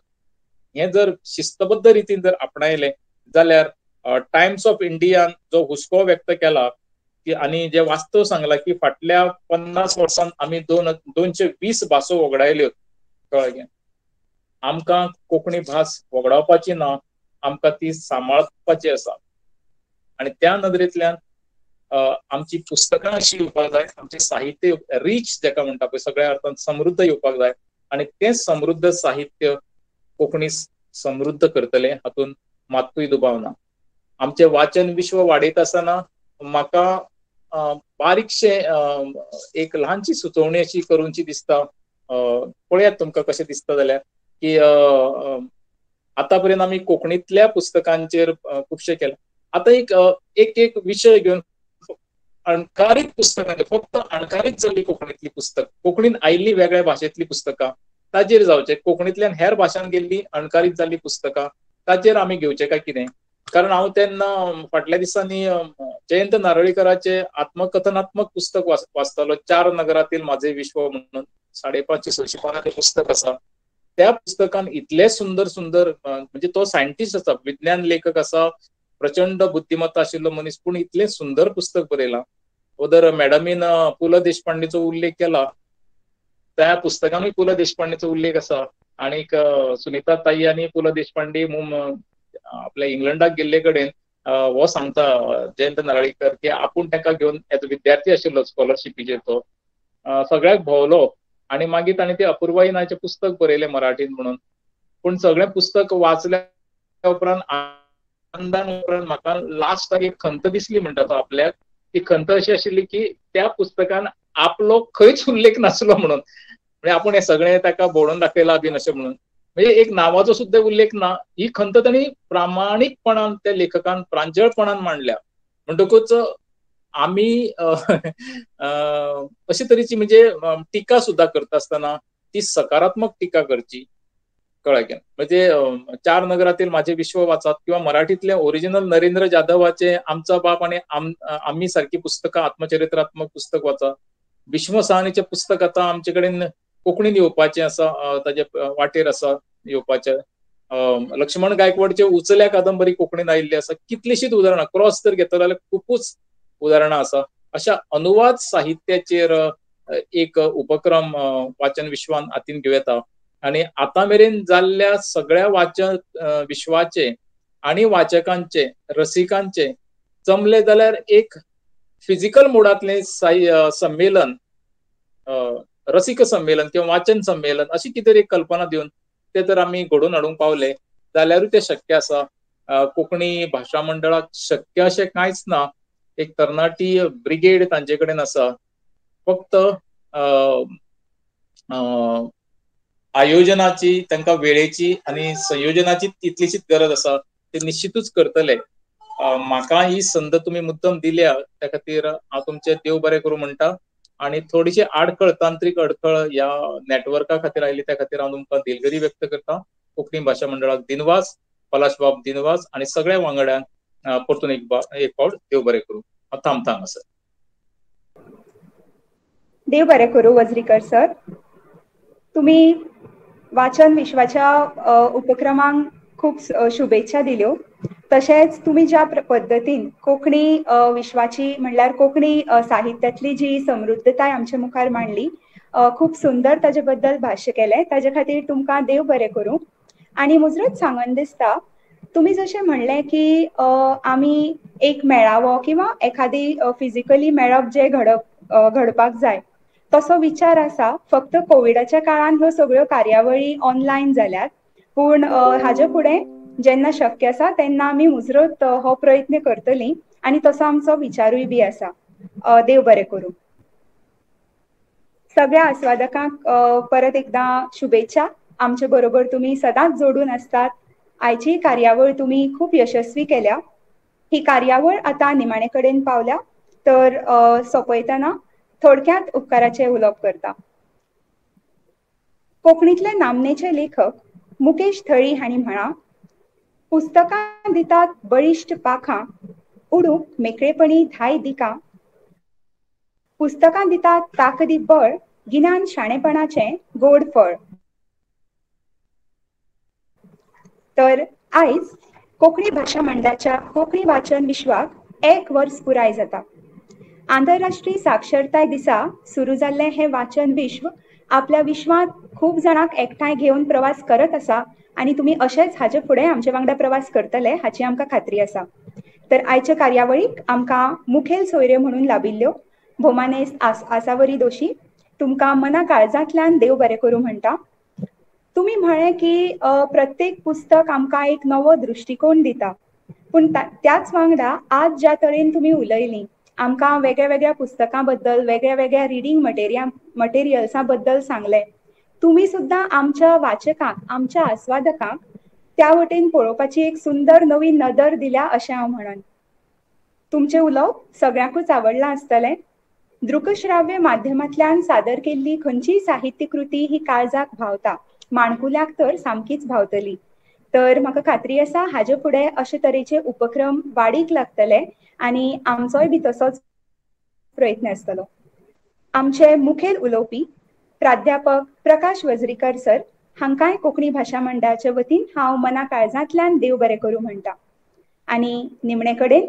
हें जर शिस्तबद्ध रितीन जर आपणायलें जाल्यार टायम्स ऑफ इंडियान जो हुस्को व्यक्त केला की आनी जें वास्तव सांगलां की फाटल्या 50 वर्सांत आमी 220 भासो वगडायल्यो. कळ्ळें? आमकां कोंकणी भास वगडावपाची ना, आमकां ती सांबाळपाची आसा. आनी त्या नदरेंतल्यान आमची पुस्तकां अशी येवपाक जाय, आमचें साहित्य रीच जाका म्हणटा पळय, सगळ्या अर्थान समृद्ध येवपाक जाय. आनी तें समृद्ध साहित्य कोंकणी समृद्ध करतलें हातूंत मात्तूय दुबाव ना. आमचें वाचन विश्व वाडयत आसतना म्हाका बारीकशें एक ल्हानशी सुचोवणी अशी करूनशी दिसता. पळयात तुमकां कशें दिसता जाल्यार की आतां पर्यंत आमी कोंकणींतल्या पुस्तकांचेर खुबशें केलां. आतां एक एक एक विशय घेवन अणकारीत पुस्तकां, फक्त अणकारीत जाल्ली कोंकणींतली पुस्तक, कोंकणीन आयिल्ली वेगळ्या भाशेंतली पुस्तकां ताचेर जावचें, कोंकणींतल्यान हेर भाशान गेल्ली अणकारीत जाल्ली पुस्तकां ताचेर आमी घेवचें काय कितें. कारण हांव तेन्ना फाटल्या दिसांनी जयंत नारळीकराचें आत्मकथनात्मक पुस्तक वाचतालो, 4 नगरातील माझे विश्व म्हणून 550-600 पानांचें पुस्तक आसा. त्या पुस्तकान इतले सुंदर सुंदर, म्हणजे तो सायंटिस्ट आसा, विज्ञान लेखक आसा, प्रचंड बुद्धिमत्ता आशिल्लो मनीस, पूण इतलें सुंदर पुस्तक बरयलां. ओदर मॅडमीन पु ल देशपांडेचो उल्लेख केला, त्या पुस्तकानूय पु ल देशपांडेचो उल्लेख आसा. आनीक सुनिता ताई आनी पु ल देशपांडे आपल्या इंग्लंडाक गेल्ले कडेन हो सांगता जयंत नारळीकर की आपूण ताका घेवन एज विद्यार्थी आशिल्लो स्कॉलरशिपीचेर, तो सगळ्याक भोंवलो आनी मागीर ताणें तें अपुर्वाई नांवाचें पुस्तक बरयलें मराठीन म्हणून. पूण सगळें पुस्तक वाचल्या उपरांत आनंदान उपरांत म्हाका लास्टाक एक खंत दिसली म्हणटा तो आपल्याक. ती खंत अशी आशिल्ली की त्या पुस्तकान आपलो खंयच उल्लेख नासलो म्हणून, म्हणजे आपूण हें सगळें ताका भोंवडून दाखयलां बीन अशें म्हणून, म्हणजे एक नांवाचो सुद्दां उल्लेख ना. ही खंत तांणी प्रामाणीकपणान त्या लेखकान प्रांजळपणान मांडल्या. म्हणटकूच आमी अशे तरेची म्हणजे टिका सुद्दां करता आसतना ती सकारात्मक टिका करची. कळ्ळें की म्हणजे चार नगरातील माझे विश्व वाचात किंवा मराठीतले ओरिजिनल नरेंद्र जाधवाचे आमचा बाप आणि आम्ही सारखी पुस्तकां, आत्मचरित्रात्मक पुस्तक वाचा. भीष्म सहानीचें पुस्तक आतां आमचे कडेन कोंकणीन येवपाचें आसा, ताजे वाटेर आसा येवपाचें. लक्ष्मण गायकवाडचे उचल्या कादंबरी कोंकणीन आयिल्ली आसा. कितलीशीच उदाहरणां, क्रॉस जर घेतलो जाल्यार खुबूच उदाहरणां आसा. अशा अनुवाद साहित्याचेर एक उपक्रम वाचन विश्वान हातीन घेवं येता. आनी आतां मेरेन जाल्ल्या सगळ्या वाचन विश्वाचे आनी वाचकांचे, रसिकांचे जमले जाल्यार एक फिजिकल मोडांतलें संमेलन, रसिक संमेलन किंवा वाचन संमेलन अशी कितें तरी कल्पना दिवन ते तर आमी घडोवन हाडूंक पावले जाल्यारूय तें शक्य आसा. कोंकणी भाशा मंडळाक शक्य अशें कांयच ना. एक तरणाटी ब्रिगेड तांचे कडेन आसा. फक्त आयोजनाची, तांकां वेळेची आनी संयोजनाची तितलीशीच गरज आसा. ते निश्चितूच करतले. म्हाका ही संद तुमी मुद्दम दिल्या त्या खातीर हांव तुमचें देव बरें करूं म्हणटा. आनी थोडीशी आडखळ, तांत्रीक अडखळ ह्या नॅटवर्का खातीर आयली त्या खातीर हांव तुमकां दिलगिरी व्यक्त करता. कोंकणी भाशा मंडळाक दिनवास, पलाश बाब दिनवास आनी सगळ्या वांगड्यांक परतून एक फावट देव बरें करूं. हांव थांबता हांगासर. देव बरें करूं वज्रीकर सर. तुमी वाचन विश्वाच्या उपक्रमांक खूब शुभेच्छा दिल्यो. तशेंच तुमी ज्या पद्दतीन कोंकणी विश्वाची म्हणल्यार कोंकणी साहित्यांतली जी समृद्धताय आमचे मुखार मांडली, खूब सुंदर ताजे बद्दल भाश्य केलें, ताजे खातीर तुमकां देव बरें करूं. आनी मुजरत सांगन दिसता, तुमी जशें म्हणलें की आमी एक मेळावो किंवा एखादी फिजिकली मेळप जे घडपाक जाय तसो विचार आसा. फक्त कोविडाच्या काळान ह्यो सगळ्यो कार्यावळी ऑनलायन जाल्यात, पूण हाजे फुडें जेन्ना शक्य आसा तेन्ना आमी मुजरत हो प्रयत्न करतली आनी तसो आमचो विचारूय बी आसा. देव बरें करूं. सगळ्या आस्वादकांक परत एकदां शुभेच्छा. आमचे बरोबर तुमी सदांच जोडून आसतात. आयची कार्यावळ तुमी खूब यशस्वी केल्या. ही कार्यावळ आतां निमाणे कडेन पावल्या, तर सोंपयतना थोडक्यात उपकाराचें उलोवप करता. कोंकणीतले नामनेचे लेखक मुकेश थळी हांणी म्हळां, पुस्तकां दितात बळिश्ट पाखां, उडूंक मेकळेपणी धाय दिकां, पुस्तकां दितात ताकदी बळ, गिन्यान शाणेपणाचें गोड फळ. तर आयज कोंकणी भाशा मंडळाच्या कोंकणी वाचन विश्वाक 1 वर्स पुराय जाता. आंतरराष्ट्रीय साक्षरताय दिसा सुरू जाल्लें हें वाचन विश्व आपल्या विश्वांत खूब जाणांक एकठांय घेवन प्रवास करत आसा आनी तुमी अशेंच हाजे फुडें आमचे वांगडा प्रवास करतले हाची आमकां खात्री आसा. तर आयच्या कार्यावळीक आमकां मुखेल सोयरे म्हणून लाभिल्ल्यो भोमानेस्त आसावरी दोशी, तुमकां मना काळजांतल्यान देव बरें करूं म्हणटा. तुमी म्हळें की प्रत्येक पुस्तक आमकां एक नवो दृश्टिकोण दिता, पूण त्याच वांगडा आज ज्या तरेन तुमी उलयलीं, आमकां वेगळ्या वेगळ्या पुस्तकां बद्दल, वेगळ्या वेगळ्या रिडींग मटेरियल्सां बद्दल सांगलें, तुमी सुद्दां आमच्या वाचकांक, आमच्या आस्वादकांक त्या वटेन पळोवपाची एक सुंदर नवी नदर दिल्या अशें हांव म्हणन. तुमचें उलोवप सगळ्यांकूच आवडलां आसतलें. दृकश्राव्य माध्यमांतल्यान सादर केल्ली खंयचीय साहित्यकृती ही काळजाक भावता, माणकुल्याक तर सामकीच भावतली. तर म्हाका खात्री आसा हाजे फुडें अशे तरेचे उपक्रम वाडीक लागतले आनी आमचोय बी तसोच प्रयत्न आसतलो. आमचे मुखेल उलोवपी प्राध्यापक प्रकाश वज्रीकर सर हांकांय कोंकणी भाशा मंडळाचे वतीन हांव मना काळजांतल्यान देव बरें करूं म्हणटा. आनी निमणे कडेन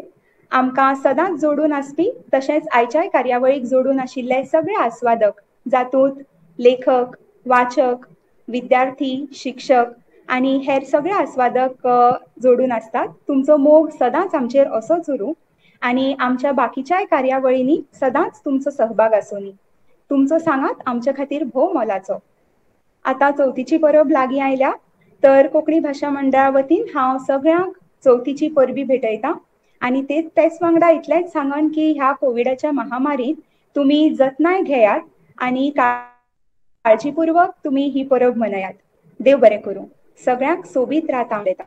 आमकां सदांच जोडून आसपी तशेंच आयच्याय कार्यावळीक जोडून आशिल्ले सगळे आस्वादक, जातूंत लेखक, वाचक, विद्यार्थी, शिक्षक आनी हेर सगळे आस्वादक जोडून आसतात, तुमचो मोग सदांच आमचेर असोच उरूं आनी आमच्या बाकीच्याय कार्यावळींनी सदांच तुमचो सहभाग आसूनी. तुमचो सांगात आमच्या खातीर भोव मोलाचो. आतां चवथीची परब लागीं आयल्या, तर कोंकणी भाशा मंडळा वतीन हांव सगळ्यांक चवथीची परबी भेटयतां आनी तेच वांगडा इतलेंच सांगन की ह्या कोविडाच्या महामारीत तुमी जतनाय घेयात आनी काळजीपूर्वक तुमी ही परब मनयात. देव बरें करूं. सगळ्यांक सोबीत रात आंवडेता.